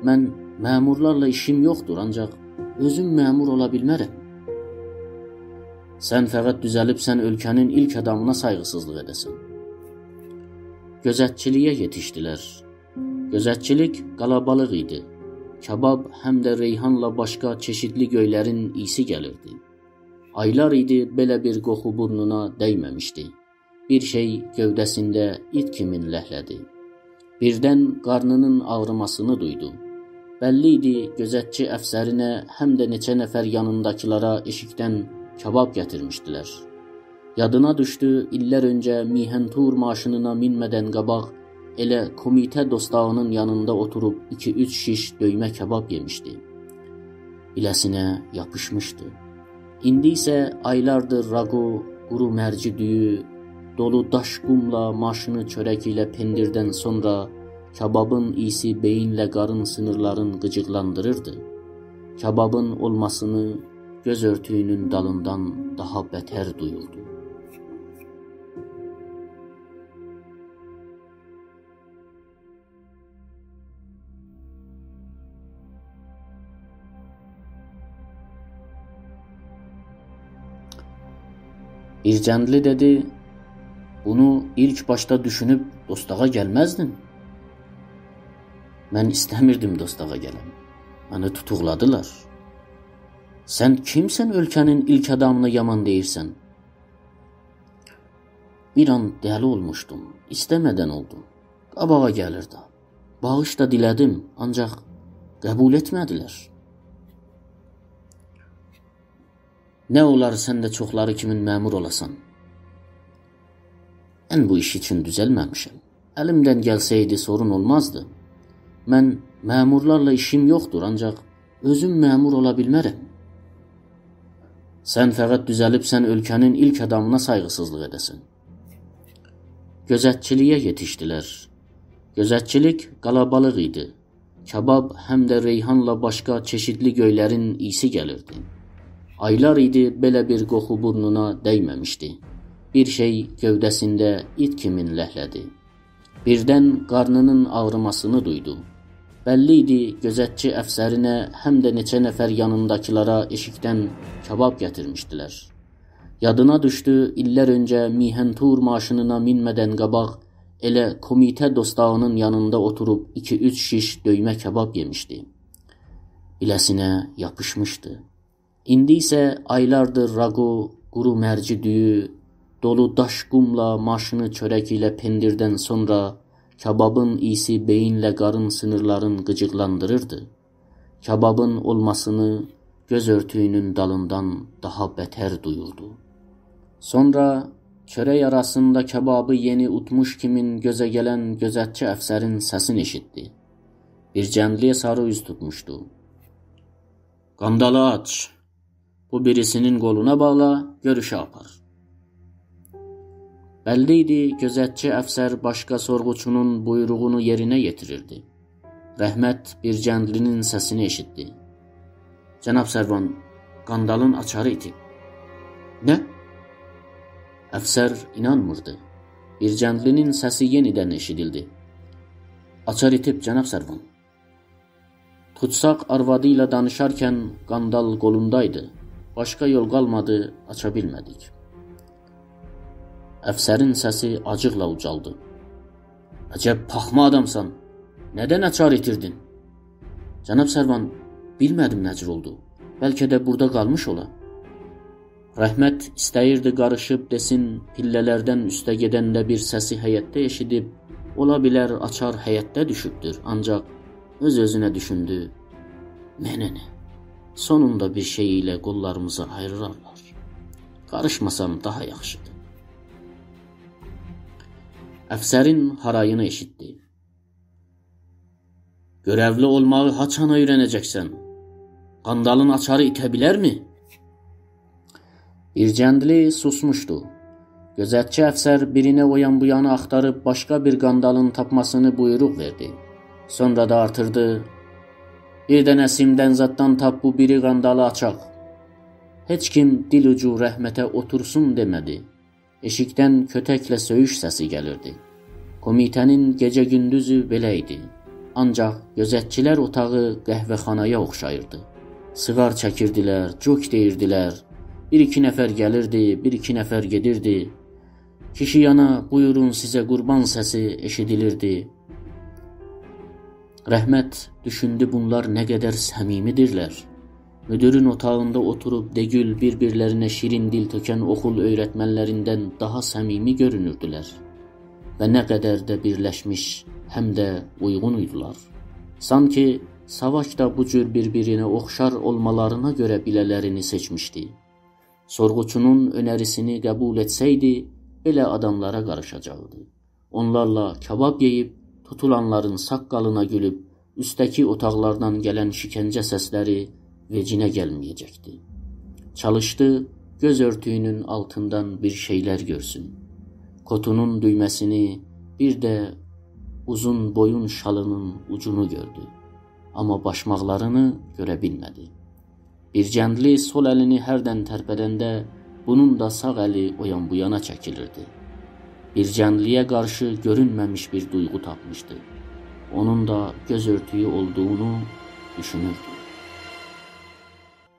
من مأمورلارلا ایشیم یوخدور، آنجاق اؤزوم مأمور اولا بیلمه‌رم.» «سن فقط دوزلیبسن اؤلکه‌نین ایلک آدامینا سایغیسیزلیق ائده‌سن.» گؤزتچیلیگه یئتیشدیلر. گؤزتچیلیک قالابالیق ایدی. کباب هم ده ریحانلا باشقا چئشیتلی گؤیلرین اییسی گلیردی. آیلار ایدی بئله بیر قوخو بورنونا دَیمه‌میشدی. بیر شئی گؤوده‌سینده ایت کیمین لهله‌دی. بیردن قارنی‌نین آغریماسینی دویدو. بللی ایدی، گؤزتچی افسرینه هم ده نئچه نفر یانینداکیلارا ائشیکدن کباب گتیرمیشدیلر. یادینا دوشدو، ایللر اؤنجه میهن‌تور ماشینینا مینمه‌دن قاباق ائله کومیته دوستاغی‌نین یانیندا اوتوروب ایکی-اوچ شیش دؤیمه کباب یئمیشدی. بیله‌سینه یاپیشمیشدی. ایندی ایسه آیلاردیر راگو، قورو مرجی دویو، دولو داش قوملا ماشینی چؤرک ایله پندیردن سونرا کبابین اییسی بئیینله قارین سینیرلارین قیجیقلاندیریردی. کبابین اولماسینی گؤز اؤرتویونون دالیندان داها بتر دویوردو. بیرجندلی دئدی: «بونو ایلک باشدا دوشونوب دوستاغا گلمزدین.» «من ایسته‌میردیم دوستاغا گلم. منی توتوقلادیلار.» «سن کیمسن، اؤلکه‌نین ایلک آدامینا یامان دئییرسن؟» «بیر آن دلی اولموشدوم. ایسته‌مه‌دن اولدو. قاباغا گلیر ده. باغیش دا دیله‌دیم، آنجاق قبول ائتمه‌دیلر.» «نه اولار سن ده چوخلاری کیمین مأمور اولاسان؟» «من بو ایش اوچون دوزلمه‌میشم. الیمدن گلسه‌یدی، سورون اولمازدی. من مأمورلارلا ایشیم یوخدور، آنجاق اؤزوم مأمور اولا بیلمه‌رم.» «سن فقط دوزلیبسن اؤلکه‌نین ایلک آدامینا سایغیسیزلیق ائده‌سن.» گؤزتچیلیگه یئتیشدیلر. گؤزتچیلیک قالابالیق ایدی. کباب هم ده ریحانلا باشقا چئشیتلی گؤیلرین اییسی گلیردی. آیلار ایدی بئله بیر قوخو بورنونا دَیمه‌میشدی. بیر شئی گؤوده‌سینده ایت کیمین لهله‌دی. بیردن قارنی‌نین آغریماسینی دویدو. بللی ایدی، گؤزتچی افسرینه هم ده نئچه نفر یانینداکیلارا ائشیکدن کباب گتیرمیشدیلر. یادینا دوشدو، ایللر اؤنجه میهن‌تور ماشینینا مینمه‌دن قاباق ائله کومیته دوستاغی‌نین یانیندا اوتوروب ایکی-اوچ شیش دؤیمه کباب یئمیشدی. بیله‌سینه یاپیشمیشدی. ایندی ایسه آیلاردیر راگو، قورو مرجی دویو، دولو داش قوملا ماشینی چؤرک ایله پندیردن سونرا کبابین اییسی بئیینله قارین سینیرلارین قیجیقلاندیریردی. کبابین اولماسینی گؤز اؤرتویونون دالیندان داها بتر دویوردو. سونرا چؤرک آراسیندا کبابی یئنی اودموش کیمین گؤزه گلن گؤزتچی افسرین سسینی ائشیتدی. بیرجندلی‌یه ساری اوز توتموشدو. «قاندالی آچ. بو بیریسی‌نین قولونا باغلا، گؤروشه آپار.» بللی ایدی، گؤزتچی افسر باشقا سورغوچونون بویروغونو یئرینه یئتیریردی. رحمت بیرجندلی‌نین سسینی ائشیتدی. «جناب سروان، قاندالین آچاری ایتیب.» «نه؟» افسر اینانمیردی. بیرجندلی‌نین سسی یئنیدن ائشیدیلدی. «آچار ایتیب، جناب سروان.» توتساق آروادی ایله دانیشارکن قاندال قولوندایدی. باشقا یول قالمادی، آچا بیلمه‌دیک. افسرین سسی آجیقلا اوجالدی. «عجب پاخما آدامسان. ندن آچار ایتیردین؟» «جناب سروان، بیلمه‌دیم نه جور اولدو. بلکه ده بورادا قالمیش اولا.» رحمت ایسته‌ییردی قاریشیب دئسین، پیلله‌لردن اوسته گئدنده بیر سسی حیطده ائشیدیب، اولا بیلر آچار حیطده دوشوبدور، آنجاق اؤز-اؤزونه دوشوندو: «نننه، سونوندا بیر شئی ایله قوللاریمیزی آییرارلار. قاریشماسام داها یاخشیدیر.» افسرین هارایینی ائشیتدی. «گؤرئولی اولماغی هاچان اؤیره‌نه‌جکسن؟ قاندالین آچاری ایته بیلرمی؟» بیرجندلی سوسموشدو. گؤزتچی افسر بیرینه او یان بو یانی آختاریب باشقا بیر قاندالین تاپماسینی بویروق وئردی. سونرا دا آرتیردی: «بیر دنه سیمدن زاددان تاپ، بو بیری قاندالی آچاق.» هئچ کیم دیل اوجو رحمته «اوتورسون» دئمه‌دی. ائشیکدن کؤتکله سؤیوش سسی گلیردی. کومیته‌نین گئجه-گوندوزو بئله ایدی. آنجاق گؤزتچیلر اوتاغی قهوه‌خانایا اوخشاییردی. سیگار چکیردیلر، جوک دئییردیلر. بیر-ایکی نفر گلیردی، بیر-ایکی نفر گئدیردی. کیشی یانا «بویورون سیزه قوربان» سسی ائشیدیلیردی. رحمت دوشوندو، بونلار نه قدر صمیمی‌دیرلر. مدیرین اوتاغیندا اوتوروب دئگیل بیر-بیرلرینه شیرین دیل تؤکن اوخول اؤیرتمنلریندن داها صمیمی گؤرونوردولر. و نه قدر ده بیرلشمیش، هم ده اویغون ایدیلر. سانکی ساواک دا بو جور بیر-بیرینه اوخشار اولمالارینا گؤره بیله‌لرینی سئچمیشدی. سورغوچونون اؤنریسینی قبول ائتسه‌یدی، بئله آداملارا قاریشاجاقدی. اونلارلا کباب یئییب، توتولانلارین ساققالینا گولوب، اوستده‌کی اوتاقلاردان گلن شکنجه سسلری وئجینه گلمه‌یه‌جکدی. چالیشدی، گؤز اؤرتویونون آلتیندان بیر شئیلر گؤرسون. کوتونون دویمه‌سینی، بیر ده اوزون بویون شالینین اوجونو گؤردو. آمما باشماقلارینی گؤره بیلمه‌دی. بیرجندلی سول الینی هردن ترپدنده، بونون دا ساغ الی او یان بو یانا چکیلیردی. بیرجندلی‌یه قارشی گؤرونمه‌میش بیر دویغو تاپمیشدی. اونون دا گؤز اؤرتویو اولدوغونو دوشونوردو.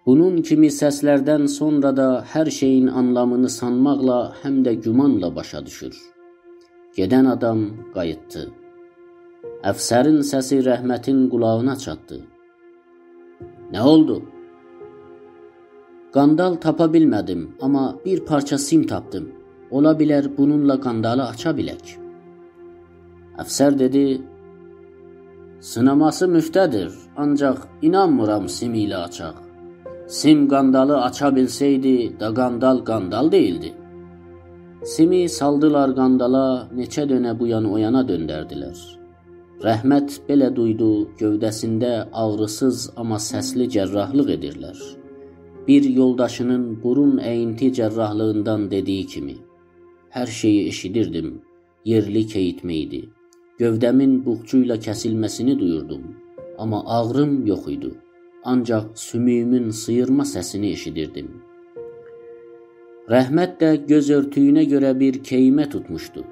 بونون کیمی سسلردن سونرا دا هر شئیین آنلامینی سانماقلا، هم ده گومانلا باشا دوشور. گئدن آدام قاییتدی. افسرین سسی رحمتین قولاغینا چاتدی. «نه اولدو؟» «قاندال تاپا بیلمه‌دیم، آمما بیر پارچا سیم تاپدیم. اولا بیلر، بونونلا قاندالی آچا بیلک.» افسر دئدی: «سیناماسی مفته‌دیر، آنجاق اینانمیرام سیم ایله آچاق. سیم قاندالی آچا بیلسه‌یدی، دا قاندال قاندال دئییلدی.» سیمی سالدیلار قاندالا، نئچه دؤنه بو یان او یانا دؤندردیلر. رحمت بئله دویدو، گؤوده‌سینده آغریسیز، آمما سسلی جراحلیق ائدیرلر. بیر یولداشینین بورون ایینتی جراحلیغیندان دئدیگی کیمی: «هر شئیی ائشیدیردیم، یئرلی کئییتمه ایدی. گؤوده‌مین بوخچو ایله کسیلمه‌سینی دویوردوم، آمما آغریم یوخ ایدی. آنجاق سومویومون سیییرما سسینی ائشیدیردیم.» رحمت ده گؤز اؤرتویونه گؤره بیر کئیمه توتموشدو.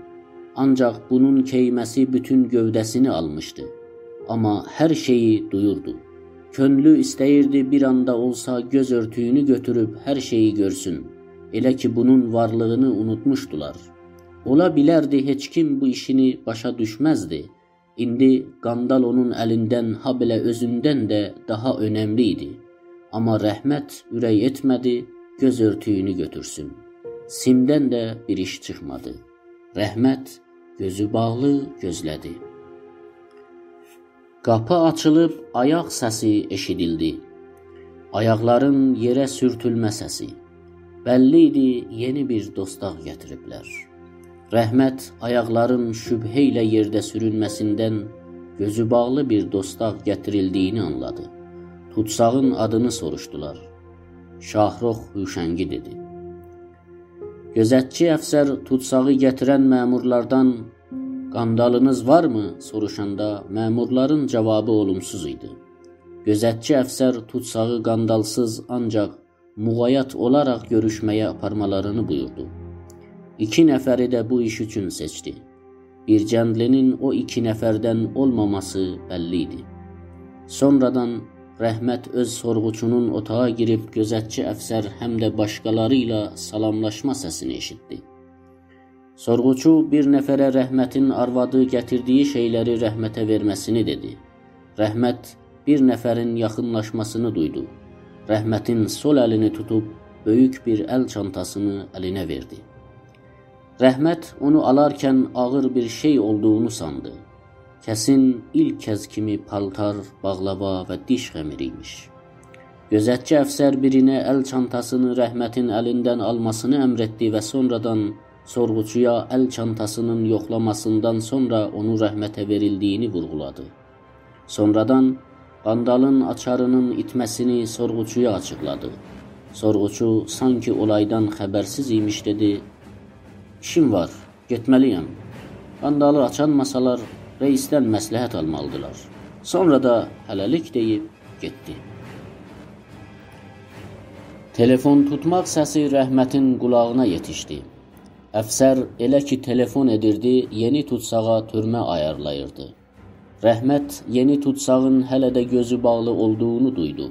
آنجاق بونون کئیمه‌سی بوتون گؤوده‌سینی آلمیشدی. آمما هر شئیی دویوردو. کؤنلو ایسته‌ییردی بیر آندا اولسا گؤز اؤرتویونو گؤتوروب هر شئیی گؤرسون. ائله کی بونون وارلیغینی اونوتموشدولار. اولا بیلردی، هئچ کیم بو ایشینی باشا دوشمزدی. ایندی قاندال اونون الیندن، هابئله اؤزوندن ده داها اؤنملی ایدی. آمما رحمت اورک ائتمه‌دی، گؤز اؤرتویونو گؤتورسون. سیمدن ده بیر ایش چیخمادی. رحمت گؤزو باغلی گؤزله‌دی. قاپی آچیلیب آیاق سسی ائشیدیلدی. آیاقلارین یئره سورتولمه سسی. بللی ایدی، یئنی بیر دوستاق گتیریبلر. رحمت آیاقلارین شبهه ایله یئرده سورونمه‌سیندن گؤزو باغلی بیر دوستاق گتیریلدیگینی آنلادی. توتساغین آدینی سوروشدولار. شاهرخ هوشنگی دئدی: «گؤزتچی افسر توتساغی گتیرن مأمورلاردان «قاندالینیز وارمی؟» سوروشاندا مأمورلارین جاوابی اولومسوز ایدی. گؤزتچی افسر توتساغی قاندالسیز، آنجاق مقایات اولاراق گؤروشمه‌یه آپارمالارینی بویوردو. ایکی نفری ده بو ایش اوچون سئچدی. بیرجندلی‌نین او ایکی نفردن اولماماسی بللی ایدی. سونرادان رحمت اؤز سورغوچونون اوتاغا گیریب گؤزتچی افسر هم ده باشقالاری ایله سلاملاشما سسینی ائشیتدی. سورغوچو بیر نفره رحمتین آروادی گتیردیگی شئیلری رحمته وئرمه‌سینی دئدی. رحمت بیر نفرین یاخینلاشماسینی دویدو. رحمتین سول الینی توتوب بؤیوک بیر ال چانتاسینی الینه وئردی. رحمت اونو آلارکن آغیر بیر شئی اولدوغونو ساندی. کسین ایلک کز کیمی پالتار، باغلاوا و دیش خمیری ایمیش. گؤزتچی افسر بیرینه ال چانتاسینی رحمتین الیندن آلماسینی امر ائتدی و سونرادان سورغوچویا ال چانتاسینین یوخلاماسیندان سونرا اونو رحمته وئریلدیگینی وورغولادی. سونرادان قاندالین آچارینین ایتمه‌سینی سورغوچویا آچیقلادی. سورغوچو سانکی اولایدان خبرسیز ایمیش دئدی: «ایشیم وار، گئتمه‌لی‌یم. قاندالی آچانماسالار، رئیسدن مصلحت آلمالیدیرلار. سونرا دا هله‌لیک» دئییب گئتدی. تلفن توتماق سسی رحمتین قولاغینا یئتیشدی. افسر ائله کی تلفن ائدیردی، یئنی توتساغا تورمه آیارلاییردی. رحمت یئنی توتساغین هله ده گؤزو باغلی اولدوغونو دویدو.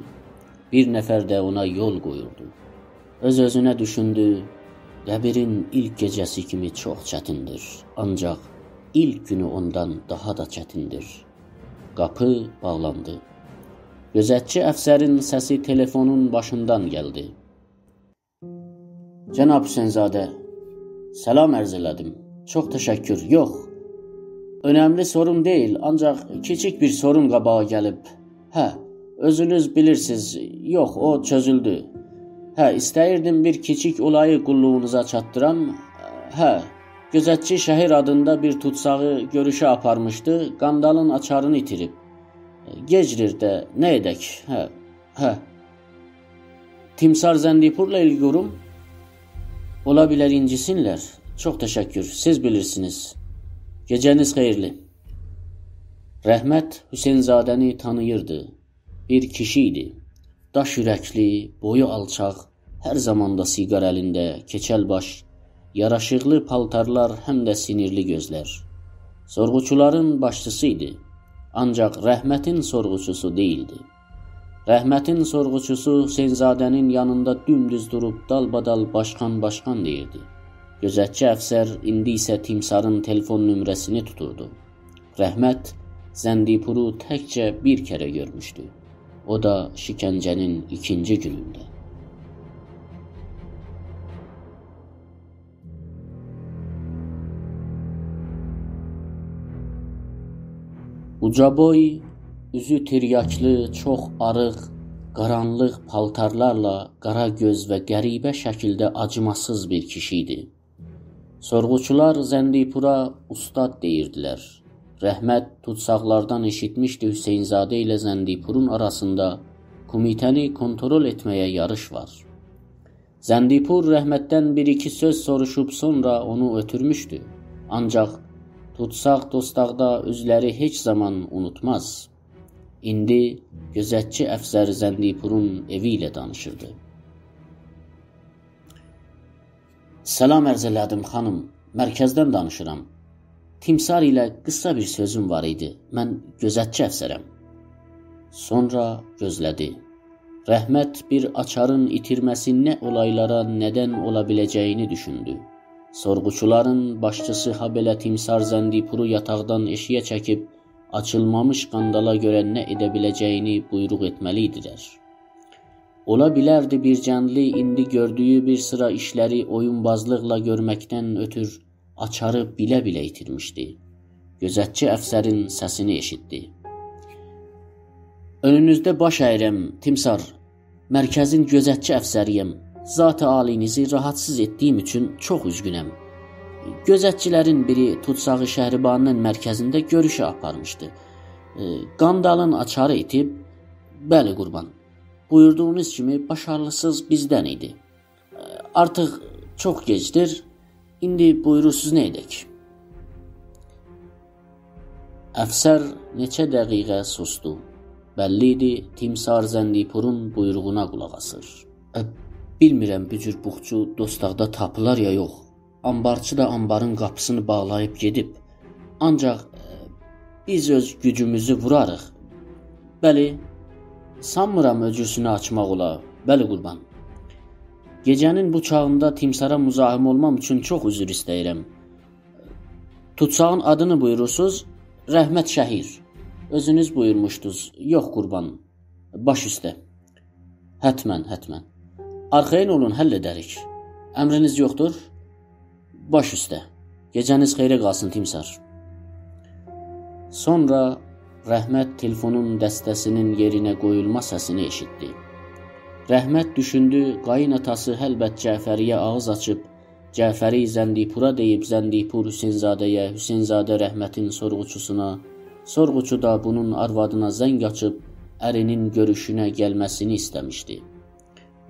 بیر نفر ده اونا یول قویوردو. اؤز-اؤزونه دوشوندو: «قبیرین ایلک گئجه‌سی کیمی چوخ چتیندیر، آنجاق ایلک گونو اوندان داها دا چتیندیر.» قاپی باغلاندی. گؤزتچی افسرین سسی تلفنون باشیندان گلدی. «جناب حسین‌زاده، سلام عرض ائله‌دیم. چوخ تشکر. یوخ، اؤنملی سورون دئییل، آنجاق کیچیک بیر سورون قاباغا گلیب. هه، اؤزونوز بیلیرسیز، یوخ، او چؤزولدو. هه، ایسته‌ییردیم بیر کیچیک اولایی قوللوغونوزا چاتدیرام. هه، گؤزتچی شهیر آدیندا بیر توتساغی گؤروشه آپارمیشدی، قاندالین آچارینی ایتیریب. گئجیریر ده، نه ائدک؟ هه، هه.» «تیمسار زندی‌پورلا ایلگی قوروم؟» «اولا بیلر اینجیسینلر.» «چوخ تشکر، سیز بیلیرسینیز. گئجه‌نیز خئییرلی.» رحمت حسین‌زاده‌نی تانیییردی. بیر کیشی ایدی. داش اورکلی، بویو آلچاق، هر زامان دا سیگار الینده، کئچل باش، یاراشیقلی پالتارلار، هم ده سینیرلی گؤزلر. سورغوچولارین باشچیسی ایدی. آنجاق رحمتین سورغوچوسو دئییلدی. رحمتین سورغوچوسو حسین‌زاده‌نین یانیندا دومدوز دوروب دالبادال «باشقان، باشقان» دئییردی. گؤزتچی افسر ایندی ایسه تیمسارین تلفن نمره‌سینی توتوردو. رحمت زندی‌پورو تکجه بیر کره گؤرموشدو. او دا شکنجه‌نین ایکینجی گونونده. اوجا بوی، اوزو تیریاکلی، چوخ آریق، قارانلیق پالتارلارلا قارا گؤز و غریبه شکیلده آجیماسیز بیر کیشی ایدی. سورغوچولار زندی‌پورا اوستاد دئییردیلر. رحمت توتساقلاردان ائشیتمیشدی حسین‌زاده ایله زندی‌پورون آراسیندا کومیته‌نی کونترول ائتمه‌یه یاریش وار. زندی‌پور رحمتدن بیر-ایکی سؤز سوروشوب سونرا اونو اؤتورموشدو. آنجاق توتساق دوستاقدا اؤزلری هئچ زامان اونوتماز. ایندی گؤزتچی افسر زندی‌پورون ائوی ایله دانیشیردی. «سلام عرض ائله‌دیم، خانیم. مرکزدن دانیشیرام. تیمسار ایله قیسا بیر سؤزوم وار ایدی. من گؤزتچی افسرم.» سونرا گؤزله‌دی. رحمت بیر آچارین ایتیرمه‌سی نه اولایلارا ندن اولا بیله‌جه‌یینی دوشوندو. سورغوچولارین باشچیسی هابئله تیمسار زندی‌پورو یاتاقدان ائشیگه چکیب، آچیلمامیش قاندالا گؤره نه ائده بیله‌جه‌یینی بویروق ائتمه‌لی ایدیلر. اولا بیلردی بیر گندلی ایندی گؤردویو بیر سیرا ایشلری اویونبازلیقلا گؤرمکدن اؤتور آچاری بیله-بیله ایتیرمیشدی. گؤزتچی افسرین سسینی ائشیتدی. «اؤنونوزده باش اییرم، تیمسار. مرکزین گؤزتچی افسری‌یم. ذات عالی‌نیزی راحاتسیز ائتدیییم اوچون چوخ اوزگونم. گؤزتچیلرین بیری توتساغی شهربانی‌نین مرکزینده گؤروشه آپارمیشدی. ائ، قاندالین آچاری ایتیب.» «بلی، قوربان. بویوردوغونوز کیمی باشاریلیسیز بیزدن ایدی. آرتیق چوخ گئجدیر. ایندی بویورورسوز، نه ائدک؟» افسر نئچه دقیقه سوسدو. بللی ایدی، تیمسار زندی‌پورون بویروغونا قولاق آسیر. «ائ، بیلمیرم بو جور بوخچو دوستاقدا تاپیلار یا یوخ. آنبارچی دا آنبارین قاپیسینی باغلاییب گئدیب. آنجاق، ائ، بیز اؤز گوجوموزو ووراریق.» «بلی، سانمیرام اؤجورسونو آچماق اولا.» «بلی، قوربان. گئجه‌نین بو چاغیندا تیمسارا مزاحم اولمام اوچون چوخ عذر ایسته‌ییرم. توتساغین آدینی بویورورسوز؟» «رحمت شهیر. اؤزونوز بویورموشدونوز.» «یوخ، قوربان. باش اوسته.» «حتماً، حتماً. آرخایین اولون، حل ائدریک. امرینیز یوخدور؟» «باش اوسته. گئجه‌نیز خئیره قالسین، تیمسار.» سونرا رحمت تلفونون دسته‌سینین یئرینه قویولما سسینی ائشیتدی. رحمت دوشوندو، قایین‌آتاسی هلبت جعفری‌یه آغیز آچیب، جعفری زندی‌پورا دئییب، زندی‌پور حسین‌زاده‌یه، حسین‌زاده رحمتین سورغوچوسونا، سورغوچو دا بونون آروادینا زنگ آچیب، ارینین گؤروشونه گلمه‌سینی ایسته‌میشدی.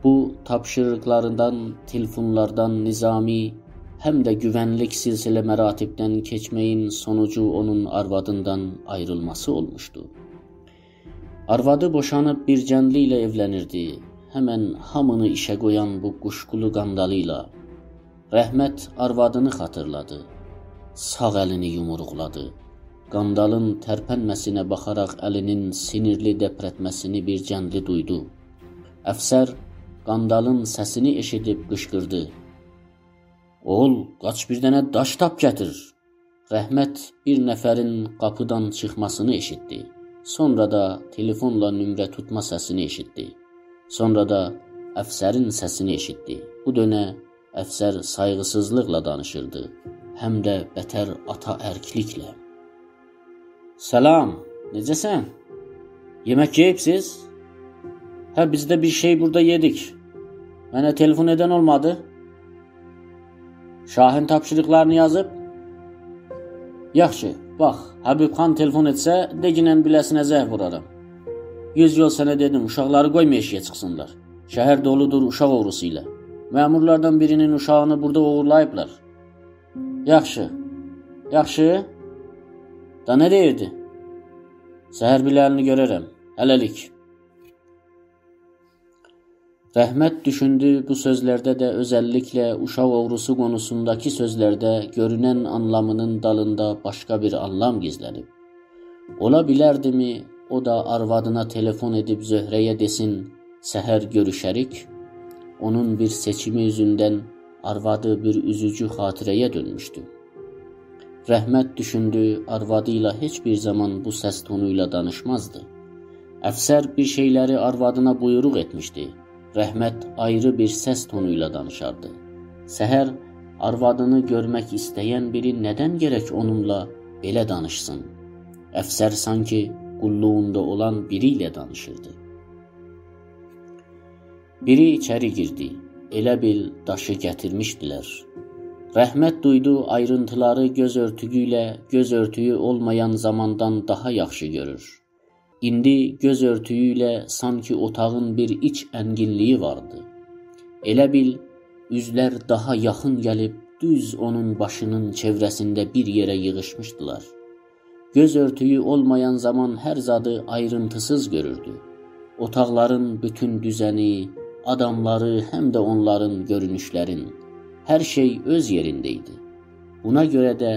بو تاپشیریقلاریندان، تلفونلاردان، نظامی، هم ده گوونلیک سلسله مراتبدن کئچمه‌یین سونوجو اونون آروادیندان آیریلماسی اولموشدو. آروادی بوشانیب بیر گندلی ایله ائولنیردی. همن هامینی ایشه قویان بو قوشقولو قاندالی ایله. رحمت آروادینی خاطیرلادی. ساغ الینی یومروقلادی. قاندالین ترپنمه‌سینه باخاراق الی‌نین سینیرلی دپرتمه‌سینی بیر گندلی دویدو. افسر قاندالین سسینی ائشیدیب قیشقیردی: «اوغول، قاچ بیر دنه داش تاپ گتیر.» رحمت بیر نفرین قاپیدان چیخماسینی ائشیتدی. سونرا دا تلفونلا نمره توتما سسینی ائشیتدی. سونرا دا افسرین سسینی ائشیتدی. بو دؤنه افسر سایغیسیزلیقلا دانیشیردی، هم ده بتر آتا ارکلیکله. «سلام، نئجه‌سن؟ یئمک یئییبسیز؟» «هه، بیز ده بیر شئی بورادا یئدیک. منه تلفون ائدن اولمادی.» «شاهین تاپشیریقلارینی یازیب؟» «یاخشی، باخ، حبیب خان تلفون ائتسه، دئگینن بیله‌سینه زنگ وورارام. یوز یول سنه دئدیم، اوشاقلاری قویما ائشیگه چیخسینلار. شهر دولودور اوشاق اوغروسو ایله. مأمورلاردان بیرینین اوشاغینی بورادا اوغورلاییبلار.» «یاخشی، یاخشی. دا نه دئییردی؟» «سحر بیله‌نی گؤررم. هله‌لیک.» رحمت دوشوندو، بو سؤزلرده ده، اؤزللیکله اوشاق اوغروسو قونوسونداکی سؤزلرده گؤرونن آنلامینین دالیندا باشقا بیر آنلام گیزله‌نیب. اولا بیلردیمی، او دا آروادینا تلفون ائدیب زهره‌یه دئسین: «سحر گؤروشریک»؟ اونون بیر سئچیمی اوزوندن آروادی بیر اوزوجو خاطره‌یه دؤنموشدو. رحمت دوشوندو، آروادی ایله هئچ بیر زامان بو سس تونو ایله دانیشمازدی. افسر بیر شئیلری آروادینا بویروق ائتمیشدی. رحمت آیری بیر سس تونو ایله دانیشاردی. سحر آروادینی گؤرمک ایسته‌ین بیری ندن گرک اونونلا بئله دانیشسین؟ افسر سانکی قوللوغوندا اولان بیری ایله دانیشیردی. بیری ایچری گیردی. ائله بیل داشی گتیرمیشدیلر. رحمت دویدو، آیرینتیلاری گؤز اؤرتویو ایله گؤز اؤرتویو اولمایان زاماندان داها یاخشی گؤرور. ایندی گؤز اؤرتویو ایله سانکی اوتاغین بیر ایچ انگینلیگی واردی. ائله بیل اوزلر داها یاخین گلیب، دوز اونون باشینین چئوره‌سینده بیر یئره ییغیشمیشدیلار. گؤز اؤرتویو اولمایان زامان هر زادی آیرینتیسیز گؤروردو. اوتاقلارین بوتون دوزنی، آداملاری، هم ده اونلارین گؤرونوشلرین. هر شئی اؤز یئرینده ایدی. بونا گؤره ده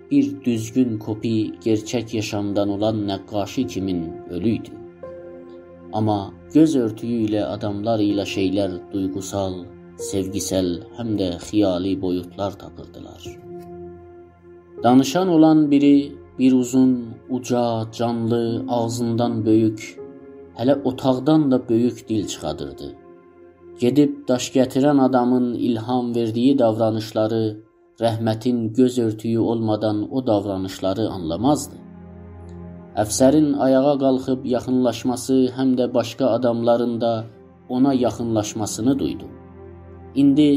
بیر دوزگون کوپی گئرچک یاشامدان اولان نقاشی کیمین اؤلو ایدی. آمما گؤز اؤرتویو ایله آداملار ایله شئیلر دویغوسال، سئوگیسل، هم ده خیالی بویوتلار تاپیردیلار. دانیشان اولان بیری بیر اوزون، اوجا، جانلی، آغزیندان بؤیوک، هله اوتاقدان دا بؤیوک دیل چیخادیردی. گئدیب داش گتیرن آدامین الهام وئردیگی داورانیشلاری، رحمتین گؤز اؤرتویو اولمادان او داورانیشلاری آنلامازدی. افسرین آیاغا قالخیب یاخینلاشماسی، هم ده باشقا آداملارین دا اونا یاخینلاشماسینی دویدو. ایندی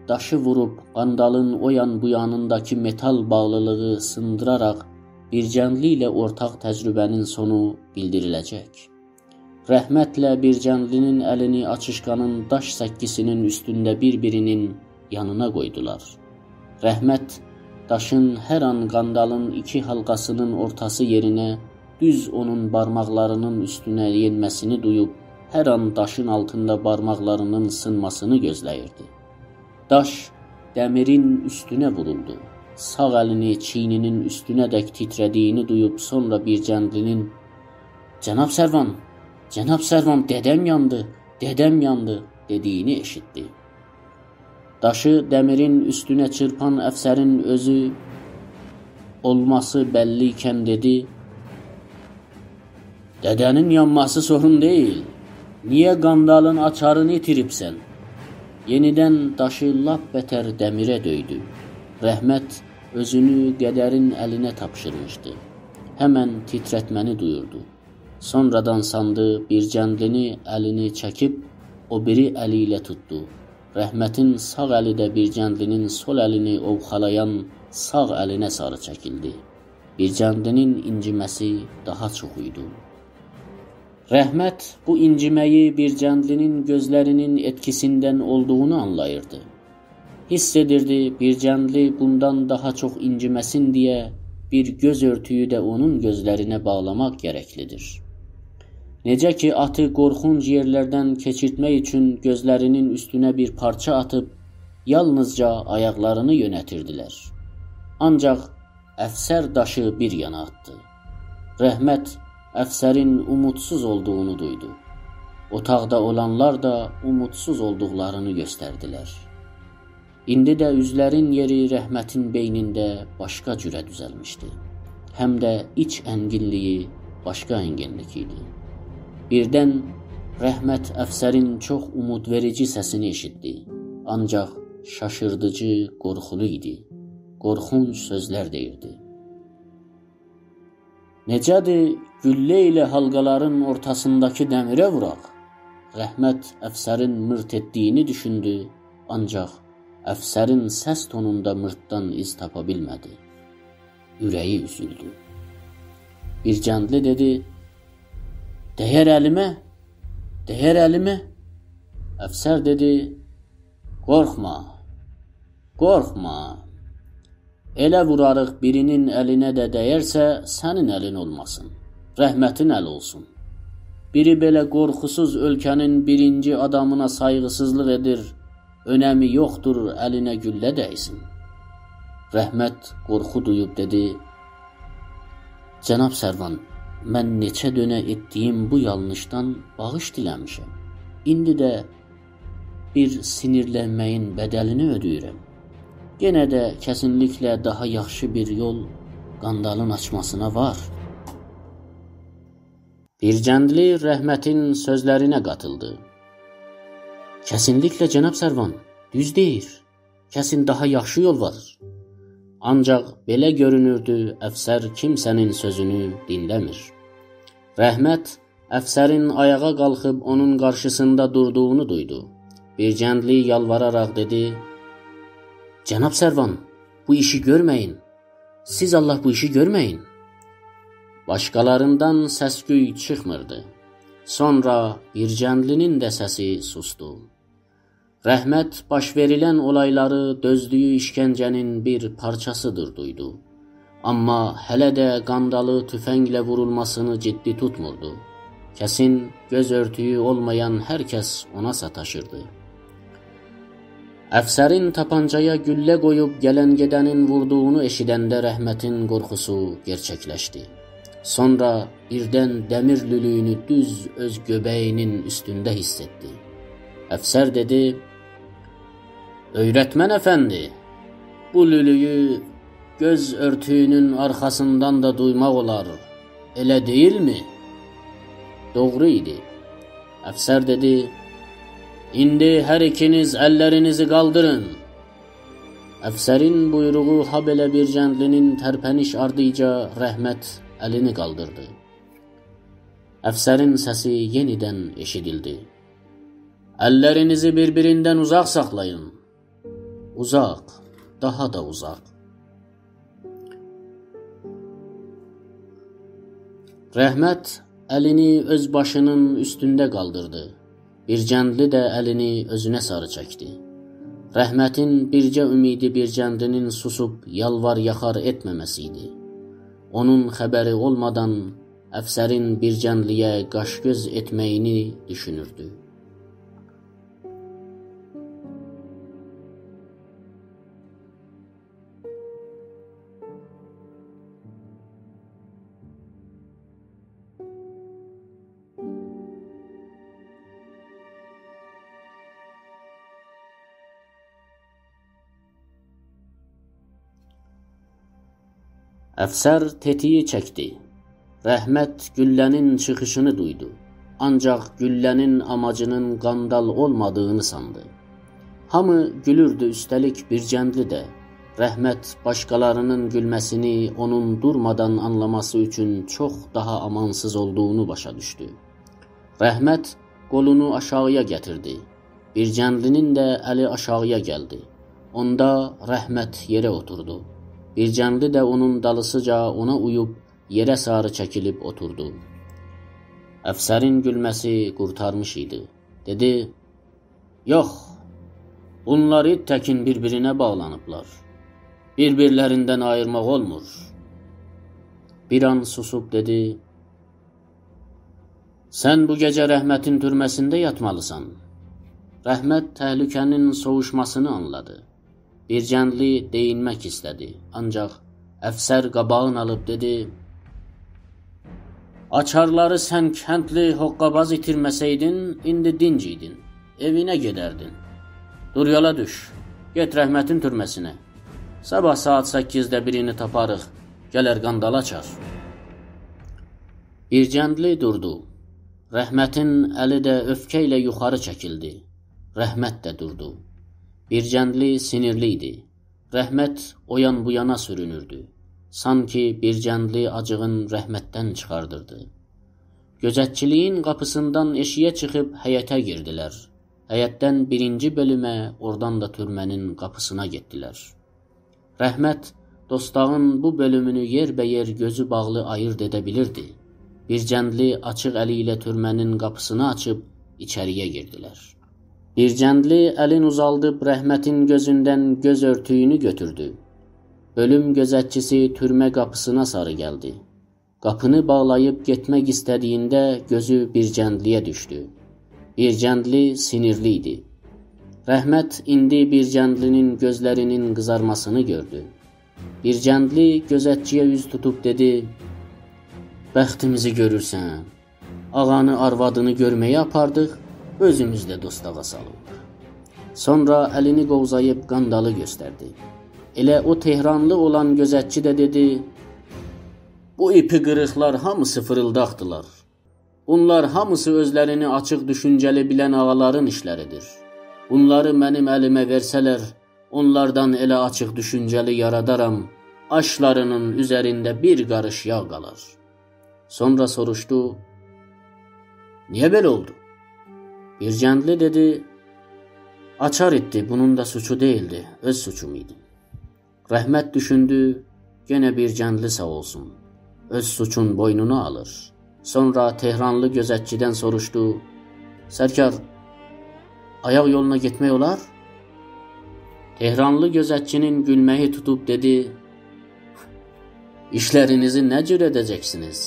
داشی ووروب، قاندالین او یان بو یانینداکی متال باغلیلیغی سیندیراراق، بیرجندلی ایله اورتاق تجربه‌نین سونو بیلدیریله‌جک. رحمتله بیرجندلی‌نین الینی آچیشقانین داش سککیسی‌نین اوستونده بیر-بیری‌نین یانینا قویدولار. رحمت داشین هر آن قاندالین ایکی حالقاسی‌نین اورتاسی یئرینه دوز اونون بارماقلاری‌نین اوستونه یئنمه‌سینی دویوب، هر آن داشین آلتیندا بارماقلاری‌نین سینماسینی گؤزله‌ییردی. داش دمیرین اوستونه وورولدو. ساغ الینی چیینی‌نین اوستونه‌دک تیتره‌دیگینی دویوب، سونرا بیرجندلی‌نین «جناب سروان، جناب سروان، دده‌م یاندی، دده‌م یاندی» دئدیگینی ائشیتدی. داشی دمیرین اوستونه چیرپان افسرین اؤزو اولماسی بللی ایکن دئدی: «دده‌نین یانماسی سورون دئییل. نییه قاندالین آچارینی ایتیریبسن؟» یئنیدن داشی لاپ بتر دمیره دؤیدو. رحمت اؤزونو قدرین الینه تاپشیرمیشدی. همن تیترتمه‌نی دویوردو. سونرادان ساندی، بیرجندلی‌نین الینی چکیب، او بیری الی ایله توتدو. رحمتین ساغ الی ده بیرجندلی‌نین سول الینی اووخالایان ساغ الینه ساری چکیلدی. بیرجندلی‌نین اینجیمه‌سی داها چوخ ایدی. رحمت بو اینجیمه‌یی بیرجندلی‌نین گؤزلری‌نین ائتکیسیندن اولدوغونو آنلاییردی. حیس ائدیردی، بیرجندلی بوندان داها چوخ اینجیمه‌سین دئیه بیر گؤز اؤرتویو ده اونون گؤزلرینه باغلاماق گرکلیدیر. نئجه کی، آتی قورخونج یئرلردن کئچیرتمک اوچون گؤزلری‌نین اوستونه بیر پارچا آتیب، یالنیزجا آیاقلارینی یؤنه‌تیردیلر. آنجاق افسر داشی بیر یانا آتدی. رحمت افسرین اومودسوز اولدوغونو دویدو. اوتاقدا اولانلار دا اومودسوز اولدوقلارینی گؤستردیلر. ایندی ده اوزلرین یئری رحمتین بئینینده باشقا جوره دوزلمیشدی. هم ده ایچ انگینلیگی باشقا انگینلیک ایدی. بیردن رحمت افسرین چوخ اومود وئریجی سسینی ائشیتدی. آنجاق شاشیردیجی، قورخولو ایدی. قورخونج سؤزلر دئییردی. «نئجه‌دیر، گولله ایله حالقالارین اورتاسینداکی دمیره ووراق؟» رحمت افسرین میرت ائتدیگینی دوشوندو، آنجاق افسرین سس تونوندا میرتدان ایز تاپا بیلمه‌دی. اوره‌یی اوزولدو. بیرجندلی دئدی: «دیر الیمه، دیر الیمه.» افسر دئدی: «قورخما، قورخما. ائله ووراریق، بیری‌نین الینه ده دَیرسه، سنین الین اولماسین. رحمتین الی اولسون. بیری بئله قورخوسوز اؤلکه‌نین بیرینجی آدامینا سایغیسیزلیق ائدیر. اؤنمی یوخدور، الینه گولله دَیسین.» رحمت قورخو دویوب دئدی: «جناب سروان، من نئچه دؤنه ائتدیگیم بو یانلیشدان باغیش دیله‌میشم. ایندی ده بیر سینیرلنمه‌یین بدلینی اؤده‌ییرم. یئنه ده کسینلیکله داها یاخشی بیر یول قاندالین آچماسینا وار.» بیرجندلی رحمتین سؤزلرینه قاتیلدی: «کسینلیکله، جناب سروان، دوز دئییر. کسین داها یاخشی یول وار.» آنجاق بئله گؤرونوردو، افسر کیمسه‌نین سؤزونو دینله‌میر. رحمت افسرین آیاغا قالخیب اونون قارشیسیندا دوردوغونو دویدو. بیرجندلی یالواراراق دئدی: «جناب سروان، بو ایشی گؤرمه‌یین. سیز الله بو ایشی گؤرمه‌یین.» باشقالاریندان سس-کوی چیخمیردی. سونرا بیرجندلی‌نین ده سسی سوسدو. رحمت باش وئریلن اولایلاری دؤزدویو ایشکنجه‌نین بیر پارچاسیدیر دویدو. آمما هله ده قاندالی توفنگله وورولماسینی جدی توتموردو. کسین گؤز اؤرتویو اولمایان هر کس اونا ساتاشیردی. افسرین تاپانجایا گولله قویوب گلن-گئده‌نین ووردوغونو ائشیدنده رحمتین قورخوسو گئرچکلشدی. سونرا بیردن دمیر لولویونو دوز اؤز گؤبه‌یینین اوستونده حیس ائتدی. افسر دئدی: «اؤیرتمن افندی، بو لولویو گؤز اؤرتویونون آرخاسیندان دا دویماق اولار، ائله دئییلمی؟» دوغرو ایدی. افسر دئدی: «ایندی هر ایکینیز اللرینیزی قالدیرین.» افسرین بویروغو هابئله بیرگندلی‌نین ترپنیش آردیجا رحمت الینی قالدیردی. افسرین سسی یئنیدن ائشیدیلدی: «اللرینیزی بیر-بیریندن اوزاق ساخلایین. اوزاق، داها دا اوزاق.» رحمت الینی اؤز باشینین اوستونده قالدیردی. بیرگندلی ده الینی اؤزونه ساری چکدی. رحمتین بیرجه امیدی بیرگندلی‌نین سوسوب یالوار-یاخار ائتمه‌مه‌سی ایدی. اونون خبری اولمادان افسرین بیرگندلی‌یه قاش-گؤز ائتمه‌یینی دوشونوردو. افسر تتیگی چکدی. رحمت گولله‌نین چیخیشینی دویدو. آنجاق گولله‌نین آماجی‌نین قاندال اولمادیغینی ساندی. هامی گولوردو، اوسته‌لیک بیرگندلی ده. رحمت باشقالاری‌نین گولمه‌سینی اونون دورمادان آنلاماسی اوچون چوخ داها آمانسیز اولدوغونو باشا دوشدو. رحمت قولونو آشاغییا گتیردی. بیرگندلی‌نین ده الی آشاغییا گلدی. اوندا رحمت یئره اوتوردو. بیرگندلی ده اونون دالیسیجا اونا اویوب یئره ساری چکیلیب اوتوردو. افسرین گولمه‌سی قورتارمیش ایدی. دئدی: «یوخ، بونلار ایت تکین بیر-بیرینه باغلانیبلار. بیر-بیرلریندن آییرماق اولمور.» بیر آن سوسوب دئدی: «سن بو گئجه رحمتین تورمه‌سینده یاتمالیسان.» رحمت تهلکه‌نین سوووشماسینی آنلادی. بیرگندلی دئیینمک ایسته‌دی، آنجاق افسر قاباغین آلیب دئدی: «آچارلاری سن کندلی حقه‌باز ایتیرمه‌سئیدین، ایندی دینج ایدین، ائوینه گئدردین. دور یولا دوش، گئت رحمتین تورمه‌سینه. صاباح ساعات سککیزده بیرینی تاپاریق، گلر قاندال آچار.» بیرگندلی دوردو. رحمتین الی ده اؤفکه ایله یوخاری چکیلدی. رحمت ده دوردو. بیرگندلی سینیرلی ایدی. رحمت او یان بو یانا سورونوردو. سانکی بیرگندلی آجیغین رحمتدن چیخاردیردی. گؤزتچیلیگین قاپیسیندان ائشیگه چیخیب حیطه گیردیلر. حیطدن بیرینجی بؤلومه، اورادان دا تورمه‌نین قاپیسینا گئتدیلر. رحمت دوستاغین بو بؤلومونو یئربه‌یئر گؤزو باغلی آییرد ائده بیلیردی. بیرگندلی آچیق الی ایله تورمه‌نین قاپیسینی آچیب ایچری‌یه گیردیلر. بیرگندلی الین اوزالدیب رحمتین گؤزوندن گؤز اؤرتویونو گؤتوردو. بؤلوم گؤزتچیسی تورمه قاپیسینا ساری گلدی. قاپینی باغلاییب گئتمک ایسته‌دیگینده گؤزو بیرگندلی‌یه دوشدو. بیرگندلی سینیرلی ایدی. رحمت ایندی بیرگندلی‌نین گؤزلری‌نین قیزارماسینی گؤردو. بیرگندلی گؤزتچی‌یه اوز توتوب دئدی: «بختیمیزی گؤرورسن، آغانی آروادینی گؤرمه‌یه آپاردیق، اؤزوموز ده دوستاغا سالیب.» سونرا الینی قووزاییب قاندالی گؤستردی. ائله او تهرانلی اولان گؤزتچی ده دئدی: «بو ایپی قیریقلار هامیسی فیریلداقدیلار. بونلار هامیسی اؤزلرینی آچیق دوشونجه‌لی بیلن آغالارین ایشلریدیر. بونلاری منیم الیمه وئرسه‌لر، اونلاردان ائله آچیق دوشونجه‌لی یارادارام، آشلارینین اوزرینده بیر قاریش یاغ قالار.» سونرا سوروشدو: «نییه بئله اولدو؟» بیرگندلی دئدی: «آچار ایتدی، بونون دا سوچو دئییلدی، اؤز سوچوم ایدی.» رحمت دوشوندو: «یئنه بیرگندلی ساغ اولسون، اؤز سوچون بوینونا آلیر.» سونرا تهرانلی گؤزتچیدن سوروشدو: «سرکار، آیاق یولونا گئتمک اولار؟» تهرانلی گؤزتچی‌نین گولمه‌یی توتوب دئدی: «ایشلرینیزی نه جور ائده‌جکسینیز؟»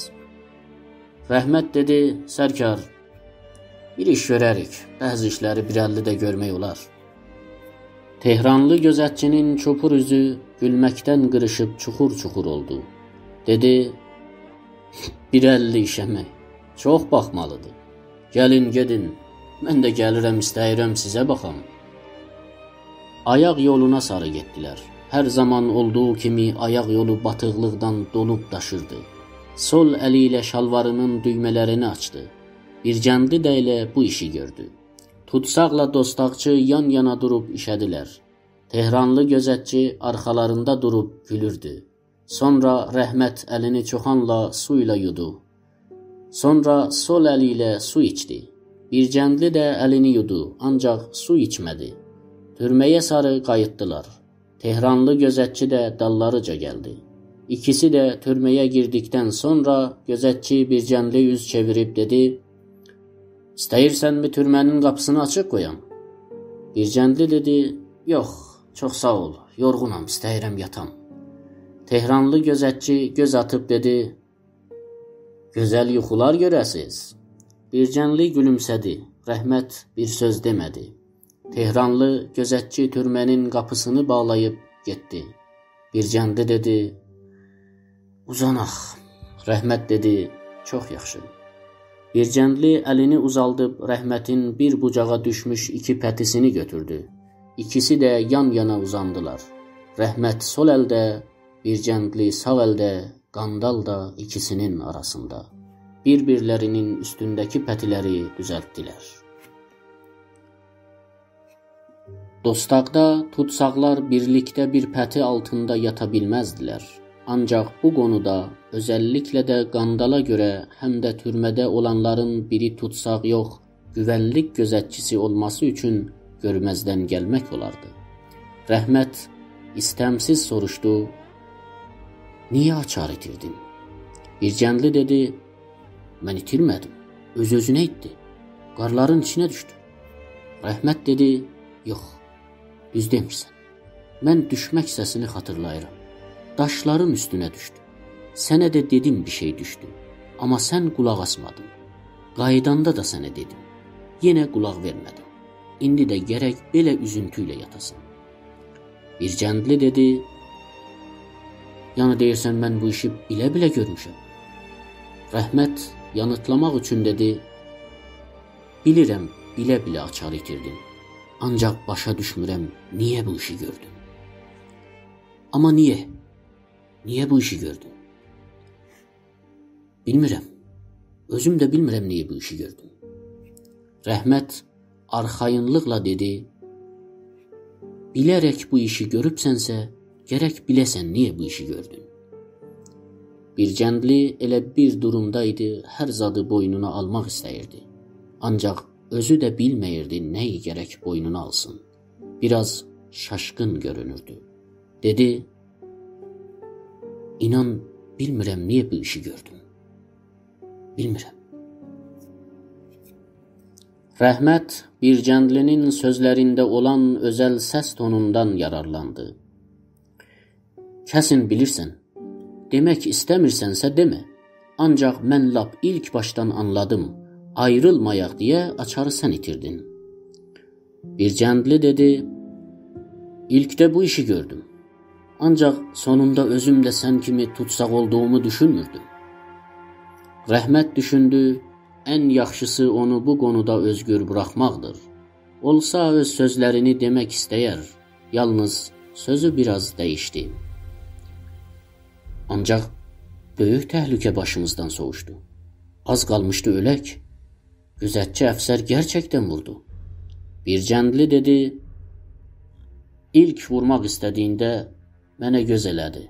رحمت دئدی: «سرکار، بیر ایش گؤرریک، بعضی ایشلری بیر اللی ده گؤرمک اولار.» تهرانلی گؤزتچی‌نین چوپور اوزو گولمکدن قیریشیب چوخور-چوخور اولدو. دئدی: بیر اللی ایشه‌می؟ چوخ باخمالیدیر. گلین، گئدین. من ده گلیرم، ایسته‌ییرم سیزه باخام. آیاق یولونا ساری گئتدیلر. هر زامان اولدوغو کیمی آیاق یولو باتیقلیقدان دولوب داشیردی. سول الی ایله شالوارینین دویمه‌لرینی آچدی. بیرگندلی ده ائله بو ایشی گؤردو. توتساقلا دوستاقچی یان-یانا دوروب ایشه‌دیلر. تهرانلی گؤزتچی آرخالاریندا دوروب گولوردو. سونرا رحمت الینی چوخانلا سو ایله یودو. سونرا سول الی ایله سو ایچدی. بیرگندلی ده الینی یودو، آنجاق سو ایچمه‌دی. تورمه‌یه ساری قاییتدیلار. تهرانلی گؤزتچی ده داللاریجا گلدی. ایکیسی ده تورمه‌یه گیردیکدن سونرا گؤزتچی بیرگندلی اوز چئویریب دئدی: «ایسته‌ییرسنمی تورمه‌نین قاپیسینی آچیق قویام؟» بیرگندلی دئدی: «یوخ، چوخ ساغ اول، یورغونام، ایسته‌ییرم یاتام.» تهرانلی گؤزتچی گؤز آتیب دئدی: «گؤزل یوخولار گؤره‌سیز.» بیرگندلی گولومسه‌دی. رحمت بیر سؤز دئمه‌دی. تهرانلی گؤزتچی تورمه‌نین قاپیسینی باغلاییب گئتدی. بیرگندلی دئدی: «اوزاناق.» رحمت دئدی: «چوخ یاخشی.» بیرگندلی الینی اوزالدیب رحمتین بیر بوجاغا دوشموش ایکی پتیسینی گؤتوردو. ایکیسی ده یان-یانا اوزاندیلار. رحمت سول الده، بیرگندلی ساغ الده، قاندال دا ایکیسینین آراسیندا. بیر-بیرلرینین اوستونده‌کی پتیلری دوزلتدیلر. دوستاقدا توتساقلار بیرلیکده بیر پتی آلتیندا یاتا بیلمزدیلر. آنجاق بو قونودا، اؤزللیکله ده قاندالا گؤره، هم ده تورمه‌ده اولانلارین بیری توتساق یوخ، گوونلیک گؤزتچیسی اولماسی اوچون گؤرمزدن گلمک اولاردی. رحمت ایستمسیز سوروشدو: «نییه آچاری ایتیردین؟» بیرگندلی دئدی: «من ایتیرمه‌دیم. اؤز-اؤزونه ایتدی. قارلارین ایچینه دوشدو.» رحمت دئدی: «یوخ، دوز دئمیرسن. من دوشمک سسینی خاطیرلاییرام. داشلارین اوستونه دوشدو. سنه ده دئدیم بیر شئی دوشدو. آمما سن قولاق آسمادین. قاییداندا دا سنه دئدیم. یئنه قولاق وئرمه‌دین. ایندی ده گرک بئله اوزونتو ایله یاتاسان.» بیرگندلی دئدی: «یعنی دئییرسن، من بو ایشی بیله-بیله گؤرموشم؟» رحمت یانیتلاماق اوچون دئدی: «بیلیرم، بیله-بیله آچاری ایتیردین. آنجاق باشا دوشمورم، نییه بو ایشی گؤردون؟» «آمما نییه؟ نییه بو ایشی گؤردون؟» «بیلمیرم. اؤزوم ده بیلمیرم نییه بو ایشی گؤردوم.» رحمت آرخایینلیقلا دئدی: «بیله‌رک بو ایشی گؤروبسنسه، گرک بیله‌سن نییه بو ایشی گؤردون.» بیرگندلی ائله بیر دورومدا ایدی، هر زادی بوینونا آلماق ایسته‌ییردی. آنجاق اؤزو ده بیلمه‌ییردی نه‌یی گرک بوینونا آلسین. بیر آز شاشقین گؤرونوردو. دئدی: «اینان، بیلمیرم نییه بو ایشی گؤردوم. بیلمیرم.» رحمت بیرگندلی‌نین سؤزلرینده اولان اؤزل سس تونوندان یارارلاندی. «کسین بیلیرسن. دئمک ایسته‌میرسنسه دئمه. آنجاق من لاپ ایلک باشدان آنلادیم. آیریلمایاق دئیه آچاری سن ایتیردین.» بیرگندلی دئدی: «ایلکده بو ایشی گؤردوم. آنجاق سونوندا اؤزوم ده سن کیمی توتساق اولدوغومو دوشونموردوم.» رحمت دوشوندو: «ان یاخشیسی اونو بو قونودا اؤزگور بوراخماقدیر. اولسا اؤز سؤزلرینی دئمک ایسته‌یر. یالنیز سؤزو بیر آز دییشدی.» «آنجاق بؤیوک تهلوکه باشیمیزدان سوووشدو. آز قالمیشدی اؤلک. گؤزتچی افسر گئرچکدن ووردو.» بیرگندلی دئدی: «ایلک وورماق ایسته‌دیگینده منه گؤز ائله‌دی.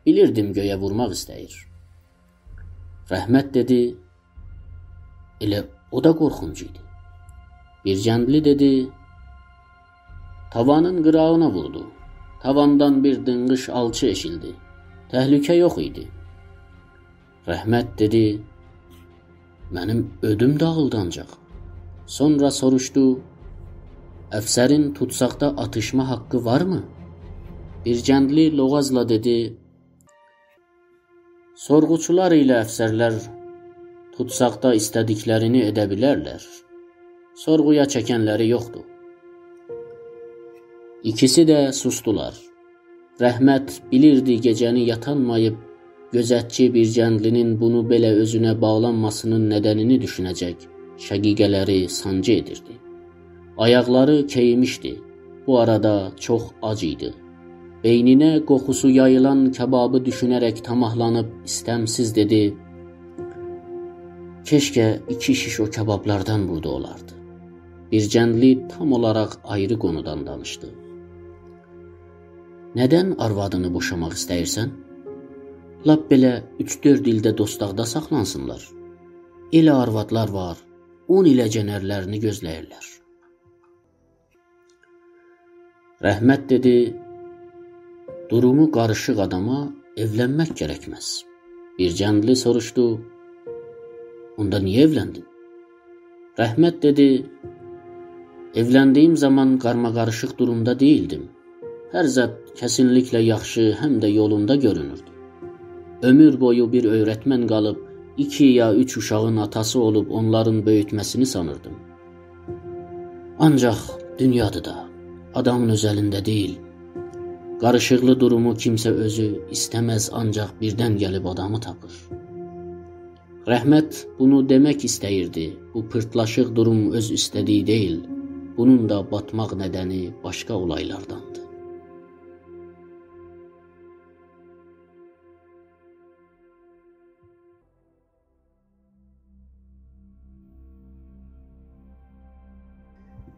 بیلیردیم گؤیه وورماق ایسته‌ییر.» رحمت دئدی: «ائله او دا قورخونج ایدی.» بیرگندلی دئدی: «تاوانین قیراغینا ووردو. تاواندان بیر دینقیش آلچی ائشیلدی. تهلوکه یوخ ایدی.» رحمت دئدی: «منیم اؤدوم داغیلدی آنجاق.» سونرا سوروشدو: «افسرین توتساقدا آتیشما حاققی وارمی؟» بیرگندلی لوغازلا دئدی: «سورغوچولار ایله افسرلر توتساقدا ایسته‌دیکلرینی ائده بیلرلر. سورغویا چکنلری یوخدور.» ایکیسی ده سوسدولار. رحمت بیلیردی گئجه‌نی یاتانماییب گؤزتچی بیرگندلی‌نین بونو بئله اؤزونه باغلانماسی‌نین ندنینی دوشونه‌جک شقیقه‌لری سانجی ائدیردی. آیاقلاری کئییمیشدی. بو آرادا چوخ آج ایدی. بئینینه قوخوسو یاییلان کبابی دوشونه‌رک طاماحلانیب ایسته‌مسیز دئدی: «کئشکه ایکی شیش او کبابلاردان بورادا اولاردی.» بیرگندلی تام اولاراق آیری قونودان دانیشدی. «ندن آروادینی بوشاماق ایسته‌ییرسن؟ لاپ بئله اوچ-دؤرد ایل ده دوستاقدا ساخلانسینلار. ائله آروادلار وار، اون ایله گنرلرینی گؤزله‌ییرلر.» رحمت دئدی: «دورومو قاریشیق آداما ائولنمک گرکمز.» بیرگندلی سوروشدو: «اوندا نییه ائولندین؟» رحمت دئدی: «ائولندیییم زامان قارماقاریشیق دورومدا دئییلدیم. هر زاد کسینلیکله یاخشی، هم ده یولوندا گؤرونوردو. عؤمور بویو بیر اؤیرتمن قالیب، ایکی یا اوچ اوشاغین آتاسی اولوب اونلارین بؤیوتمه‌سینی سانیردیم. آنجاق دونیادیر دا، آدامین اؤز الینده دئییل. قاریشیقلی دورومو کیمسه اؤزو ایسته‌مز، آنجاق بیردن گلیب آدامی تاپیر.» رحمت بونو دئمک ایسته‌ییردی: بو پیرتلاشیق دوروم اؤز ایسته‌دییی دئییل، بونون دا باتماق ندنی باشقا اولایلارداندی.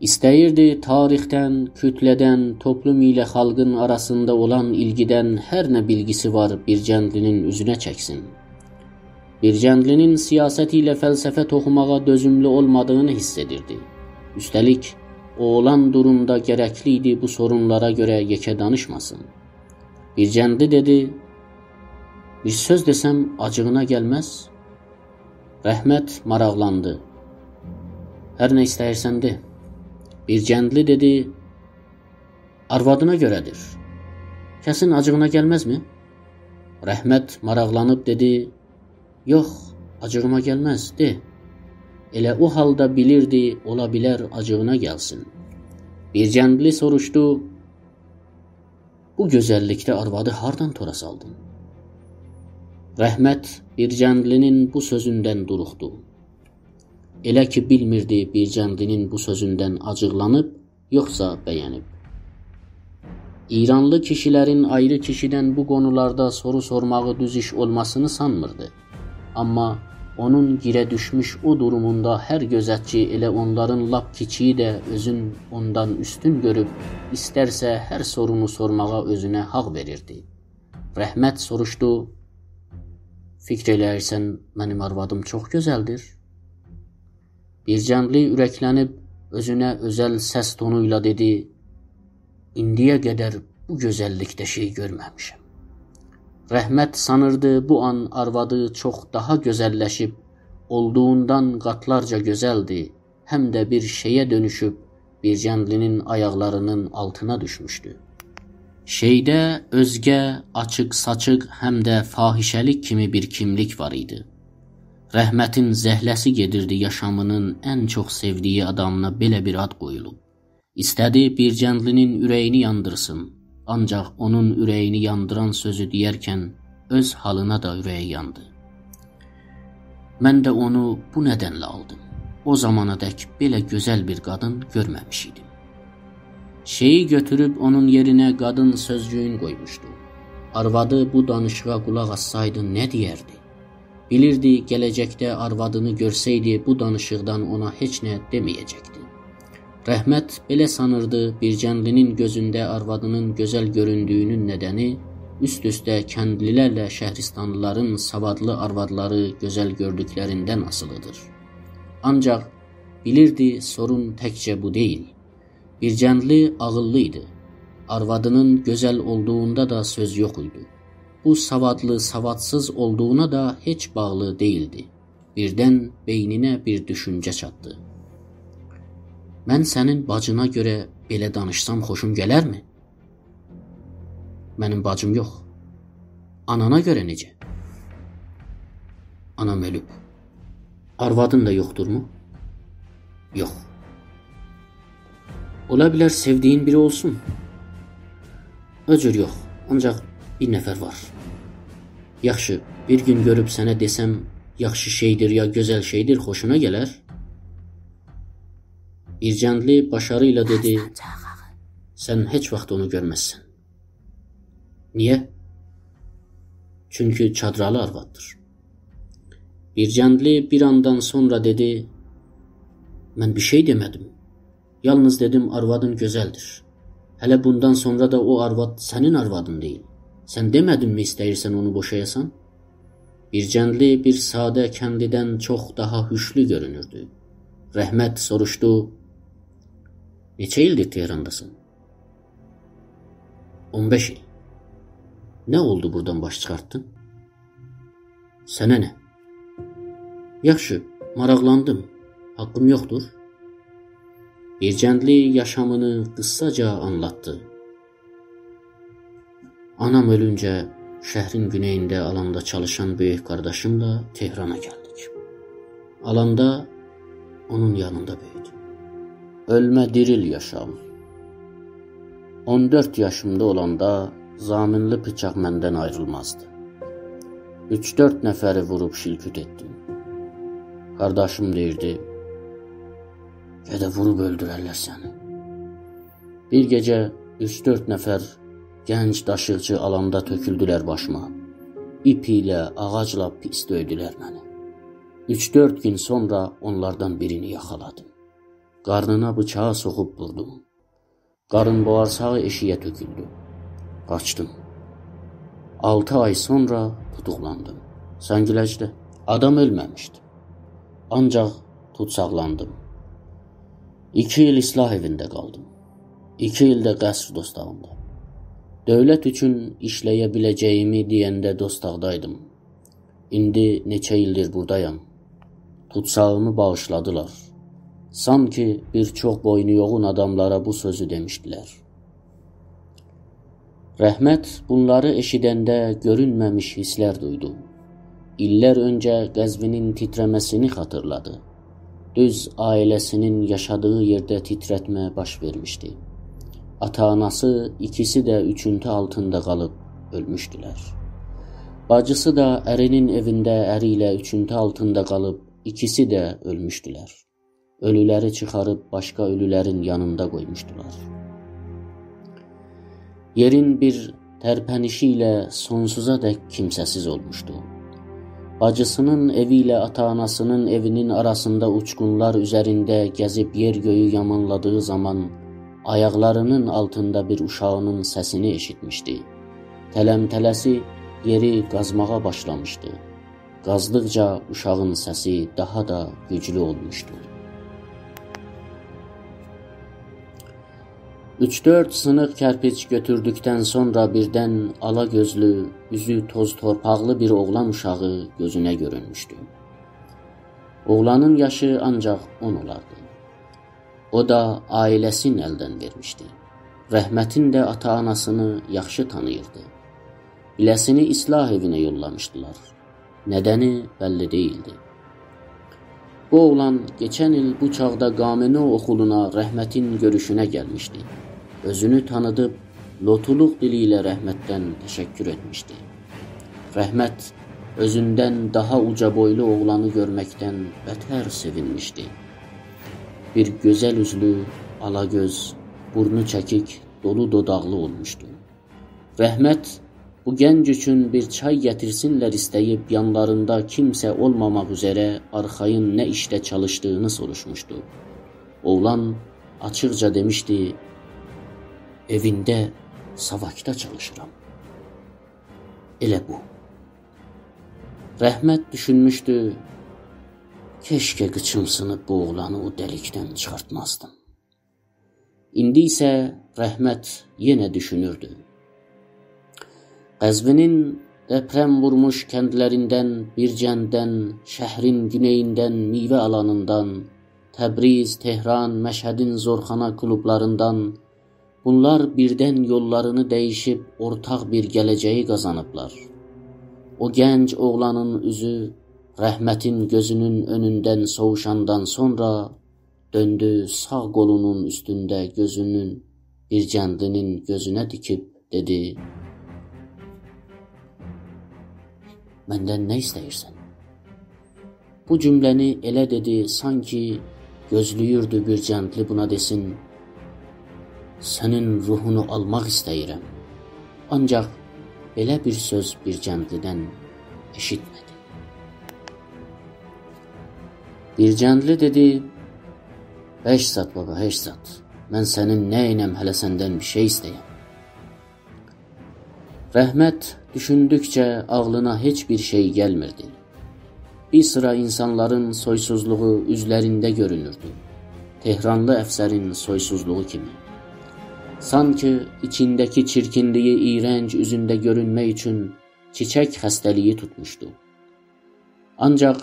ایسته‌ییردی تاریخدن، کوتله‌دن، توپلوم ایله خالقین آراسیندا اولان ایلگیدن هر نه بیلگیسی وار، بیرگندلی‌نین اوزونه چکسین. بیرگندلی‌نین سیاست ایله فلسفه توخوماغا دؤزوملو اولمادیغینی حیس ائدیردی. اوسته‌لیک، او اولان دورومدا گرکلی ایدی بو سورونلارا گؤره یئکه دانیشماسین. بیرگندلی دئدی: «بیر سؤز دئسم، آجیغینا گلمز؟» رحمت ماراقلاندی: «هر نه ایسته‌ییرسن، دئ.» بیرگندلی دئدی: «آروادینا گؤره‌دیر. کسین آجیغینا گلمزمی؟» رحمت ماراقلانیب دئدی: «یوخ، آجیغیما گلمز، دئ.» ائله او حالدا بیلیردی، اولا بیلر آجیغینا گلسین. بیرگندلی سوروشدو: «بو گؤزللیکده آروادی هاردان تورا سالدین؟» رحمت بیرگندلی‌نین بو سؤزوندن دوروخدو. ائله کی بیلمیردی بیرگندلی‌نین بو سؤزوندن آجیقلانیب، یوخسا بینیب. ایرانلی کیشیلرین آیری کیشیدن بو قونولاردا سورو سورماغی دوز ایش اولماسینی سانمیردی. آمما اونون گیره دوشموش او دوروموندا هر گؤزتچی، ائله اونلارین لاپ کیچیگی ده اؤزون اوندان اوستون گؤروب، ایسترسه هر سورونو سورماغا اؤزونه حاق وئریردی. رحمت سوروشدو: «فیکر ائله‌ییرسن، منیم آروادیم چوخ گؤزلدیر؟» بیرگندلی اورکلنیب اؤزونه اؤزل سس تونو ایله دئدی: «ایندییه قدر بو گؤزللیکده شئی گؤرمه‌میشم.» رحمت سانیردی، بو آن آروادی چوخ داها گؤزللشیب، اولدوغوندان قاتلارجا گؤزلدی، هم ده بیر شئیه دؤنوشوب، بیرگندلی‌نین آیاقلاری‌نین آلتینا دوشموشدو. شئیده اؤزگه، آچیق-ساچیق، هم ده فاحشه‌لیک کیمی بیر کیملیک وار ایدی. رحمتین زهله‌سی گئدیردی یاشامی‌نین ان چوخ سئودیگی آدامینا بئله بیر آد قویولوب. ایسته‌دی بیرگندلی‌نین اوره‌یینی یاندیرسین، آنجاق اونون اوره‌یینی یاندیران سؤزو دئیرکن اؤز حالینا دا اوره‌یی یاندی. «من ده اونو بو ندنله آلدیم. او زامانادک بئله گؤزل بیر قادین گؤرمه‌میش ایدیم.» شئیی گؤتوروب اونون یئرینه قادین سؤزجویون قویموشدو. آروادی بو دانیشیغا قولاق آسسایدی، نه دئیردی؟ بیلیردی، گله‌جکده آروادینی گؤرسه‌یدی، بو دانیشیقدان اونا هئچ نه دئمه‌یه‌جکدی. رحمت بئله سانیردی، بیرگندلی‌نین گؤزونده آروادی‌نین گؤزل گؤروندویونون ندنی اوست-اوسته کندلی‌لرله شهرستانلی‌لارین ساوادلی آروادلاری گؤزل گؤردوکلریندن آسیلی‌دیر. آنجاق بیلیردی، سورون تکجه بو دئییل. بیرگندلی عاغیللی ایدی. آروادی‌نین گؤزل اولدوغوندا دا سؤز یوخ ایدی. بو ساوادلی، ساوادسیز اولدوغونا دا هئچ باغلی دئییلدی. بیردن بئینینه بیر دوشونجه چاتدی. «من سنین باجینا گؤره بئله دانیشسام خوشون گلرمی؟» «منیم باجیم یوخ.» «آنانا گؤره نئجه؟» «آنام اؤلوب.» «آروادین دا یوخدورمو؟» «یوخ.» «اولا بیلر سئودیگین بیری اولسون؟» «او جور یوخ، آنجاق بیر نفر وار.» یاخشی، بیر گون گؤروب سنه دئسم، یاخشی شئیدیر یا گؤزل شئیدیر، خوشونا گلر؟ بیرجندلی باش‌آغری‌یلا دئدی: «سن هئچ واخت اونو گؤرمزسن.» «نییه؟» «چونکی چادرالی آرواددیر.» بیرجندلی بیر آندان سونرا دئدی: «من بیر شئی دئمه‌دیم. یالنیز دئدیم، آروادین گؤزلدیر. هله بوندان سونرا دا او آرواد سنین آروادین دئییل. سن دئمه‌دینمی ایسته‌ییرسن اونو بوشایاسان؟» بیرجندلی بیر ساده کندلی‌دن چوخ داها هوشلو گؤرونوردو. رحمت سوروشدو: «نئچه ایلدیر تهرانداسان؟» «اون بئش ایل.» «نه اولدو بورادان باش چیخارتدین؟» «سنه نه؟» «یاخشی، ماراقلاندیم. حاققیم یوخدور؟» بیرجندلی یاشامینی قیساجا آنلاتدی. «آنام اؤلونجه شهرین گونئیینده آلاندا چالیشان بؤیوک قارداشیملا تهرانا گلدیک. آلاندا اونون یانیندا بؤیودوم. اؤلمه دیریل یاشام. اون دؤرد یاشیمدا اولاندا ضامنلی بیچاق مندن آیریلمازدی. اوچ-دؤرد نفری ووروب شیل‌کوت ائتدیم. قارداشیم دئییردی: 'گئده ووروب اؤلدوررلر سنی.' بیر گئجه اوچ-دؤرد نفر گنج داشیقچی آلاندا تؤکولدولر باشیما. ایپ ایله، آغاجلا پیس دؤیدولر منی. اوچ-دؤرد گون سونرا اونلاردان بیرینی یاخالادیم. قارنینا بیچاغی سوخوب ووردوم. قارین باغیرساغی ائشیگه تؤکولدو. قاچدیم. آلتی آی سونرا توتوقلاندیم. سنگیلجده. آدام اؤلمه‌میشدی. آنجاق توتساقلاندیم. ایکی ایل اصلاح ائوینده قالدیم. ایکی ایل ده قصر دوستاغیندا. دؤولت اوچون ایشله‌یه بیله‌جه‌ییمی دئینده دوستاغدایدیم. ایندی نئچه ایلدیر بورادایام. توتساغیمی باغیشلادیلار. سانکی بیر چوخ بوینو یوغون آداملارا بو سؤزو دئمیشدیلر.» رحمت بونلاری ائشیدنده گؤرونمه‌میش حیسلر دویدو. ایللر اؤنجه قزوینین تیتره‌مه‌سینی خاطیرلادی. دوز عائله‌سینین یاشادیغی یئرده تیترتمه باش وئرمیشدی. آتا-آناسی ایکیسی ده اوچونتو آلتیندا قالیب اؤلموشدولر. باجیسی دا ارینین ائوینده اری ایله اوچونتو آلتیندا قالیب ایکیسی ده اؤلموشدولر. اؤلولری چیخاریب باشقا اؤلولرین یانیندا قویموشدولار. یئرین بیر ترپنیشی ایله سونسوزادک کیمسه‌سیز اولموشدو. باجیسینین ائوی ایله آتا-آناسینین ائوینین آراسیندا اوچقونلار اوزرینده گزیب یئر-گؤیو یامانلادیغی زامان آیاقلارینین آلتیندا بیر اوشاغینین سسینی ائشیتمیشدی. تلم-تله‌سی یئری قازماغا باشلامیشدی. قازدیقجا اوشاغین سسی داها دا گوجلو اولموشدو. اوچ-دؤرد سینیق کرپیچ گؤتوردوکدن سونرا بیردن آلا گؤزلو، اوزو توز تورپاقلی بیر اوغلان اوشاغی گؤزونه گؤرونموشدو. اوغلانین یاشی آنجاق اون اولاردی. او دا عائله‌سین الدن وئرمیشدی. رحمتین ده آتا-آناسینی یاخشی تانیییردی. بیله‌سینی اصلاح ائوینه یوللامیشدیلار. ندنی بللی دئییلدی. بو اوغلان کئچن ایل بو چاغدا قامینو اوخولونا رحمتین گؤروشونه گلمیشدی. اؤزونو تانیدیب، لوطولوق دیلی ایله رحمتدن تشکر ائتمیشدی. رحمت اؤزوندن داها اوجا بویلو اوغلانی گؤرمکدن بتر سئوینمیشدی. بیر گؤزل اوزلو، آلا گؤز، بورنو چکیک، دولو دوداقلی اولموشدو. رحمت بو گنج اوچون بیر چای گتیرسینلر ایسته‌ییب، یانلاریندا کیمسه اولماماق اوزره آرخایین نه ایشده چالیشدیغینی سوروشموشدو. اوغلان آچیقجا دئمیشدی: «ائوینده ساواکدا چالیشیرام.» ائله بو. رحمت دوشونموشدو: «کئشکه قیچیم سینیب بو اوغلانی او دلیکدن چیخارتمازدیم.» ایندی ایسه رحمت یئنه دوشونوردو. قزوینین دپرم وورموش کندلریندن، بیرجنددن، شهرین گونئییندن، میوه آلانیندان، تبریز، تهران، مشهدین زورخانا کلوبلاریندان، بونلار بیردن یوللارینی دییشیب اورتاق بیر گله‌جه‌یی قازانیبلار. او گنج اوغلانین اوزو رحمتین گؤزونون اؤنوندن سوووشاندان سونرا دؤندو، ساغ قولونون اوستونده گؤزونون بیرجندلی‌نین گؤزونه دیکیب دئدی: مندن نه ایسته‌ییرسن؟» بو جمله‌نی ائله دئدی، سانکی گؤزله‌ییردی بیرجندلی بونا دئسین: «سنین روحونو آلماق ایسته‌ییرم.» آنجاق بئله بیر سؤز بیرجندلیدن ائشیتمه‌دی. بیرجندلی دئدی: «هئچ زاد، بابا، هئچ زاد. من سنین نه‌یینم، هله سندن بیر شئی ایسته‌یم؟» رحمت دوشوندوکجه عاغلینا هئچ بیر شئی گلمیردی. بیر سیرا اینسانلارین سویسوزلوغو اوزلرینده گؤرونوردو. تهرانلی افسرین سویسوزلوغو کیمی. سانکی ایچینده‌کی چیرکینلیگی ایرنج اوزونده گؤرونمک اوچون چیچک خسته‌لیگی توتموشدو. آنجاق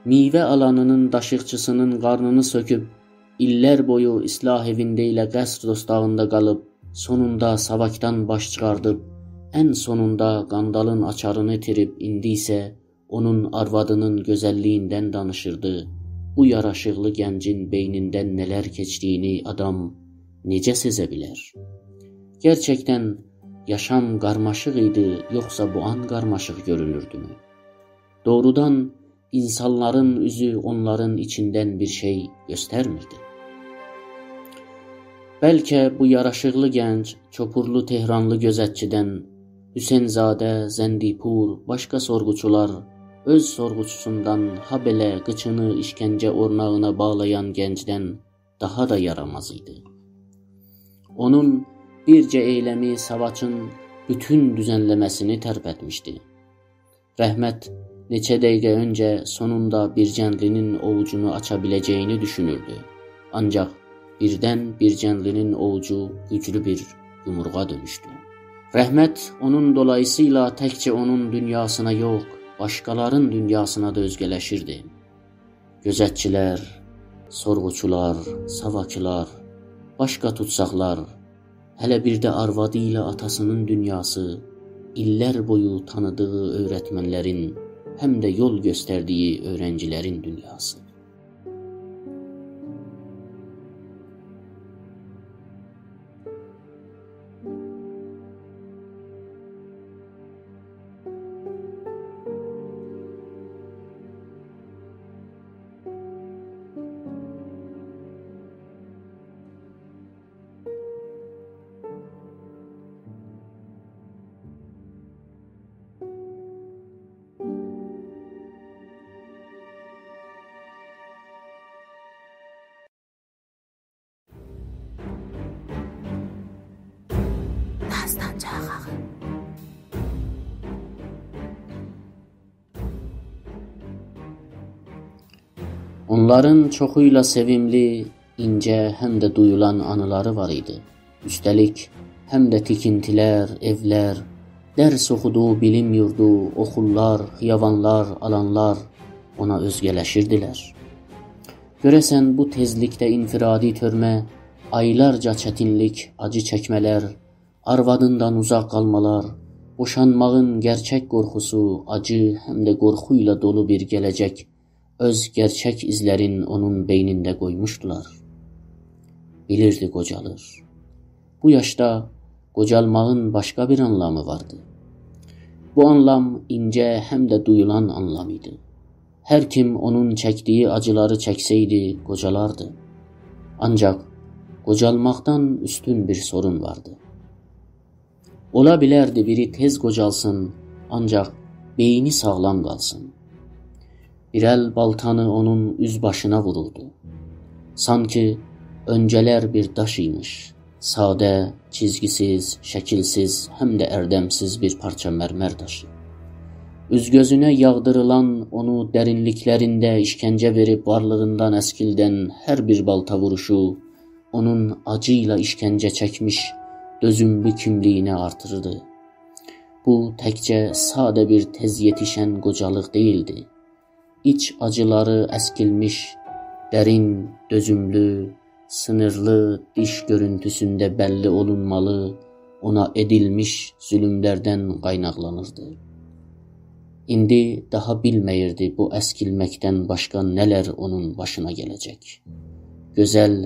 میوه آلانینین داشیقچیسینین قارنینی سؤکوب، ایللر بویو اصلاح ائوینده ایله قصر دوستاغیندا قالیب، سونوندا ساواکدان باش چیخاردیب، ان سونوندا قاندالین آچارینی ایتیریب، ایندی ایسه اونون آروادینین گؤزللیگیندن دانیشیردی. بو یاراشیقلی گنجین بئینیندن نه‌لر کئچدیگینی آدام نئجه سئزه بیلر؟ گئرچکدن یاشام قارماشیق ایدی، یوخسا بو آن قارماشیق گؤرونوردومو؟ دوغرودان، اینسانلارین اوزو اونلارین ایچیندن بیر شئی گؤسترمیردی. بلکه بو یاراشیقلی گنج چوپورلو تهرانلی گؤزتچیدن، حسین‌زاده، زندی‌پور، باشقا سورغوچولار، اؤز سورغوچوسوندان، هابئله قیچینی ایشکنجه اورناغینا باغلایان گنجدن داها دا یاراماز ایدی. اونون بیرجه ائیلمی ساواکین بوتون دوزنله‌مه‌سینی ترپتمیشدی. رحمت نئچه دقیقه اؤنجه سونوندا بیرجندلی‌نین اوووجونو آچا بیله‌جه‌یینی دوشونوردو. آنجاق بیردن بیرجندلی‌نین اوووجو گوجلو بیر یومروغا دؤنوشدو. رحمت اونون دولاییسییلا تکجه اونون دونیاسینا یوخ، باشقالارین دونیاسینا دا اؤزگه‌لشیردی. گؤزتچیلر، سورغوچولار، ساواکیلار، باشقا توتساقلار، هله بیر ده آروادی ایله آتاسی‌نین دونیاسی، ایللر بویو تانیدیغی اؤیرتمنلرین، هم ده یول گؤستردیگی اؤیرنجیلرین دونیاسی. داستان چاغاغی. اونلارین چوخو ایله سئویملی، اینجه، هم ده دویولان آنیلاری وار ایدی. اوسته‌لیک، هم ده تیکینتیلر، ائولر، درس اوخودوغو بیلیم یوردو، اوخوللار، خیاوانلار، آلانلار اونا اؤزگه‌لشیردیلر. گؤره‌سن، بو تئزلیکده انفرادی تؤرمه، آیلارجا چتینلیک، آجی چکمه‌لر، آروادیندان اوزاق قالمالار، بوشانماغین گئرچک قورخوسو، آجی، هم ده قورخو ایله دولو بیر گله‌جک اؤز گئرچک ایزلرین اونون بئینینده قویموشدولار. بیلیردی قوجالیر. بو یاشدا قوجالماغین باشقا بیر آنلامی واردی. بو آنلام اینجه، هم ده دویولان آنلام ایدی. هر کیم اونون چکدیگی آجیلاری چکسه‌یدی، قوجالاردی. آنجاق قوجالماقدان اوستون بیر سورون واردی. اولا بیلردی بیری تئز قوجالسین، آنجاق بئینی ساغلام قالسین. بیر ال بالتانی اونون اوز باشینا ووروردو. سانکی اؤنجه‌لر بیر داش ایمیش. ساده، چیزگی‌سیز، شکیل‌سیز، هم ده اردم‌سیز بیر پارچا مرمر داشی. اوز-گؤزونه یاغدیریلان، اونو درینلیکلرینده ایشکنجه وئریب وارلیغیندان اسکیلدن هر بیر بالتا ووروشو اونون آجی ایله ایشکنجه چکمیش دؤزوملو کیملیگینی آرتیریردی. بو تکجه ساده بیر تئز یئتیشن قوجالیق دئییلدی. ایچ آجیلاری اسکیلمیش، درین، دؤزوملو، سینیرلی دیش گؤرونتوسونده بللی اولونمالی، اونا ائدیلمیش ظولوملردن قایناقلانیردی. ایندی داها بیلمه‌ییردی بو اسکیلمکدن باشقا نه‌لر اونون باشینا گله‌جک. گؤزل،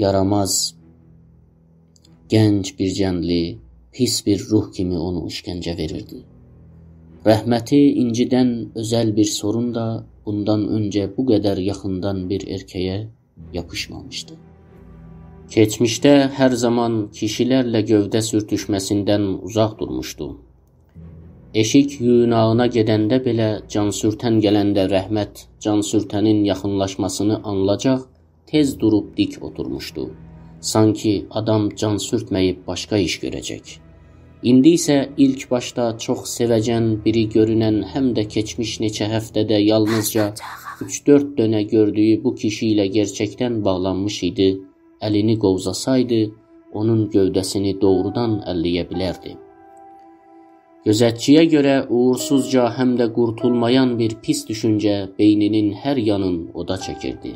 یاراماز، گنج بیر جنلی، پیس بیر روح کیمی اونو ایشکنجه وئریردی. رحمتی اینجیدن اؤزل بیر سورون دا بوندان اؤنجه بو قدر یاخیندان بیر ائرکه‌یه یاپیشمامیشدی. کئچمیشده هر زامان کیشی‌لرله گؤوده سورتوشمه‌سیندن اوزاق دورموشدو. ائشیک یویوناغینا گئدنده بئله جان سورتن گلنده رحمت جان سورتنین یاخینلاشماسینی آنلاجاق تئز دوروب دیک اوتورموشدو. سانکی آدام جان سورتمه‌ییب باشقا ایش گؤره‌جک. ایندی ایسه ایلک باشدا چوخ سئوه‌جن بیری گؤرونن، هم ده کئچمیش نئچه هفته‌ده یالنیزجا اوچ-دؤرد دؤنه گؤردویو بو کیشی ایله گئرچکدن باغلانمیش ایدی. الینی قووزاسایدی، اونون گؤوده‌سینی دوغرودان الله‌یه بیلردی. گؤزتچی‌یه گؤره، اوغورسوزجا هم ده قورتولمایان بیر پیس دوشونجه بئینینین هر یانین اودا چکیردی.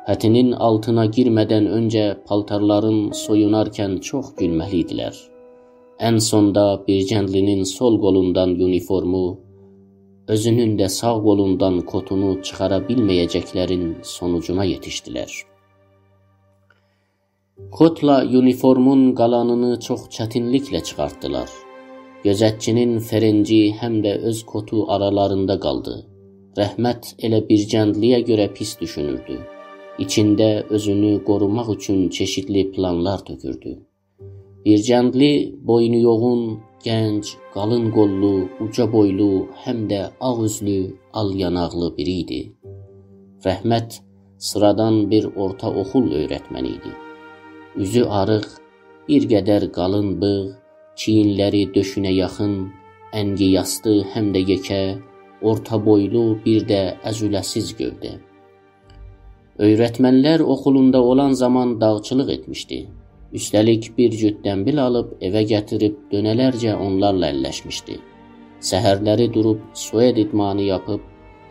پتینین آلتینا گیرمه‌دن اؤنجه پالتارلارین سویونارکن چوخ گولمه‌لی ایدیلر. ان سوندا بیرجندلی‌نین سول قولوندان یونیفورمو، اؤزونون ده ساغ قولوندان کوتونو چیخارا بیلمه‌یه‌جکلرین سونوجونا یئتیشدیلر. کوتلا یونیفورمون قالانینی چوخ چتینلیکله چیخارتدیلار. گؤزتچی‌نین فرنجی هم ده اؤز کوتو آرالاریندا قالدی. رحمت ائله بیرجندلی‌یه گؤره پیس دوشونوردو. ایچینده اؤزونو قوروماق اوچون چئشیتلی پلانلار تؤکوردو. بیرجندلی بوینو یوغون، گنج، قالین قوللو، اوجا بویلو، هم ده آغ اوزلو، آل یاناقلی بیری ایدی. رحمت سیرادان بیر اورتا اوخول اؤیرتمنی ایدی. اوزو آریق، بیر قدر قالین بیغ، چیینلری دؤشونه یاخین، انگی یاستی هم ده یئکه، اورتا بویلو، بیر ده عضله‌سیز گؤوده. اؤیرتمنلر اوخولوندا اولان زامان داغچیلیق ائتمیشدی. اوسته‌لیک بیر جوت دنبیل آلیب ائوه گتیریب دؤنه‌لرجه اونلارلا اللشمیشدی. سحرلری دوروب سویاد ایدمانی یاپیب،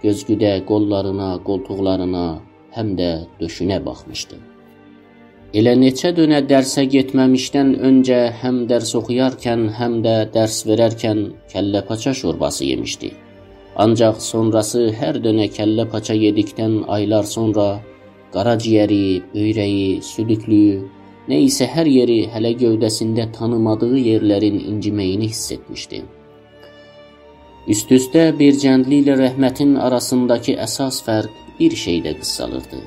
گؤزگوده قوللارینا، قولتوقلارینا، هم ده دؤشونه باخمیشدی. ائله نئچه دؤنه درسه گئتمه‌میشدن اؤنجه هم درس اوخویارکن، هم ده درس وئررکن کله‌پاچا شورباسی یئمیشدی. آنجاق سونراسی هر دؤنه کله‌پاچا یئدیکدن آیلار سونرا قاراجیگری، بؤیره‌یی، سودوکلویو، نه ایسه هر یئری هله گؤوده‌سینده تانیمادیغی یئرلرین اینجیمه‌یینی حیس ائتمیشدی. اوست-اوسته بیرجندلی ایله رحمتین آراسینداکی اساس فرق بیر شئیده قیسسالیردی.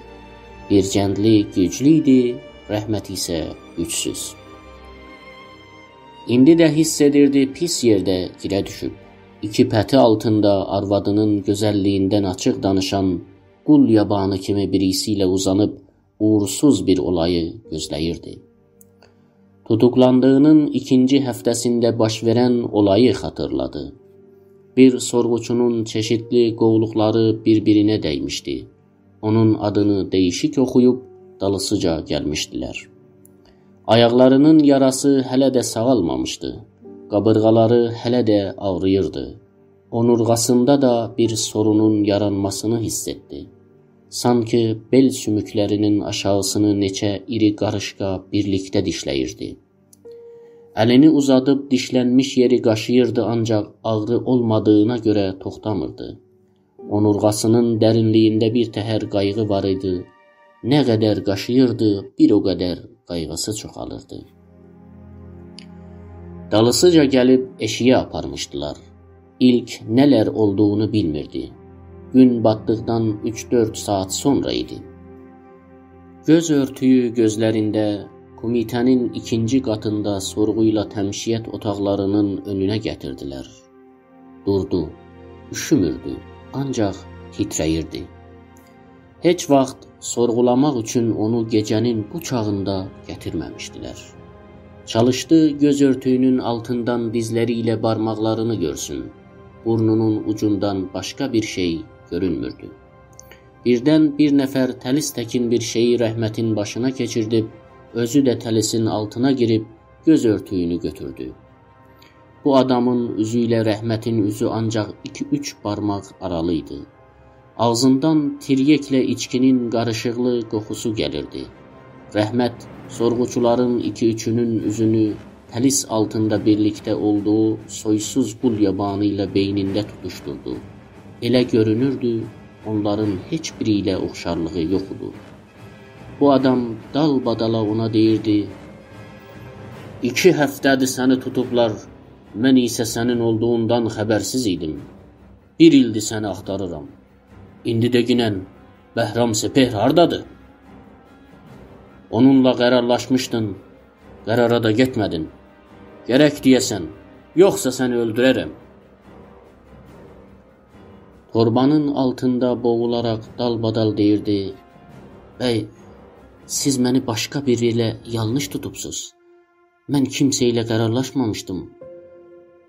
بیرجندلی گوجلو ایدی، رحمت ایسه گوجسوز. ایندی ده حیس ائدیردی، پیس یئرده گیره دوشوب. ایکی پتی آلتیندا آروادینین گؤزللیگیندن آچیق دانیشان قول یابانی کیمی بیریسی ایله اوزانیب اوغورسوز بیر اولایی گؤزله‌ییردی. توتوقلاندیغینین ایکینجی هفته‌سینده باش وئرن اولایی خاطیرلادی. بیر سورغوچونون چئشیتلی قوللوقلاری بیر-بیرینه دَیمیشدی. اونون آدینی دییشیک اوخویوب دالیسیجا گلمیشدیلر. آیاقلارینین یاراسی هله ده ساغالمامیشدی. قابیرغالاری هله ده آغرییردی. اونورغاسیندا دا بیر سورونون یارانماسینی حیس ائتدی. سانکی بئل سوموکلرینین آشاغیسینی نئچه ایری قاریشقا بیرلیکده دیشله‌ییردی. الینی اوزادیب دیشلنمیش یئری قاشیییردی، آنجاق آغری اولمادیغینا گؤره توختامیردی. اونورغاسینین درینلیگینده بیر تهر قایغی وار ایدی. نه قدر قاشیییردی، بیر او قدر قایغیسی چوخالیردی. دالیسیجا گلیب ائشیگه آپارمیشدیلار. ایلک نه‌لر اولدوغونو بیلمیردی. گون باتدیقدان اوچ-دؤرد ساعات سونرا ایدی. گؤز اؤرتویو گؤزلرینده، کومیته‌نین ایکینجی قاتیندا سورغو ایله تمشیت اوتاقلارینین اؤنونه گتیردیلر. دوردو. اوشوموردو، آنجاق تیتره‌ییردی. هئچ واخت سورغولاماق اوچون اونو گئجه‌نین بو چاغیندا گتیرمه‌میشدیلر. چالیشدی گؤز اؤرتویونون آلتیندان دیزلری ایله بارماقلارینی گؤرسون. بورنونون اوجوندان باشقا بیر شئی گؤرونموردو. بیردن بیر نفر تلیس تکین بیر شئیی رحمتین باشینا کئچیردیب، اؤزو ده تلیسین آلتینا گیریب گؤز اؤرتویونو گؤتوردو. بو آدامین اوزو ایله رحمتین اوزو آنجاق ایکی-اوچ بارماق آرالی ایدی. آغزیندان تیریکله ایچکی‌نین قاریشیقلی قوخوسو گلیردی. رحمت سورغوچولارین ایکی-اوچونون اوزونو تلیس آلتیندا بیرلیکده اولدوغو سویسوز قول یابانی ایله بئینینده توتوشدوردو. ائله گؤرونوردو، اونلارین هئچ بیری ایله اوخشارلیغی یوخ ایدی. بو آدام دالبادالا اونا دئییردی: «ایکی هفته‌دیر سنی توتوبلار. من ایسه سنین اولدوغوندان خبرسیز ایدیم. بیر ایلدیر سنی آختاریرام. ایندی دئگینن، بهرام سپهر هاردادیر؟» «اونونلا قرارلاشمیشدین، قرارا دا گئتمه‌دین. گرک دئیه‌سن، یوخسا سنی اؤلدوره‌رم.» توربانین آلتیندا بوغولاراق دالبادال دئییردی: «بی، سیز منی باشقا بیری ایله یانلیش توتوبسوز. من کیمسه ایله قرارلاشمامیشدیم.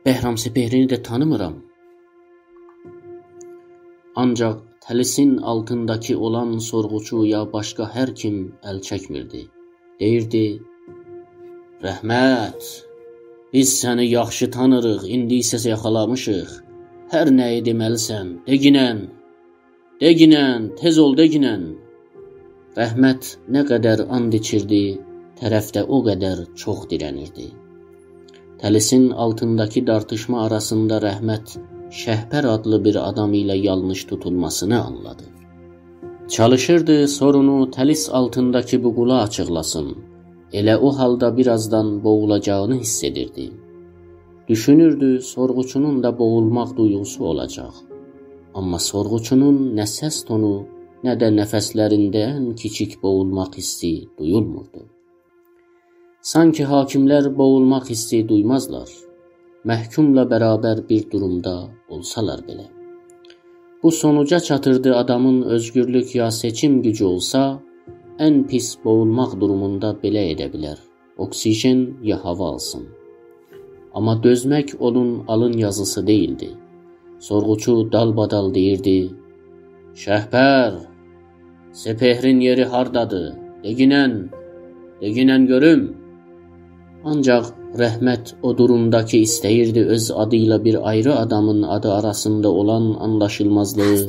بهرام سپهرینی ده تانیمیرام.» آنجاق تلیسین آلتینداکی اولان سورغوچو یا باشقا هر کیم ال چکمیردی. دئییردی: «رحمت، بیز سنی یاخشی تانیریق، ایندی ایسه یاخالامیشیق. هر نه‌یی دئمه‌لیسن، دئگینن، دئگینن، تئز اول، دئگینن.» رحمت نه قدر آند ایچیردی، طرف ده او قدر چوخ دیره‌نیردی. تلیسین آلتینداکی دارتیشما آراسیندا رحمت شهپر آدلی بیر آدام ایله یانلیش توتولماسینی آنلادی. چالیشیردی سورونو تلیس آلتینداکی بو قولا آچیقلاسین. ائله او حالدا بیر آزدان بوغولاجاغینی حیس ائدیردی. دوشونوردو، سورغوچونون دا بوغولماق دویغوسو اولاجاق. آمما سورغوچونون نه سس تونو، نه ده نفسلرینده ان کیچیک بوغولماق حیسی دویولموردو. سانکی حاکیملر بوغولماق حیسی دویمازلار، محکوملا برابر بیر دورومدا اولسالار بئله. بو سونوجا چاتیردی: آدامین اؤزگورلوک یا سئچیم گوجو اولسا، ان پیس بوغولماق دوروموندا بئله ائده بیلر: اکسیژن یا هاوا آلسین. آمما دؤزمک اونون آلین یازیسی دئییلدی. سورغوچو دالبادال دئییردی: «شهپر، سپهرین یئری هاردادیر؟ دئگینن، دئگینن گؤروم.» آنجاق رحمت او دورومدا کی ایسته‌ییردی اؤز آدی ایله بیر آیری آدامین آدی آراسیندا اولان آنلاشیلمازلیغی،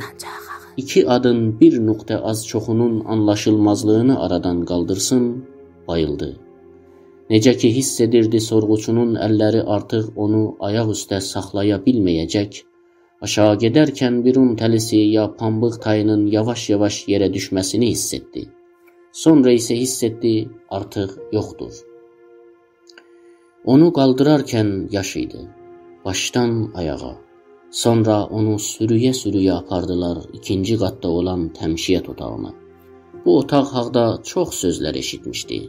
ایکی آدین بیر نقطه آز-چوخونون آنلاشیلمازلیغینی آرادان قالدیرسین، باییلدی. نئجه کی حیس ائدیردی سورغوچونون اللری آرتیق اونو آیاق اوسته ساخلایا بیلمه‌یه‌جک، آشاغی گئدرکن بیر اون تلیسی یا پامبیق تایینین یاواش-یاواش یئره دوشمه‌سینی حیس ائتدی. سونرا ایسه حیس ائتدی، آرتیق یوخدور. اونو قالدیرارکن یاش ایدی، باشدان آیاغا. سونرا اونو سورویه-سورویه آپاردیلار ایکینجی قاتدا اولان تمشیت اوتاغینا. بو اوتاق حاقدا چوخ سؤزلر ائشیتمیشدی.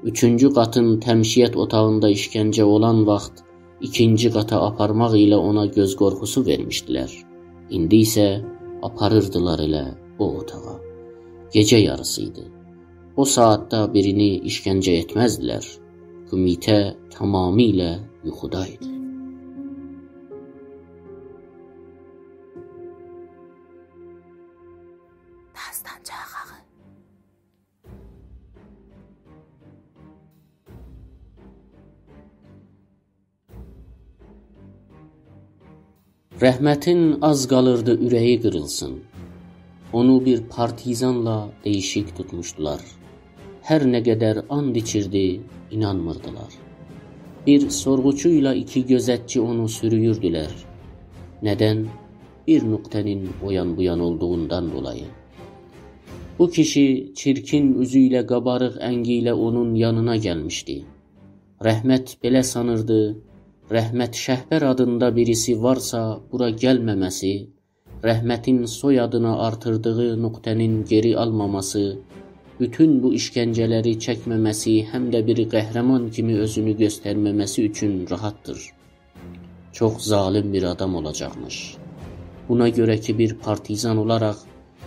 اوچونجو قاتین تمشیت اوتاغیندا ایشکنجه اولان واخت ایکینجی قاتا آپارماق ایله اونا گؤز قورخوسو وئرمیشدیلر. ایندی ایسه آپاریردیلار ائله او اوتاغا. گئجه یاریسی ایدی. او ساعاتدا بیرینی ایشکنجه ائتمزدیلر. کومیته تمامیله یوخودا ایدی. داستان چاغاغی. رحمتین آز قالیردی اوره‌یی قیریلسین. اونو بیر پارتیزانلا دئییشیک توتموشدولار. هر نه قدر آند ایچیردی، اینانمیردیلار. بیر سورغوچو ایله ایکی گؤزتچی اونو سورویوردولر. ندن؟ بیر نقطه‌نین او یان بو یان اولدوغوندان دولایی. بو کیشی چیرکین اوزو ایله، قاباریق انگی ایله اونون یانینا گلمیشدی. رحمت بئله سانیردی، رحمت شهپر آدیندا بیریسی وارسا، بورا گلمه‌مه‌سی، رحمتین سوی‌آدینا آرتیردیغی نقطه‌نین گئری آلماماسی، بوتون بو ایشکنجه‌لری چکمه‌مه‌سی، هم ده بیر قهرمان کیمی اؤزونو گؤسترمه‌مه‌سی اوچون راحاتدیر. چوخ ظالیم بیر آدام اولاجاقمیش. بونا گؤره کی، بیر پارتیزان اولاراق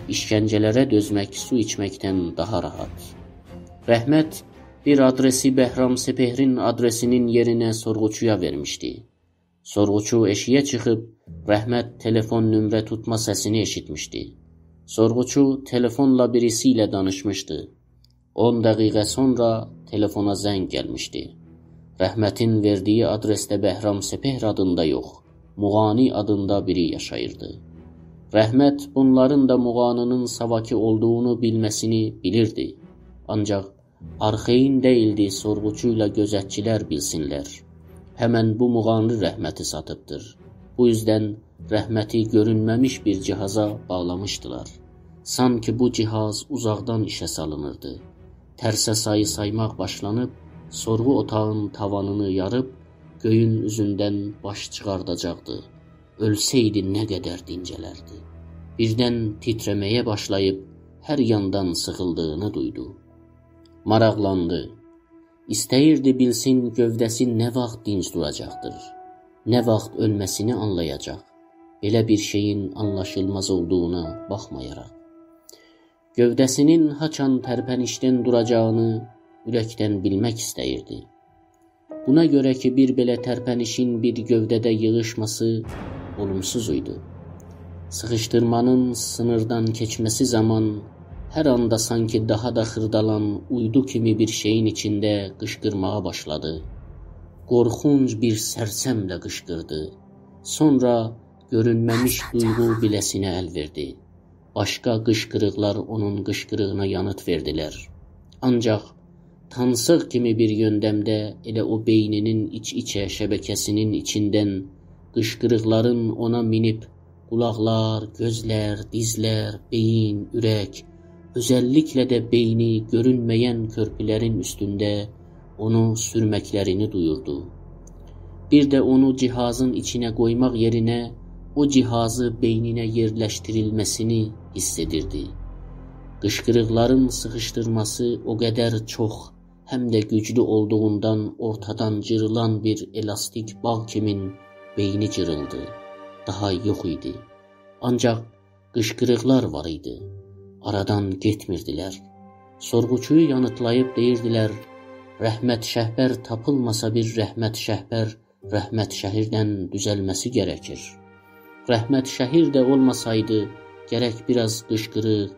ایشکنجه‌لره دؤزمک سو ایچمکدن داها راحات. رحمت بیر آدرسی بهرام سپهرین آدرسینین یئرینه سورغوچویا وئرمیشدی. سورغوچو ائشیگه چیخیب، رحمت تلفن نمره توتما سسینی ائشیتمیشدی. سورغوچو تلفنلا بیریسی ایله دانیشمیشدی. اون دقیقه سونرا تلفنا زنگ گلمیشدی. رحمتین وئردیگی آدرسده بهرام سپهر آدیندا یوخ، موغانی آدیندا بیری یاشاییردی. رحمت بونلارین دا موغانی‌نین ساواکی اولدوغونو بیلمه‌سینی بیلیردی. آنجاق آرخایین دئییلدی سورغوچو ایله گؤزتچیلر بیلسینلر. همن بو موغانی رحمتی ساتیبدیر. بو اوزدن رحمتی گؤرونمه‌میش بیر جهازا باغلامیشدیلار. سانکی بو جهاز اوزاقدان ایشه سالینیردی. ترسه سایی سایماق باشلانیب، سورغو اوتاغین تاوانینی یاریب، گؤیون اوزوندن باش چیخارداجاقدی. اؤلسه‌یدی نه قدر دینجه‌لردی. بیردن تیتره‌مه‌یه باشلاییب هر یاندان سیغیلدیغینی دویدو. ماراقلاندی. ایسته‌ییردی بیلسین گؤوده‌سی نه واخت دینج دوراجاقدیر، نه واخت اؤلمه‌سینی آنلایاجاق، بئله بیر شئیین آنلاشیلماز اولدوغونا باخمایاراق. گؤوده‌سینین هاچان ترپنیشدن دوراجاغینی اورکدن بیلمک ایسته‌ییردی. بونا گؤره کی، بیر بئله ترپنیشین بیر گؤوده‌ده ییغیشماسی اولومسوز ایدی. سیخیشدیرمانین سینیردان کئچمه‌سی زامان هر آندا سانکی داها دا خیردالان اویدو کیمی بیر شئیین ایچینده قیشقیرماغا باشلادی. قورخونج بیر سرسمله قیشقیردی. سونرا گؤرونمه‌میش دویغو بیله‌سینه ال وئردی. باشقا قیشقیریقلار اونون قیشقیریغینا یانیت وئردیلر. آنجاق تانسیق کیمی بیر یؤندمده ائله او بئینینین ایچ-ایچه شبکه‌سینین ایچیندن قیشقیریقلارین اونا مینیب قولاقلار، گؤزلر، دیزلر، بئیین، اورک، اؤزللیکله ده بئینی گؤرونمه‌ین کؤرپولرین اوستونده اونو سورمکلرینی دویوردو. بیر ده اونو جیهازین ایچینه قویماق یئرینه او جیهازی بئینینه یئرلشدیریلمه‌سینی حیس ائدیردی. قیشقیریقلارین سیخیشدیرماسی او قدر چوخ هم ده گوجلو اولدوغوندان اورتادان جیریلان بیر ائلاستیک باغ کیمین بئینی جیریلدی. داها یوخ ایدی. آنجاق قیشقیریقلار وار ایدی. آرادان گئتمیردیلر. سورغوچویو یانیتلاییب دئییردیلر: «رحمت شهپر تاپیلماسا بیر رحمت شهپر رحمت شهیردن دوزلمه‌سی گرکیر. رحمت شهیر ده اولماسایدی، گرک بیر آز قیشقیریق،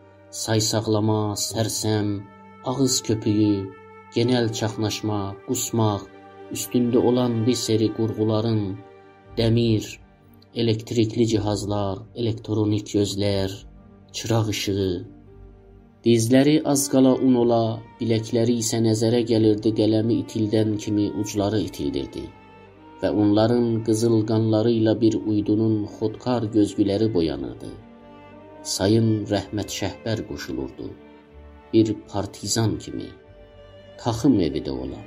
سایساقلاما، سرسم، آغیز کؤپویو، گئنل چاخناشما، قوسماق، اوستونده اولان بیر سری قورغولارین، دمیر، الکتریکلی جیهازلار، الکترونیک گؤزلر، چیراغ ایشیغی.» دیزلری آز قالا اون اولا، بیلکلری ایسه نظره گلیردی قلمی ایتیلدن کیمی اوجلاری ایتیلدیردی و اونلارین قیزیل قانلاری ایله بیر اویدونون خودکار گؤزگولری بویانیردی. سایین رحمت شهپر قوشولوردو. بیر پارتیزان کیمی. تاخیم ائوی ده اولا.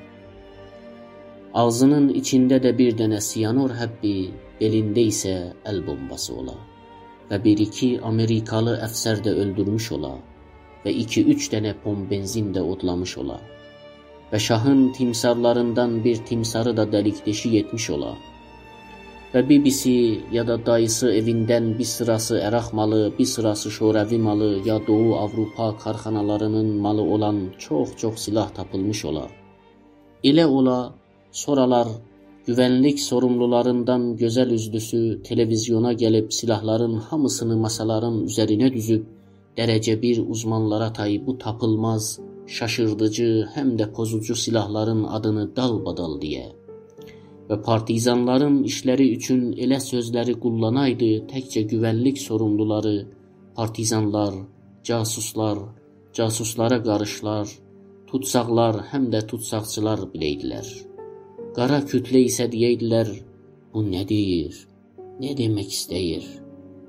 آغزینین ایچینده ده بیر دنه سیانور حبی، بئلینده ایسه ال بومباسی اولا و بیر-ایکی آمریکالی افسر ده اؤلدورموش اولا و ایکی-اوچ دنه پمپ بنزین ده اودلامیش اولا و شاهین تیمسارلاریندان بیر تیمساری دا دلیک-دئشیک ائتمیش اولا و بی‌بی‌سی یا دا داییسی ائویندن بیر سیراسی عراق مالی، بیر سیراسی شوروی مالی، یا دوغو آوروپا کارخانالارینین مالی اولان چوخ-چوخ سلاح تاپیلمیش اولا. ائله اولا، سونرالار گوونلیک سوروملولاریندان گؤزل اوزلوسو تلویزیونا گلیب سلاحلارین هامیسینی ماسالارین اوزرینه دوزوب، درجه بیر اوزمانلارا تای بو تاپیلماز، شاشیردیجی، هم ده پوزوجو سلاحلارین آدینی دالبادال دئیه و پارتیزانلارین ایشلری اوچون ائله سؤزلری قوللانایدی، تکجه گوونلیک سوروملولاری پارتیزانلار، جاسوسلار، جاسوسلارا قاریشلار، توتساقلار، هم ده توتساقچیلار بیلئیدیلر. قارا کوتله ایسه دئیه‌یدیلر: «بو نه دئییر؟ نه دئمک ایسته‌ییر؟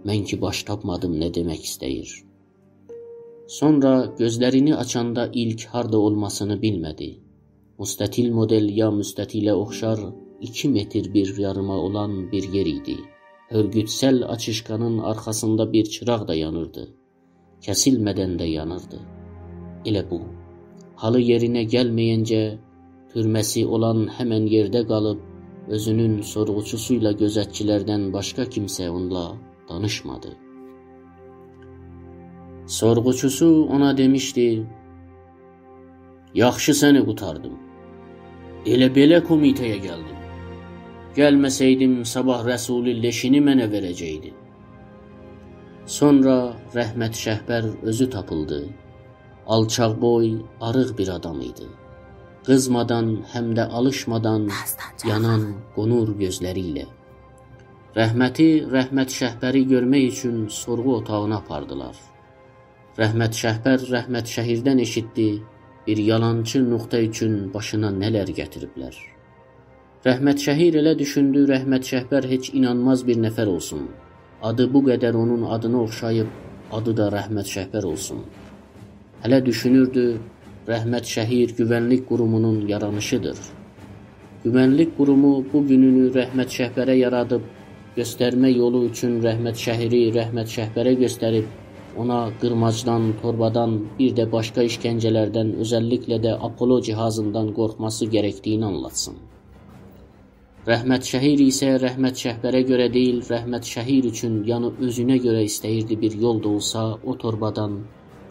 من کی باش تاپمادیم، نه دئمک ایسته‌ییر؟» سونرا گؤزلرینی آچاندا ایلک هاردا اولماسینی بیلمه‌دی. مستطیل مدل یا مستطیله اوخشار ایکی متر بیر یاریما اولان بیر یئر ایدی. هؤرگوتسل آچیشقانین آرخاسیندا بیر چیراق دا یانیردی. کسیلمه‌دن ده یانیردی. ائله بو. حالی یئرینه گلمه‌ینجه تورمه‌سی اولان همن یئرده قالیب، اؤزونون سورغوچوسو ایله گؤزتچیلردن باشقا کیمسه اونونلا دانیشمادی. سورغوچوسو اونا دئمیشدی: «یاخشی سنی قوتاردیم. ائله بئله کومیته‌یه گلدیم. گلمه‌سئیدیم، صاباح رسولی لئشینی منه وئره‌جکدی.» سونرا رحمت شهپر اؤزو تاپیلدی. آلچاق بوی، آریق بیر آدام ایدی. قیزمادان، هم ده آلیشمادان یانان قونور گؤزلری ایله. رحمتی، رحمت شهپری گؤرمک اوچون سورغو اوتاغینا آپاردیلار. رحمت شهپر رحمت شهیردن ائشیتدی، بیر یالانچی نوختا اوچون باشینا نه‌لر گتیریبلر. رحمت شهیر ائله دوشوندو، رحمت شهپر هئچ اینانماز بیر نفر اولسون. آدی بو قدر اونون آدینا اوخشاییب، آدی دا رحمت شهپر اولسون. هله دوشونوردو، رحمت شهیر گوونلیک قورومونون یارانیشیدیر. گوونلیک قورومو بو گونونو رحمت شهپره یارادیب، گؤسترمه یولو اوچون رحمت شهیری رحمت شهپره گؤستریب، اونا قیرماجدان، توربادان، بیر ده باشقا ایشکنجه‌لردن، اؤزللیکله ده آپولو جیهازیندان قورخماسی گرکدیگینی آنلاتسین. رحمت شهیر ایسه رحمت شهپره گؤره دئییل، رحمت شهیر اوچون، یعنی اؤزونه گؤره ایسته‌ییردی بیر یول دا اولسا او توربادان،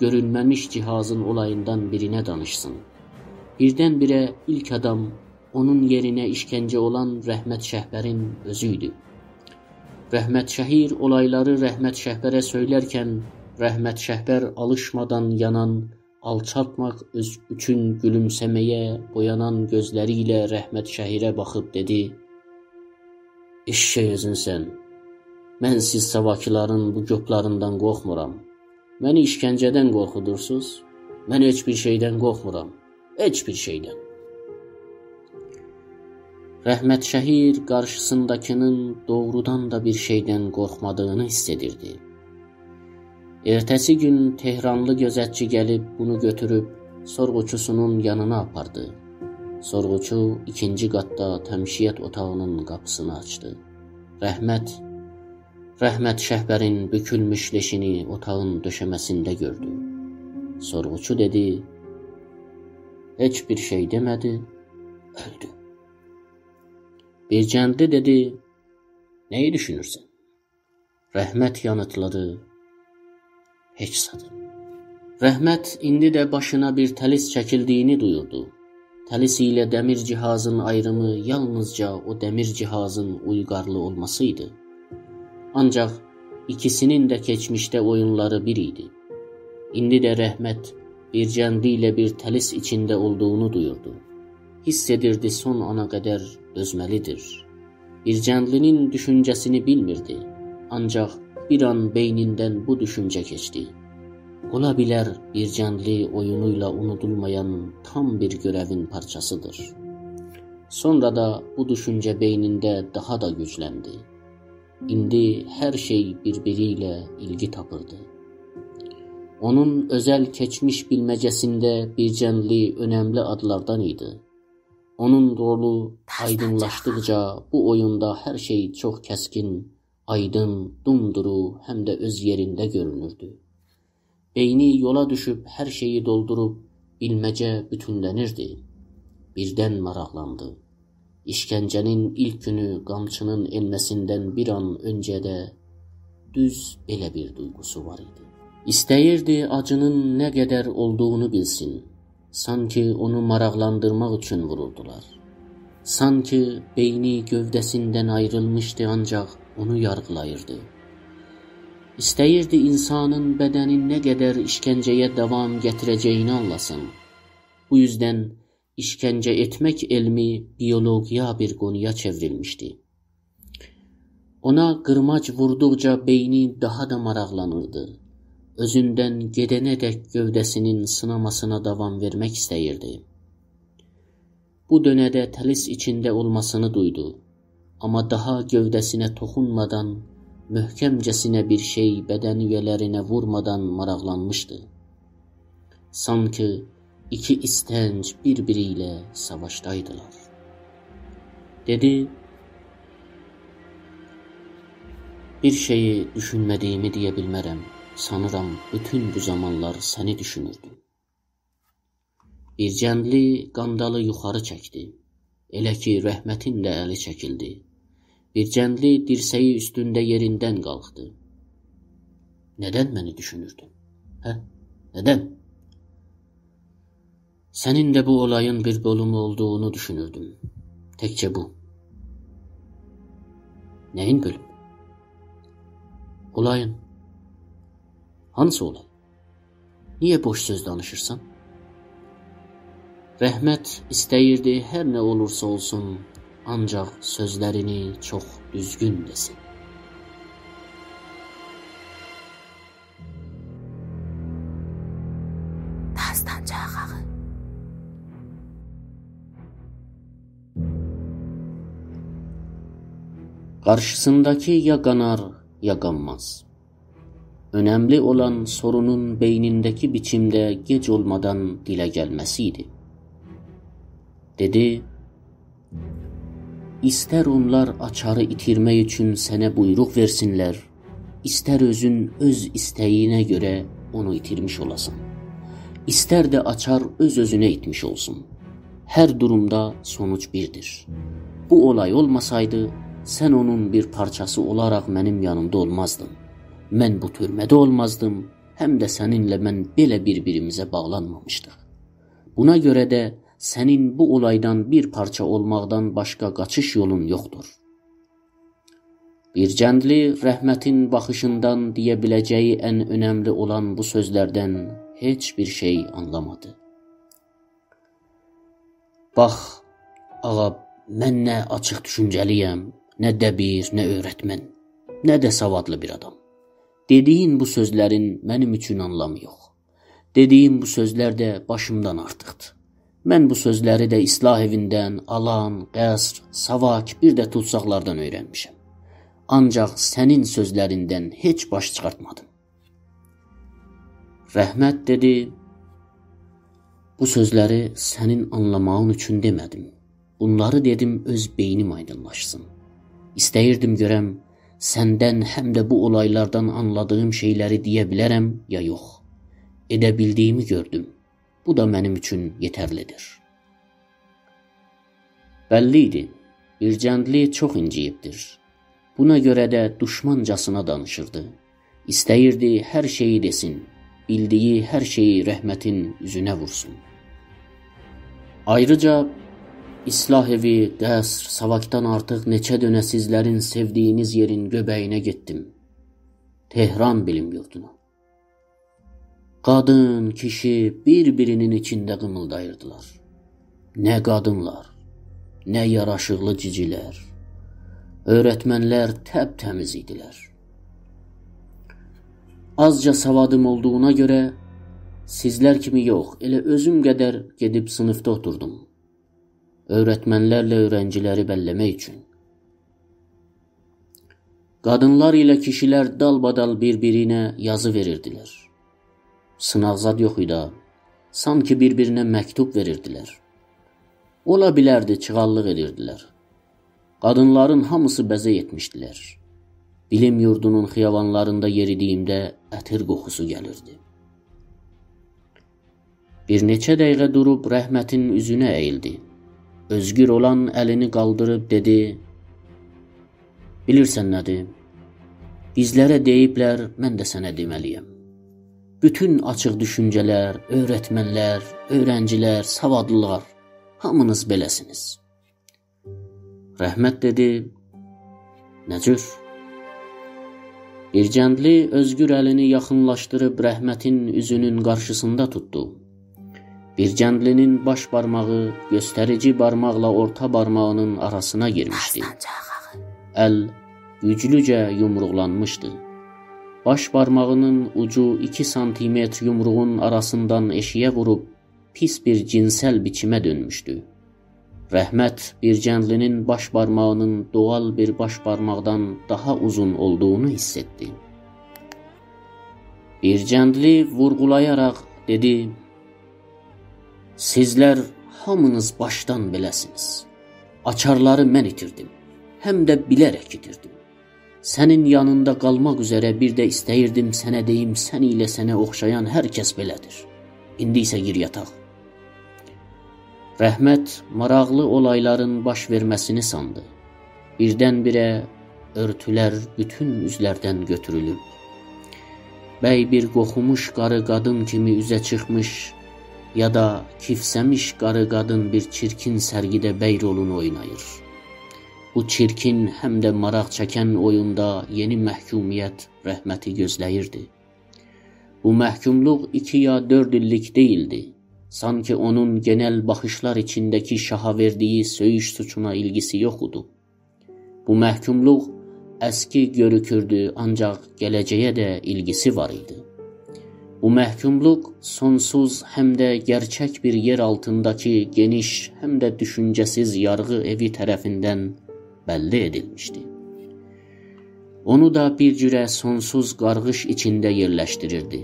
گؤرونمه‌میش جیهازین اولاییندان بیرینه دانیشسین. بیردن-بیره ایلک آدام اونون یئرینه ایشکنجه اولان رحمت شهپرین اؤزو ایدی. رحمت شهیر اولایلاری رحمت شهپره سؤیلرکن، رحمت شهپر آلیشمادان یانان، آلچالتماق اؤز-، اوچون گولومسه‌مه‌یه بویانان گؤزلری ایله رحمت شهیره باخیب دئدی: «ائششک اؤزونسن. من سیز ساواکیلارین بو گوپلاریندان قورخمورام. منی ایشکنجه‌دن قورخودورسوز. من هئچ بیر شئیدن قورخمورام. هئچ بیر شئیدن.» رحمت شهیر قارشیسینداکی‌نین دوغرودان دا بیر شئیدن قورخمادیغینی حیس ائدیردی. ائرته‌سی گون تهرانلی گؤزتچی گلیب بونو گؤتوروب سورغوچوسونون یانینا آپاردی. سورغوچو ایکینجی قاتدا تمشیت اوتاغی‌نین قاپیسینی آچدی. رحمت، رحمت شهپرین بوکولموش لشینی اوتاغین دؤشه‌مه‌سینده گؤردو. سورغوچو دئدی: «هئچ بیر شئی دئمه‌دی، اؤلدو.» بیرجندلی دئدی: «نه‌یی دوشونورسن؟» رحمت یانیتلادی: «هئچ زادی.» رحمت ایندی ده باشینا بیر تلیس چکیلدیگینی دویوردو. تلیس ایله دمیر جیهازین آیریمی یالنیزجا او دمیر جیهازین اویغارلی اولماسی ایدی. آنجاق ایکیسی‌نین ده کئچمیشده اویونلاری بیر ایدی. ایندی ده رحمت بیرجندلی ایله بیر تلیس ایچینده اولدوغونو دویوردو. حیس ائدیردی سون آنا قدر دؤزمه‌لیدیر. بیرجندلی‌نین دوشونجه‌سینی بیلمیردی. آنجاق بیر آن بئینیندن بو دوشونجه کئچدی: اولا بیلر بیرجندلی اویونو ایله اونودولمایان تام بیر گؤره‌وین پارچاسیدیر. سونرا دا بو دوشونجه بئینینده داها دا گوجلندی. ایندی هر شئی بیر-بیری ایله ایلگی تاپیردی. اونون اؤزل کئچمیش بیلمه‌جه‌سینده بیرجندلی اؤنملی آدلاردان ایدی. اونون رولو آیدینلاشدیقجا بو اویوندا هر شئی چوخ کسکین، آیدین، دومدورو، هم ده اؤز یئرینده گؤرونوردو. بئینی یولا دوشوب هر شئیی دولدوروب بیلمه‌جه بوتونلنیردی. بیردن ماراقلاندی. ایشکنجه‌نین ایلک گونو قامچی‌نین ائنمه‌سیندن بیر آن اؤنجه‌ده دوز بئله بیر دویغوسو وار ایدی. ایسته‌ییردی آجی‌نین نه قدر اولدوغونو بیلسین. سانکی اونو ماراقلاندیرماق اوچون ووروردولار. سانکی بئینی گؤوده‌سیندن آیریلمیشدی، آنجاق اونو یارغیلاییردی. ایسته‌ییردی اینسانین بدنی نه قدر ایشکنجه‌یه داوام گتیره‌جه‌یینی آنلاسین. بو یوزدن ایشکنجه ائتمک علمی بیولوگی‌یا بیر قونویا چئوریلمیشدی. اونا قیرماج ووردوقجا بئینی داها دا ماراقلانیردی. اؤزوندن گئده‌نه‌دک گؤوده‌سی‌نین سیناماسینا داوام وئرمک ایسته‌ییردی. بو دؤنه‌ده تلیس ایچینده اولماسینی دویدو. آمما داها گؤوده‌سینه توخونمادان، محکمجه‌سینه بیر شئی بدن اویه‌لرینه وورمادان ماراقلانمیشدی. سانکی ایکی ایستنج بیر-بیری ایله ساواشدایدیلار. دئدی: «بیر شئیی دوشونمه‌دیگیمی دئیه بیلمه‌رم. سانیرام، بوتون بو زامانلار سنی دوشونوردوم.» بیرجندلی قاندالی یوخاری چکدی. ائله کی رحمتین ده الی چکیلدی. بیرجندلی دیرسه‌یی اوستونده یئریندن قالخدی. «ندن منی دوشونوردون؟ هه؟ ندن؟» «سنین ده بو اولایین بیر بؤلومو اولدوغونو دوشونوردوم. تکجه بو.» «نه‌یین بؤلومو؟» «اولایین.» «هانسی اولای؟ نییه بوش سؤز دانیشیرسان؟» رحمت ایسته‌ییردی هر نه اولورسا اولسون، آنجاق سؤزلرینی چوخ دوزگون دئسین. داستانجاق آغی. قارشیسینداکی یا قانار، یا قانماز. اؤنملی اولان سورونون بئینینده‌کی بیچیمده گئج اولمادان دیله گلمه‌سی ایدی. دئدی: ایستر اونلار آچاری ایتیرمک اوچون سنه بویروق وئرسینلر، ایستر اؤزون اؤز ایسته‌یینه گؤره اونو ایتیرمیش اولاسان. ایستر ده آچار اؤز-اؤزونه ایتمیش اولسون. هر دورومدا سونوج بیردیر. بو اولای اولماسایدی، سن اونون بیر پارچاسی اولاراق منیم یانیمدا اولمازدین. من بو تورمه‌ده اولمازدیم، هم ده سنینله من بئله بیر-بیریمیزه باغلانمامیشدیق. بونا گؤره ده سنین بو اولایدان بیر پارچا اولماقدان باشقا قاچیش یولون یوخدور. بیرجندلی رحمتین باخیشیندان دئیه بیله‌جه‌یی ان اؤنملی اولان بو سؤزلردن هئچ بیر شئی آنلامادی. «باخ، آغا، من نه آچیق دوشونجه‌لی‌یم، نه دبیر، نه اؤیرتمن، نه ده سوادلی بیر آدام. دئدیگین بو سؤزلرین منیم اوچون آنلامی یوخ. دئدیگین بو سؤزلر ده باشیمدان آرتیقدیر. من بو سؤزلری ده اصلاح ائویندن آلان، قصر، ساواک، بیر ده توتساقلاردان اؤیرنمیشم. آنجاق سنین سؤزلریندن هئچ باش چیخارتمادیم.» رحمت دئدی: «بو سؤزلری سنین آنلاماغین اوچون دئمه‌دیم. بونلاری دئدیم، اؤز بئینیم آیدینلاشسین. ایسته‌ییردیم گؤرم، سندن هم ده بو اولایلاردان آنلادیغیم شئیلری دئیه بیلرم، یا یوخ. ائده بیلدیگیمی گؤردوم. بو دا منیم اوچون یئترلیدیر.» بللی ایدی، بیرجندلی چوخ اینجیییبدیر. بونا گؤره ده دوشمانجاسینا دانیشیردی. ایسته‌ییردی هر شئیی دئسین، بیلدیگی هر شئیی رحمتین اوزونه وورسون. آیریجا اصلاح ائوی، قصر، ساواکدان آرتیق نئچه دؤنه سیزلرین سئودیگینیز یئرین گؤبه‌یینه گئتدیم. تهران بیلیم یوردونا. قادین، کیشی بیر-بیرینین ایچینده قیمیلداییردیلار. نه قادینلار، نه یاراشیقلی جیجیلر. اؤیرتمنلر تپ‌تمیز ایدیلر. آزجا سوادیم اولدوغونا گؤره سیزلر کیمی یوخ، ائله اؤزوم قدر گئدیب صینیفدا اوتوردوم. اؤیرتمنلرله اؤیرنجیلری بلله‌مک اوچون. قادینلار ایله کیشیلر دالبادال بیر-بیرینه یازی وئریردیلر. سیناق زاد یوخ ایدی ها. سانکی بیر-بیرینه مکتوب وئریردیلر. اولا بیلردی، چیغاللیق ائدیردیلر. قادینلارین هامیسی بزه یئتمیشدیلر. بیلیم یوردونون خیابانلاریندا یئریدیییمده عطیر قوخوسو گلیردی. بیر نئچه دقیقه دوروب رحمتین اوزونه اییلدی. اؤزگور اولان الینی قالدیریب دئدی: «بیلیرسن نه‌دیر؟ بیزلره دئییبلر، من ده سنه دئمه‌لی‌یم. بوتون آچیق دوشونجه‌لر، اؤیرتمنلر، اؤیرنجیلر، سوادلیلار، هامینیز بئله‌سینیز.» رحمت دئدی: «نه جور؟» بیرجندلی اؤزگور الینی یاخینلاشدیریب رحمتین اوزونون قارشیسیندا توتدو. بیرجندلی‌نین باش بارماغی گؤستریجی بارماقلا اورتا بارماغینین آراسینا گیرمیشدی. ال گوجلوجه یومروقلانمیشدی. باش بارماغینین اوجو ایکی سانتیمتر یومروغون آراسیندان ائشیگه ووروب، پیس بیر جینسل بیچیمه دؤنموشدو. رحمت بیرجندلی‌نین باش بارماغینین دوغال بیر باش بارماقدان داها اوزون اولدوغونو حیس ائتدی. بیرجندلی وورغولایاراق دئدی: «سیزلر هامینیز باشدان بئله‌سینیز. آچارلاری من ایتیردیم، هم ده بیله‌رک ایتیردیم. سنین یانیندا قالماق اوزره بیر ده ایسته‌ییردیم سنه دئییم، سن ایله سنه اوخشایان هر کس بئله‌دیر. ایندی ایسه گیر یاتاق.» رحمت ماراقلی اولایلارین باش وئرمه‌سینی ساندی. بیردن-بیره اؤرتولر بوتون اوزلردن گؤتورولوب. بی بیر قوخوموش قاری قادین کیمی اوزه چیخمیش، یا دا کیفسه‌میش قاری قادین بیر چیرکین سرگیده بی رولونو اویناییر. بو چیرکین، هم ده ماراق چکن اویوندا یئنی محکومیت رحمتی گؤزله‌ییردی. بو محکوملوق ایکی یا دؤرد ایللیک دئییلدی. سانکی اونون گئنل باخیشلار ایچینده‌کی شاها وئردیگی سؤیوش سوچونا ایلگیسی یوخ ایدی. بو محکوملوق اسکی گؤروکوردو، آنجاق گله‌جه‌یه ده ایلگیسی وار ایدی. بو محکوملوق سونسوز، هم ده گئرچک بیر یئر آلتینداکی گئنیش، هم ده دوشونجه‌سیز یارغی ائوی طرفیندن بللی ائدیلمیشدی. اونو دا بیر جوره سونسوز قارغیش ایچینده یئرلشدیریردی.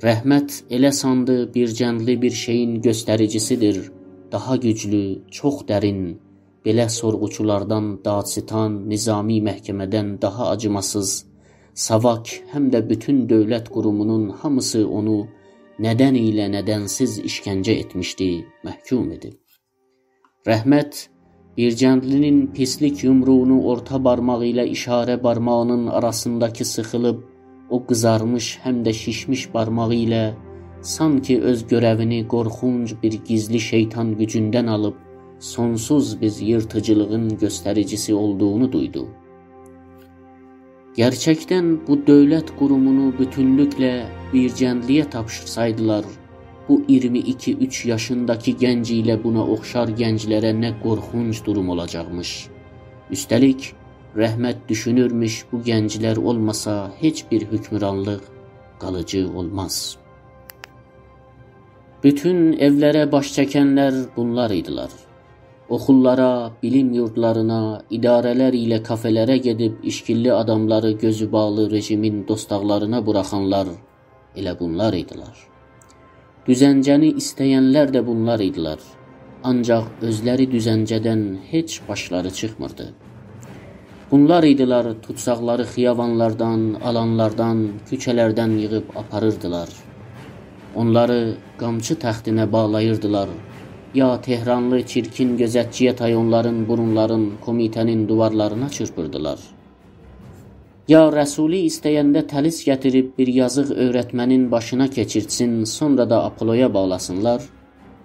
رحمت ائله ساندی، بیرجندلی بیر شئیین گؤستریجیسیدیر، داها گوجلو، چوخ درین، بئله سورغوچولاردان دادستان، نظامی محکمه‌دن داها آجیماسیز، ساواک، هم ده بوتون دؤولت قورومونون هامیسی اونو ندن ایله ندنسیز ایشکنجه ائتمیشدی، محکوم ایدی. رحمت، بیرگندلی‌نین پیسلیک یومروغونو اورتا بارماغی ایله ایشاره بارماغینین آراسینداکی سیخیلیب، او قیزارمیش، هم ده شیشمیش بارماغی ایله سانکی اؤز گؤره‌وینی قورخونج بیر گیزلی شیطان گوجوندن آلیب، سونسوز بیر ییرتیجیلیغین گؤستریجیسی اولدوغونو دویدو. گئرچکدن بو دؤولت قورومونو بوتونلوکله بیرگندلی‌یه تاپشیرسایدیلار، بو اییرمی ایکی اوچ یاشینداکی گنج ایله بونا اوخشار گنجلره نه قورخونج دوروم اولاجاقمیش. اوسته‌لیک، رحمت دوشونورموش، بو گنجلر اولماسا، هئچ بیر حکمرانلیق قالیجی اولماز. بوتون ائولره باش چکنلر بونلار ایدیلر. اوخوللارا، بیلیم یوردلارینا، اداره‌لر ایله کافئلره گئدیب ایشکیللی آداملاری گؤزو باغلی رژیمین دوستاقلارینا بوراخانلار ائله بونلار ایدیلر. دوزنجه‌نی ایسته‌ینلر ده بونلار ایدیلر. آنجاق اؤزلری دوزنجه‌دن هئچ باشلاری چیخمیردی. بونلار ایدیلر توتساقلاری خیابانلاردان، آلانلاردان، کوچه‌لردن ییغیب آپاریردیلار. اونلاری قامچی تختینه باغلاییردیلار، یا تهرانلی چیرکین گؤزتچی‌یه تای اونلارین بورونلارین کومیته‌نین دیوارلارینا چیرپیردیلار. یا رسولی ایسته‌ینده تلیس گتیریب بیر یازیق اؤیرتمنین باشینا کئچیرتسین، سونرا دا آپولویا باغلاسینلار،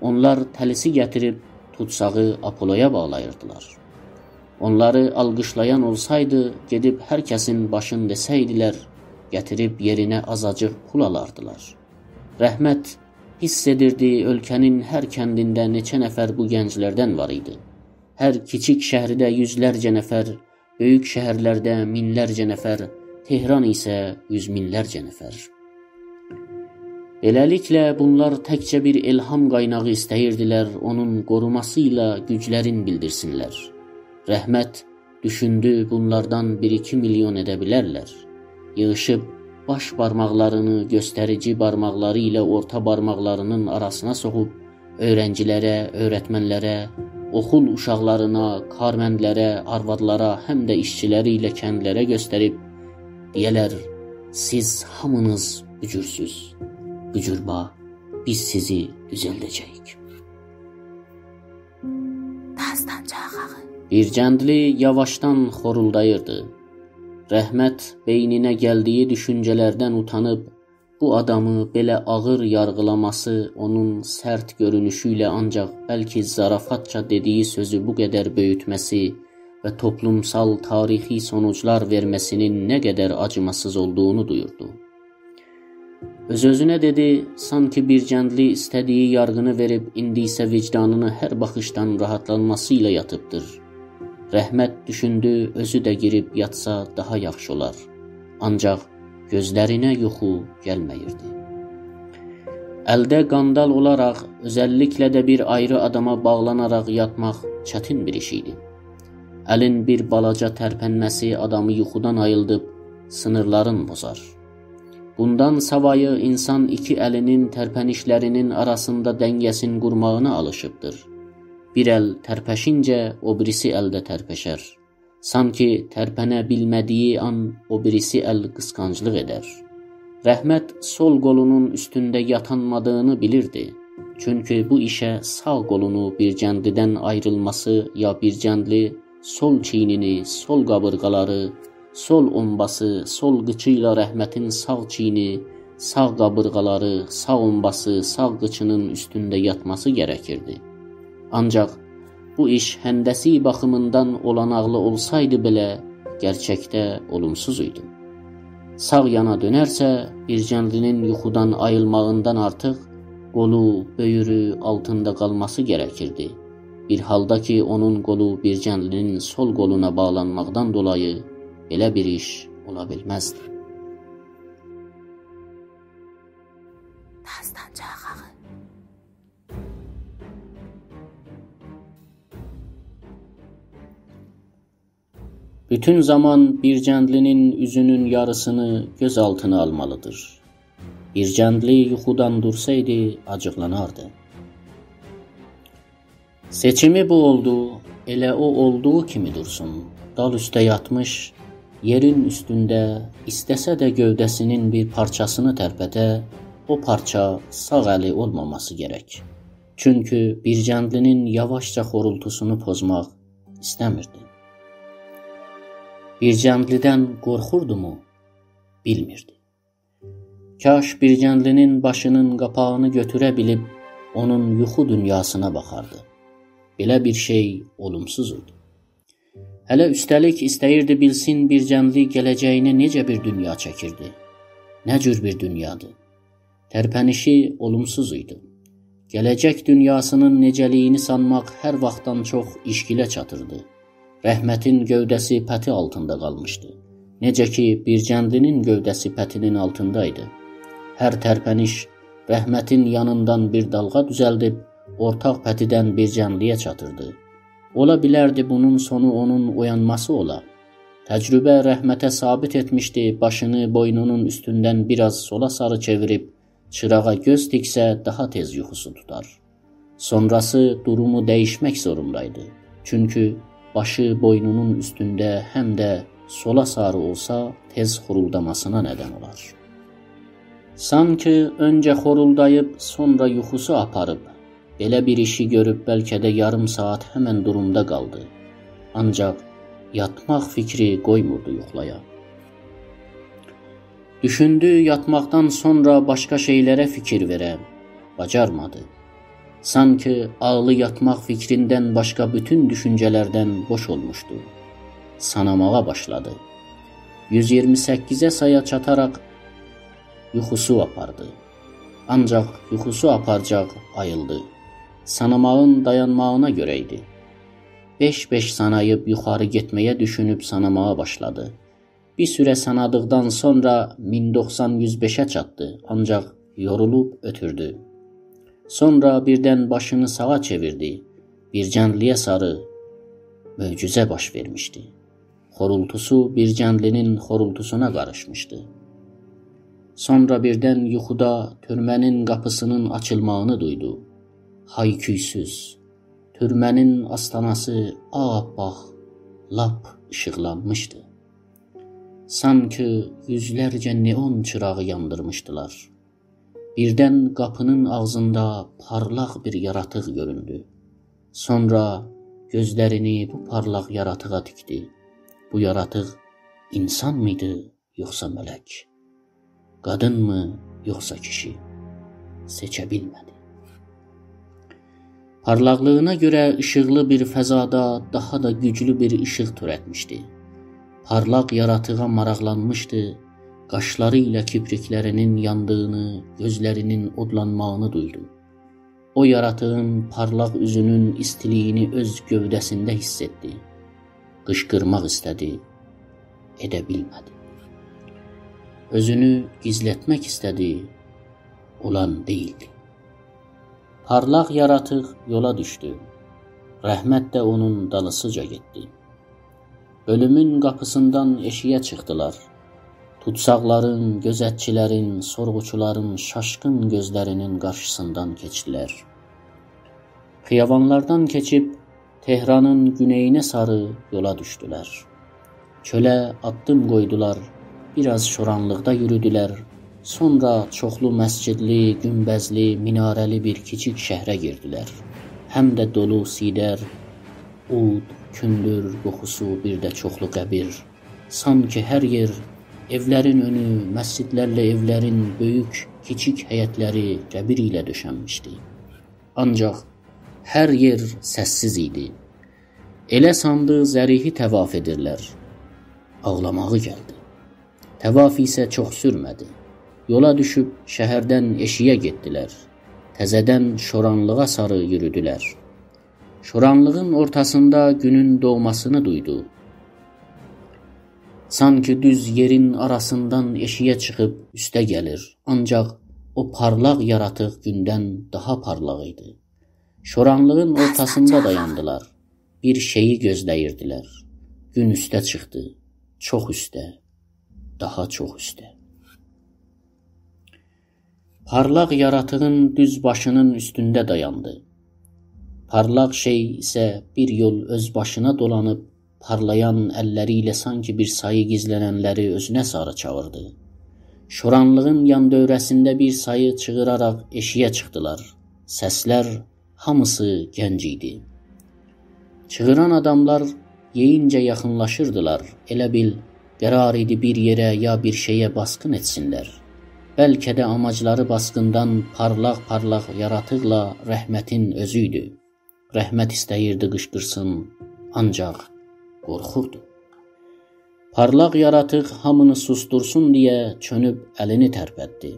اونلار تلیسی گتیریب توتساغی آپولویا باغلاییردیلار. اونلاری آلقیشلایان اولسایدی، گئدیب هر کسین باشینی دئسه‌یدیلر، گتیریب یئرینه آزاجیق پول آلاردیلار. رحمت حیس ائدیردی، اؤلکه‌نین هر کندینده نئچه نفر بو گنجلردن وار ایدی. هر کیچیک شهرده یوزلرجه نفر، بؤیوک شهرلرده مینلرجه نفر، تهران ایسه یوز مینلرجه نفر. بئله‌لیکله، بونلار تکجه بیر الهام قایناغی ایسته‌ییردیلر، اونون قوروماسی ایله گوجلرین بیلدیرسینلر. رحمت دوشوندو، بونلاردان بیر-ایکی میلیون ائده بیلرلر. ییغیشیب، باش بارماقلارینی گؤستریجی بارماقلاری ایله اورتا بارماقلارینین آراسینا سوخوب، اؤیرنجیلره، اؤیرتمنلره، اوخول اوشاقلارینا، کارمندلره، آروادلارا، هم ده ایشچیلری ایله کندلره گؤستریب، دئیه‌لر: «سیز هامینیز بو جورسوز، بو جور با، بیز سیزی دوزلده‌جه‌ییک.» داستان چاغاغی. بیرگندلی یاواشدان خورولداییردی. رحمت بئینینه گلدیگی دوشونجه‌لردن اوتانیب، بو آدامی بئله آغیر یارغیلاماسی، اونون سرت گؤرونوشو ایله آنجاق بلکه ظرافتجا دئدیگی سؤزو بو قدر بؤیوتمه‌سی و توپلومسال تاریخی سونوجلار وئرمه‌سی‌نین نه قدر آجیماسیز اولدوغونو دویوردو. اؤز-اؤزونه دئدی: «سانکی بیرگندلی ایسته‌دیگی یارغینی وئریب، ایندی ایسه وجدانینی هر باخیشدان راحاتلانماسی ایله یاتیبدیر.» رحمت دوشوندو، اؤزو ده گیریب یاتسا داها یاخشی اولار. آنجاق گؤزلرینه یوخو گلمه‌ییردی. الده قاندال اولاراق، اؤزللیکله ده بیر آیری آداما باغلاناراق یاتماق چتین بیر ایش ایدی. الین بیر بالاجا ترپنمه‌سی آدامی یوخودان آییلدیب، سینیرلارین پوزار. بوندان ساوایی اینسان ایکی الینین ترپنیشلرینین آراسیندا دنگه‌سین قورماغینا آلیشیبدیر. بیر ال ترپشینجه او بیریسی ال ده ترپشر. سانکی ترپنه بیلمه‌دیگی آن او بیریسی ال قیسقانجلیق ائدر. رحمت سول قولونون اوستونده یاتانمادیغینی بیلیردی. چونکی بو ایشه ساغ قولونو بیرگندلیدن آیریلماسی یا بیرگندلی سول چیینینی، سول قابیرغالاری، سول اونباسی، سول قیچی ایله رحمتین ساغ چیینی، ساغ قابیرغالاری، ساغ اونباسی، ساغ قیچینین اوستونده یاتماسی گرکیردی. آنجاق بو ایش هندسی باخیمیندان اولاناقلی اولسایدی بئله، گرچکده اولومسوز ایدی. ساغ یانا دؤنرسه، بیرگندلی‌نین یوخودان آییلماغیندان آرتیق قولو، بؤیورو آلتیندا قالماسی گرکیردی. بیر حالدا کی، اونون قولو بیرگندلی‌نین سول قولونا باغلانماقدان دولایی بئله بیر ایش اولا بیلمزدی. داستان چاغاغی. بوتون زامان بیرگندلی‌نین اوزونون یاریسینی گؤز آلتینا آلمالیدیر. بیرگندلی یوخودان دورسایدی، آجیقلاناردی. سئچیمی بو اولدو: ائله او اولدوغو کیمی دورسون، دال اوسته یاتمیش، یئرین اوستونده، ایسته‌سه ده گؤوده‌سینین بیر پارچاسینی ترپده، او پارچا ساغ الی اولماماسی گرک. چونکی بیرجندلی‌نین یاواشجا خورولتوسونو پوزماق ایسته‌میردی. بیرجندلی‌دن قورخوردومو؟ بیلمیردی. کاش بیرجندلی‌نین باشینین قاپاغینی گؤتوره بیلیب اونون یوخو دونیاسینا باخاردی. بئله بیر شئی اولومسوز ایدی. هله اوسته‌لیک ایسته‌ییردی بیلسین بیرجندلی گله‌جه‌یینه نئجه بیر دونیا چکیردی. نه جور بیر دونیادیر؟ ترپنیشی اولومسوز ایدی. گله‌جک دونیاسینین نئجه‌لیگینی سانماق هر واختدان چوخ ایشکیله چاتیردی. رحمتین گؤوده‌سی پتی آلتیندا قالمیشدی. نئجه کی، بیرجندلی‌نین گؤوده‌سی پتی‌نین آلتیندایدی. هر ترپنیش رحمتین یانیندان بیر دالغا دوزلدیب، اورتاق پتی‌دن بیرجندلی‌یه چاتیردی. اولا بیلردی، بونون سونو اونون اویانماسی اولا. تجربه رحمته ثابت ائتمیشدی، باشینی بوینونون اوستوندن بیر آز سولا ساری چئویریب، چیراغا گؤز تیکسه، داها تئز یوخوسو توتار. سونراسی دورومو دییشمک زوروندایدی. چونکی باشی بوینونون اوستونده هم ده سولا ساری اولسا، تئز خورولداماسینا ندن اولار. سانکی اؤنجه خورولداییب، سونرا یوخوسو آپاریب، بئله بیر ایشی گؤروب، بلکه ده یاریم ساعات همن دورومدا قالدی. آنجاق یاتماق فیکری قویموردو یوخلایا. دوشوندو، یاتماقدان سونرا باشقا شئیلره فیکیر وئره، باجارمادی. سانکی عاغلی یاتماق فیکریندن باشقا بوتون دوشونجه‌لردن بوش اولموشدو. ساناماغا باشلادی. یوز اییرمی سککیزه سایا چاتاراق یوخوسو آپاردی. آنجاق یوخوسو آپارجاق آییلدی. ساناماغین دایانماغینا گؤره ایدی. بئش-بئش ساناییب یوخاری گئتمه‌یه دوشونوب ساناماغا باشلادی. بیر سوره سانادیقدان سونرا مین دوخسان یوز بئشه چاتدی، آنجاق یورولوب اؤتوردو. سونرا بیردن باشینی ساغا چئویردی. بیرجندلی‌یه ساری معجزه باش وئرمیشدی. خورولتوسو بیرجندلی‌نین خورولتوسونا قاریشمیشدی. سونرا بیردن یوخودا تورمه‌نین قاپیسی‌نین آچیلماغینی دویدو. های‌کوی‌سوز. تورمه‌نین آستاناسی آپ‌آغ، لاپ ایشیقلانمیشدی. سانکی یوزلرجه نئون چیراغی یاندیرمیشدیلار. بیردن قاپی‌نین آغزیندا پارلاق بیر یاراتیق گؤروندو. سونرا گؤزلرینی بو پارلاق یاراتیغا تیکدی. بو یاراتیق اینسانمی ایدی، یوخسا ملک؟ قادینمی، یوخسا کیشی؟ سئچه بیلمه‌دی. پارلاقلیغینا گؤره ایشیقلی بیر فضادا داها دا گوجلو بیر ایشیق تؤرتمیشدی. پارلاق یاراتیغا ماراقلانمیشدی، قاشلاری ایله کیپریکلرینین یاندیغینی، گؤزلرینین اودلانماغینی دویدو. او یاراتیغین پارلاق اوزونون ایستیلیگینی اؤز گؤوده‌سینده حیس ائتدی. قیشقیرماق ایسته‌دی، ائده بیلمه‌دی. اؤزونو گیزلتمک ایسته‌دی، اولان دئییلدی. پارلاق یاراتیق یولا دوشدو. رحمت ده اونون دالیسیجا گئتدی. اؤلومون قاپیسیندان ائشیگه چیخدیلار. توتساقلارین، گؤزتچیلرین، سورغوچولارین شاشقین گؤزلرینین قارشیسیندان کئچدیلر. خیابانلاردان کئچیب تهرانین گونئیینه ساری یولا دوشدولر. چؤله آددیم قویدولار، بیر آز شورانلیقدا یورودولر. سونرا چوخلو مسجدلی، گونبزلی، میناره‌لی بیر کیچیک شهره گیردیلر. هم ده دولو سیدر، عود، کوندور قوخوسو، بیر ده چوخلو قبیر. سانکی هر یئر، ائولرین اؤنو، مسجدلرله ائولرین بؤیوک، کیچیک حیطلری قبیر ایله دؤشنمیشدی. آنجاق هر یئر سس‌سیز ایدی. ائله ساندی ضریحی طواف ائدیرلر. آغلاماغی گلدی. طواف ایسه چوخ سورمه‌دی. یولا دوشوب شهردن ائشیگه گئتدیلر. تزه‌دن شورانلیغا ساری یورودولر. شورانلیغین اورتاسیندا گونون دوغماسینی دویدو. سانکی دوز یئرین آراسیندان ائشیگه چیخیب اوسته گلیر. آنجاق او پارلاق یاراتیق گوندن داها پارلاق ایدی. شورانلیغین اورتاسیندا دایاندیلار. بیر شئیی گؤزله‌ییردیلر. گون اوسته چیخدی. چوخ اوسته. داها چوخ اوسته. پارلاق یاراتیغین دوز باشینین اوستونده دایاندی. پارلاق شئی ایسه بیر یول اؤز باشینا دولانیب، پارلایان اللری ایله سانکی بیر سایی گیزلننلری اؤزونه ساری چاغیردی. شورانلیغین یان دؤوره‌سینده بیر سایی چیغیراراق ائشیگه چیخدیلار. سسلر هامیسی گنج ایدی. چیغیران آداملار یئیینجه یاخینلاشیردیلار. ائله بیل، قرار ایدی بیر یئره یا بیر شئیه باسقین ائتسینلر. بلکه ده آماجلاری باسقیندان پارلاق-پارلاق یاراتیقلا رحمتین اؤزو ایدی. رحمت ایسته‌ییردی قیشقیرسین، آنجاق قورخوردو. پارلاق یاراتیق هامینی سوسدورسون دئیه چؤنوب الینی ترپتدی.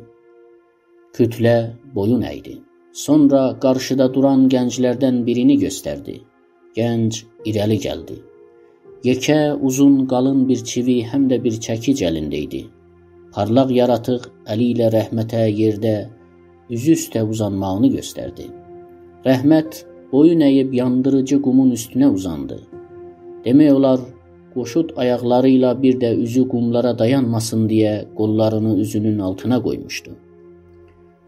کوتله بویون اَیدی. سونرا قارشیدا دوران گنجلردن بیرینی گؤستردی. گنج ایره‌لی گلدی. یئکه، اوزون، قالین بیر چیوی، هم ده بیر چکیج الینده ایدی. پارلاق یاراتیق الی ایله رحمته یئرده اوزو اوسته اوزانماغینی گؤستردی. رحمت بویون اَییب یاندیریجی قومون اوستونه اوزاندی. دئمک اولار، قوشود آیاقلاری ایله بیر ده اوزو قوملارا دایانماسین دئیه قوللارینی اوزونون آلتینا قویموشدو.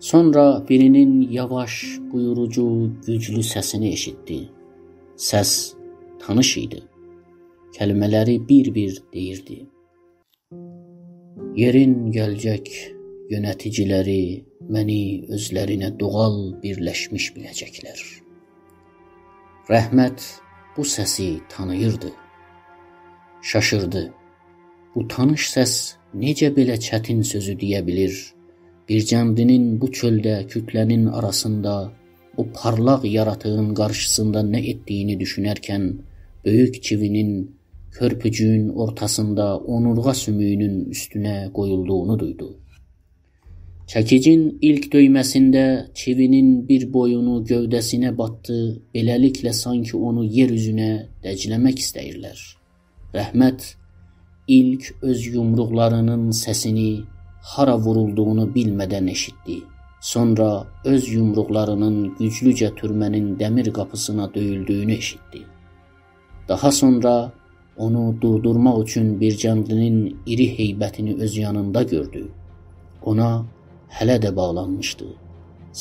سونرا بیرینین یاواش، بویوروجو، گوجلو سسینی ائشیتدی. سس تانیش ایدی. کلمه‌لری بیر-بیر دئییردی: «یئرین گله‌جک یؤنه‌تیجیلری منی اؤزلرینه دوغال بیرلشمیش بیله‌جکلر.» رحمت بو سسی تانیییردی. شاشیردی. بو تانیش سس نئجه بئله چتین سؤزو دئیه بیلیر؟ بیرجندی‌نین بو چؤلده کوتله‌نین آراسیندا او پارلاق یاراتیغین قارشیسیندا نه ائتدیگینی دوشونرکن، بؤیوک چیوی‌نین کؤرپوجویون اورتاسیندا اونورغا سومویونون اوستونه قویولدوغونو دویدو. چکیجین ایلک دؤیمه‌سینده چیوی‌نین بیر بویونو گؤوده‌سینه باتدی، بئله‌لیکله سانکی اونو یئر اوزونه دجله‌مک ایسته‌ییرلر. رحمت ایلک اؤز یومروقلاری‌نین سسینی هارا وورولدوغونو بیلمه‌دن ائشیتدی. سونرا اؤز یومروقلاری‌نین گوجلوجه تورمه‌نین دمیر قاپیسینا دؤیولدویونو ائشیتدی. داها سونرا اونو دوردورماق اوچون بیرجندی‌نین ایری هیبتینی اؤز یانیندا گؤردو. اونا هله ده باغلانمیشدی.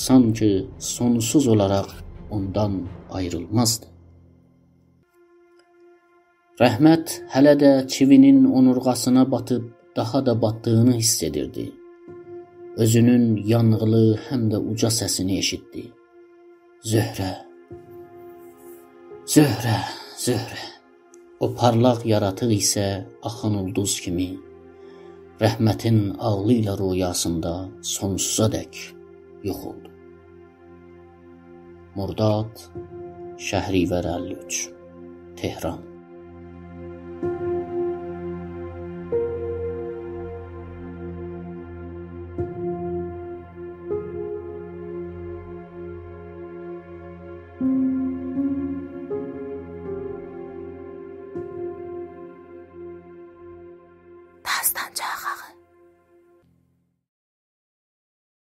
سانکی سونسوز اولاراق اوندان آیریلمازدی. رحمت هله ده چیوی‌نین اونورغاسینا باتیب، داها دا باتدیغینی حیس ائدیردی. اؤزونون یانغیلی، هم ده اوجا سسینی ائشیتدی: «زهره! زهره! زهره!» او پارلاق یاراتیق ایسه آخان اولدوز کیمی رحمتین عقلی ایله رؤیاسیندا سونسوزادک یوخ اولدو. مرداد، شهریور اللی اوچ، تهران. داستانجاق.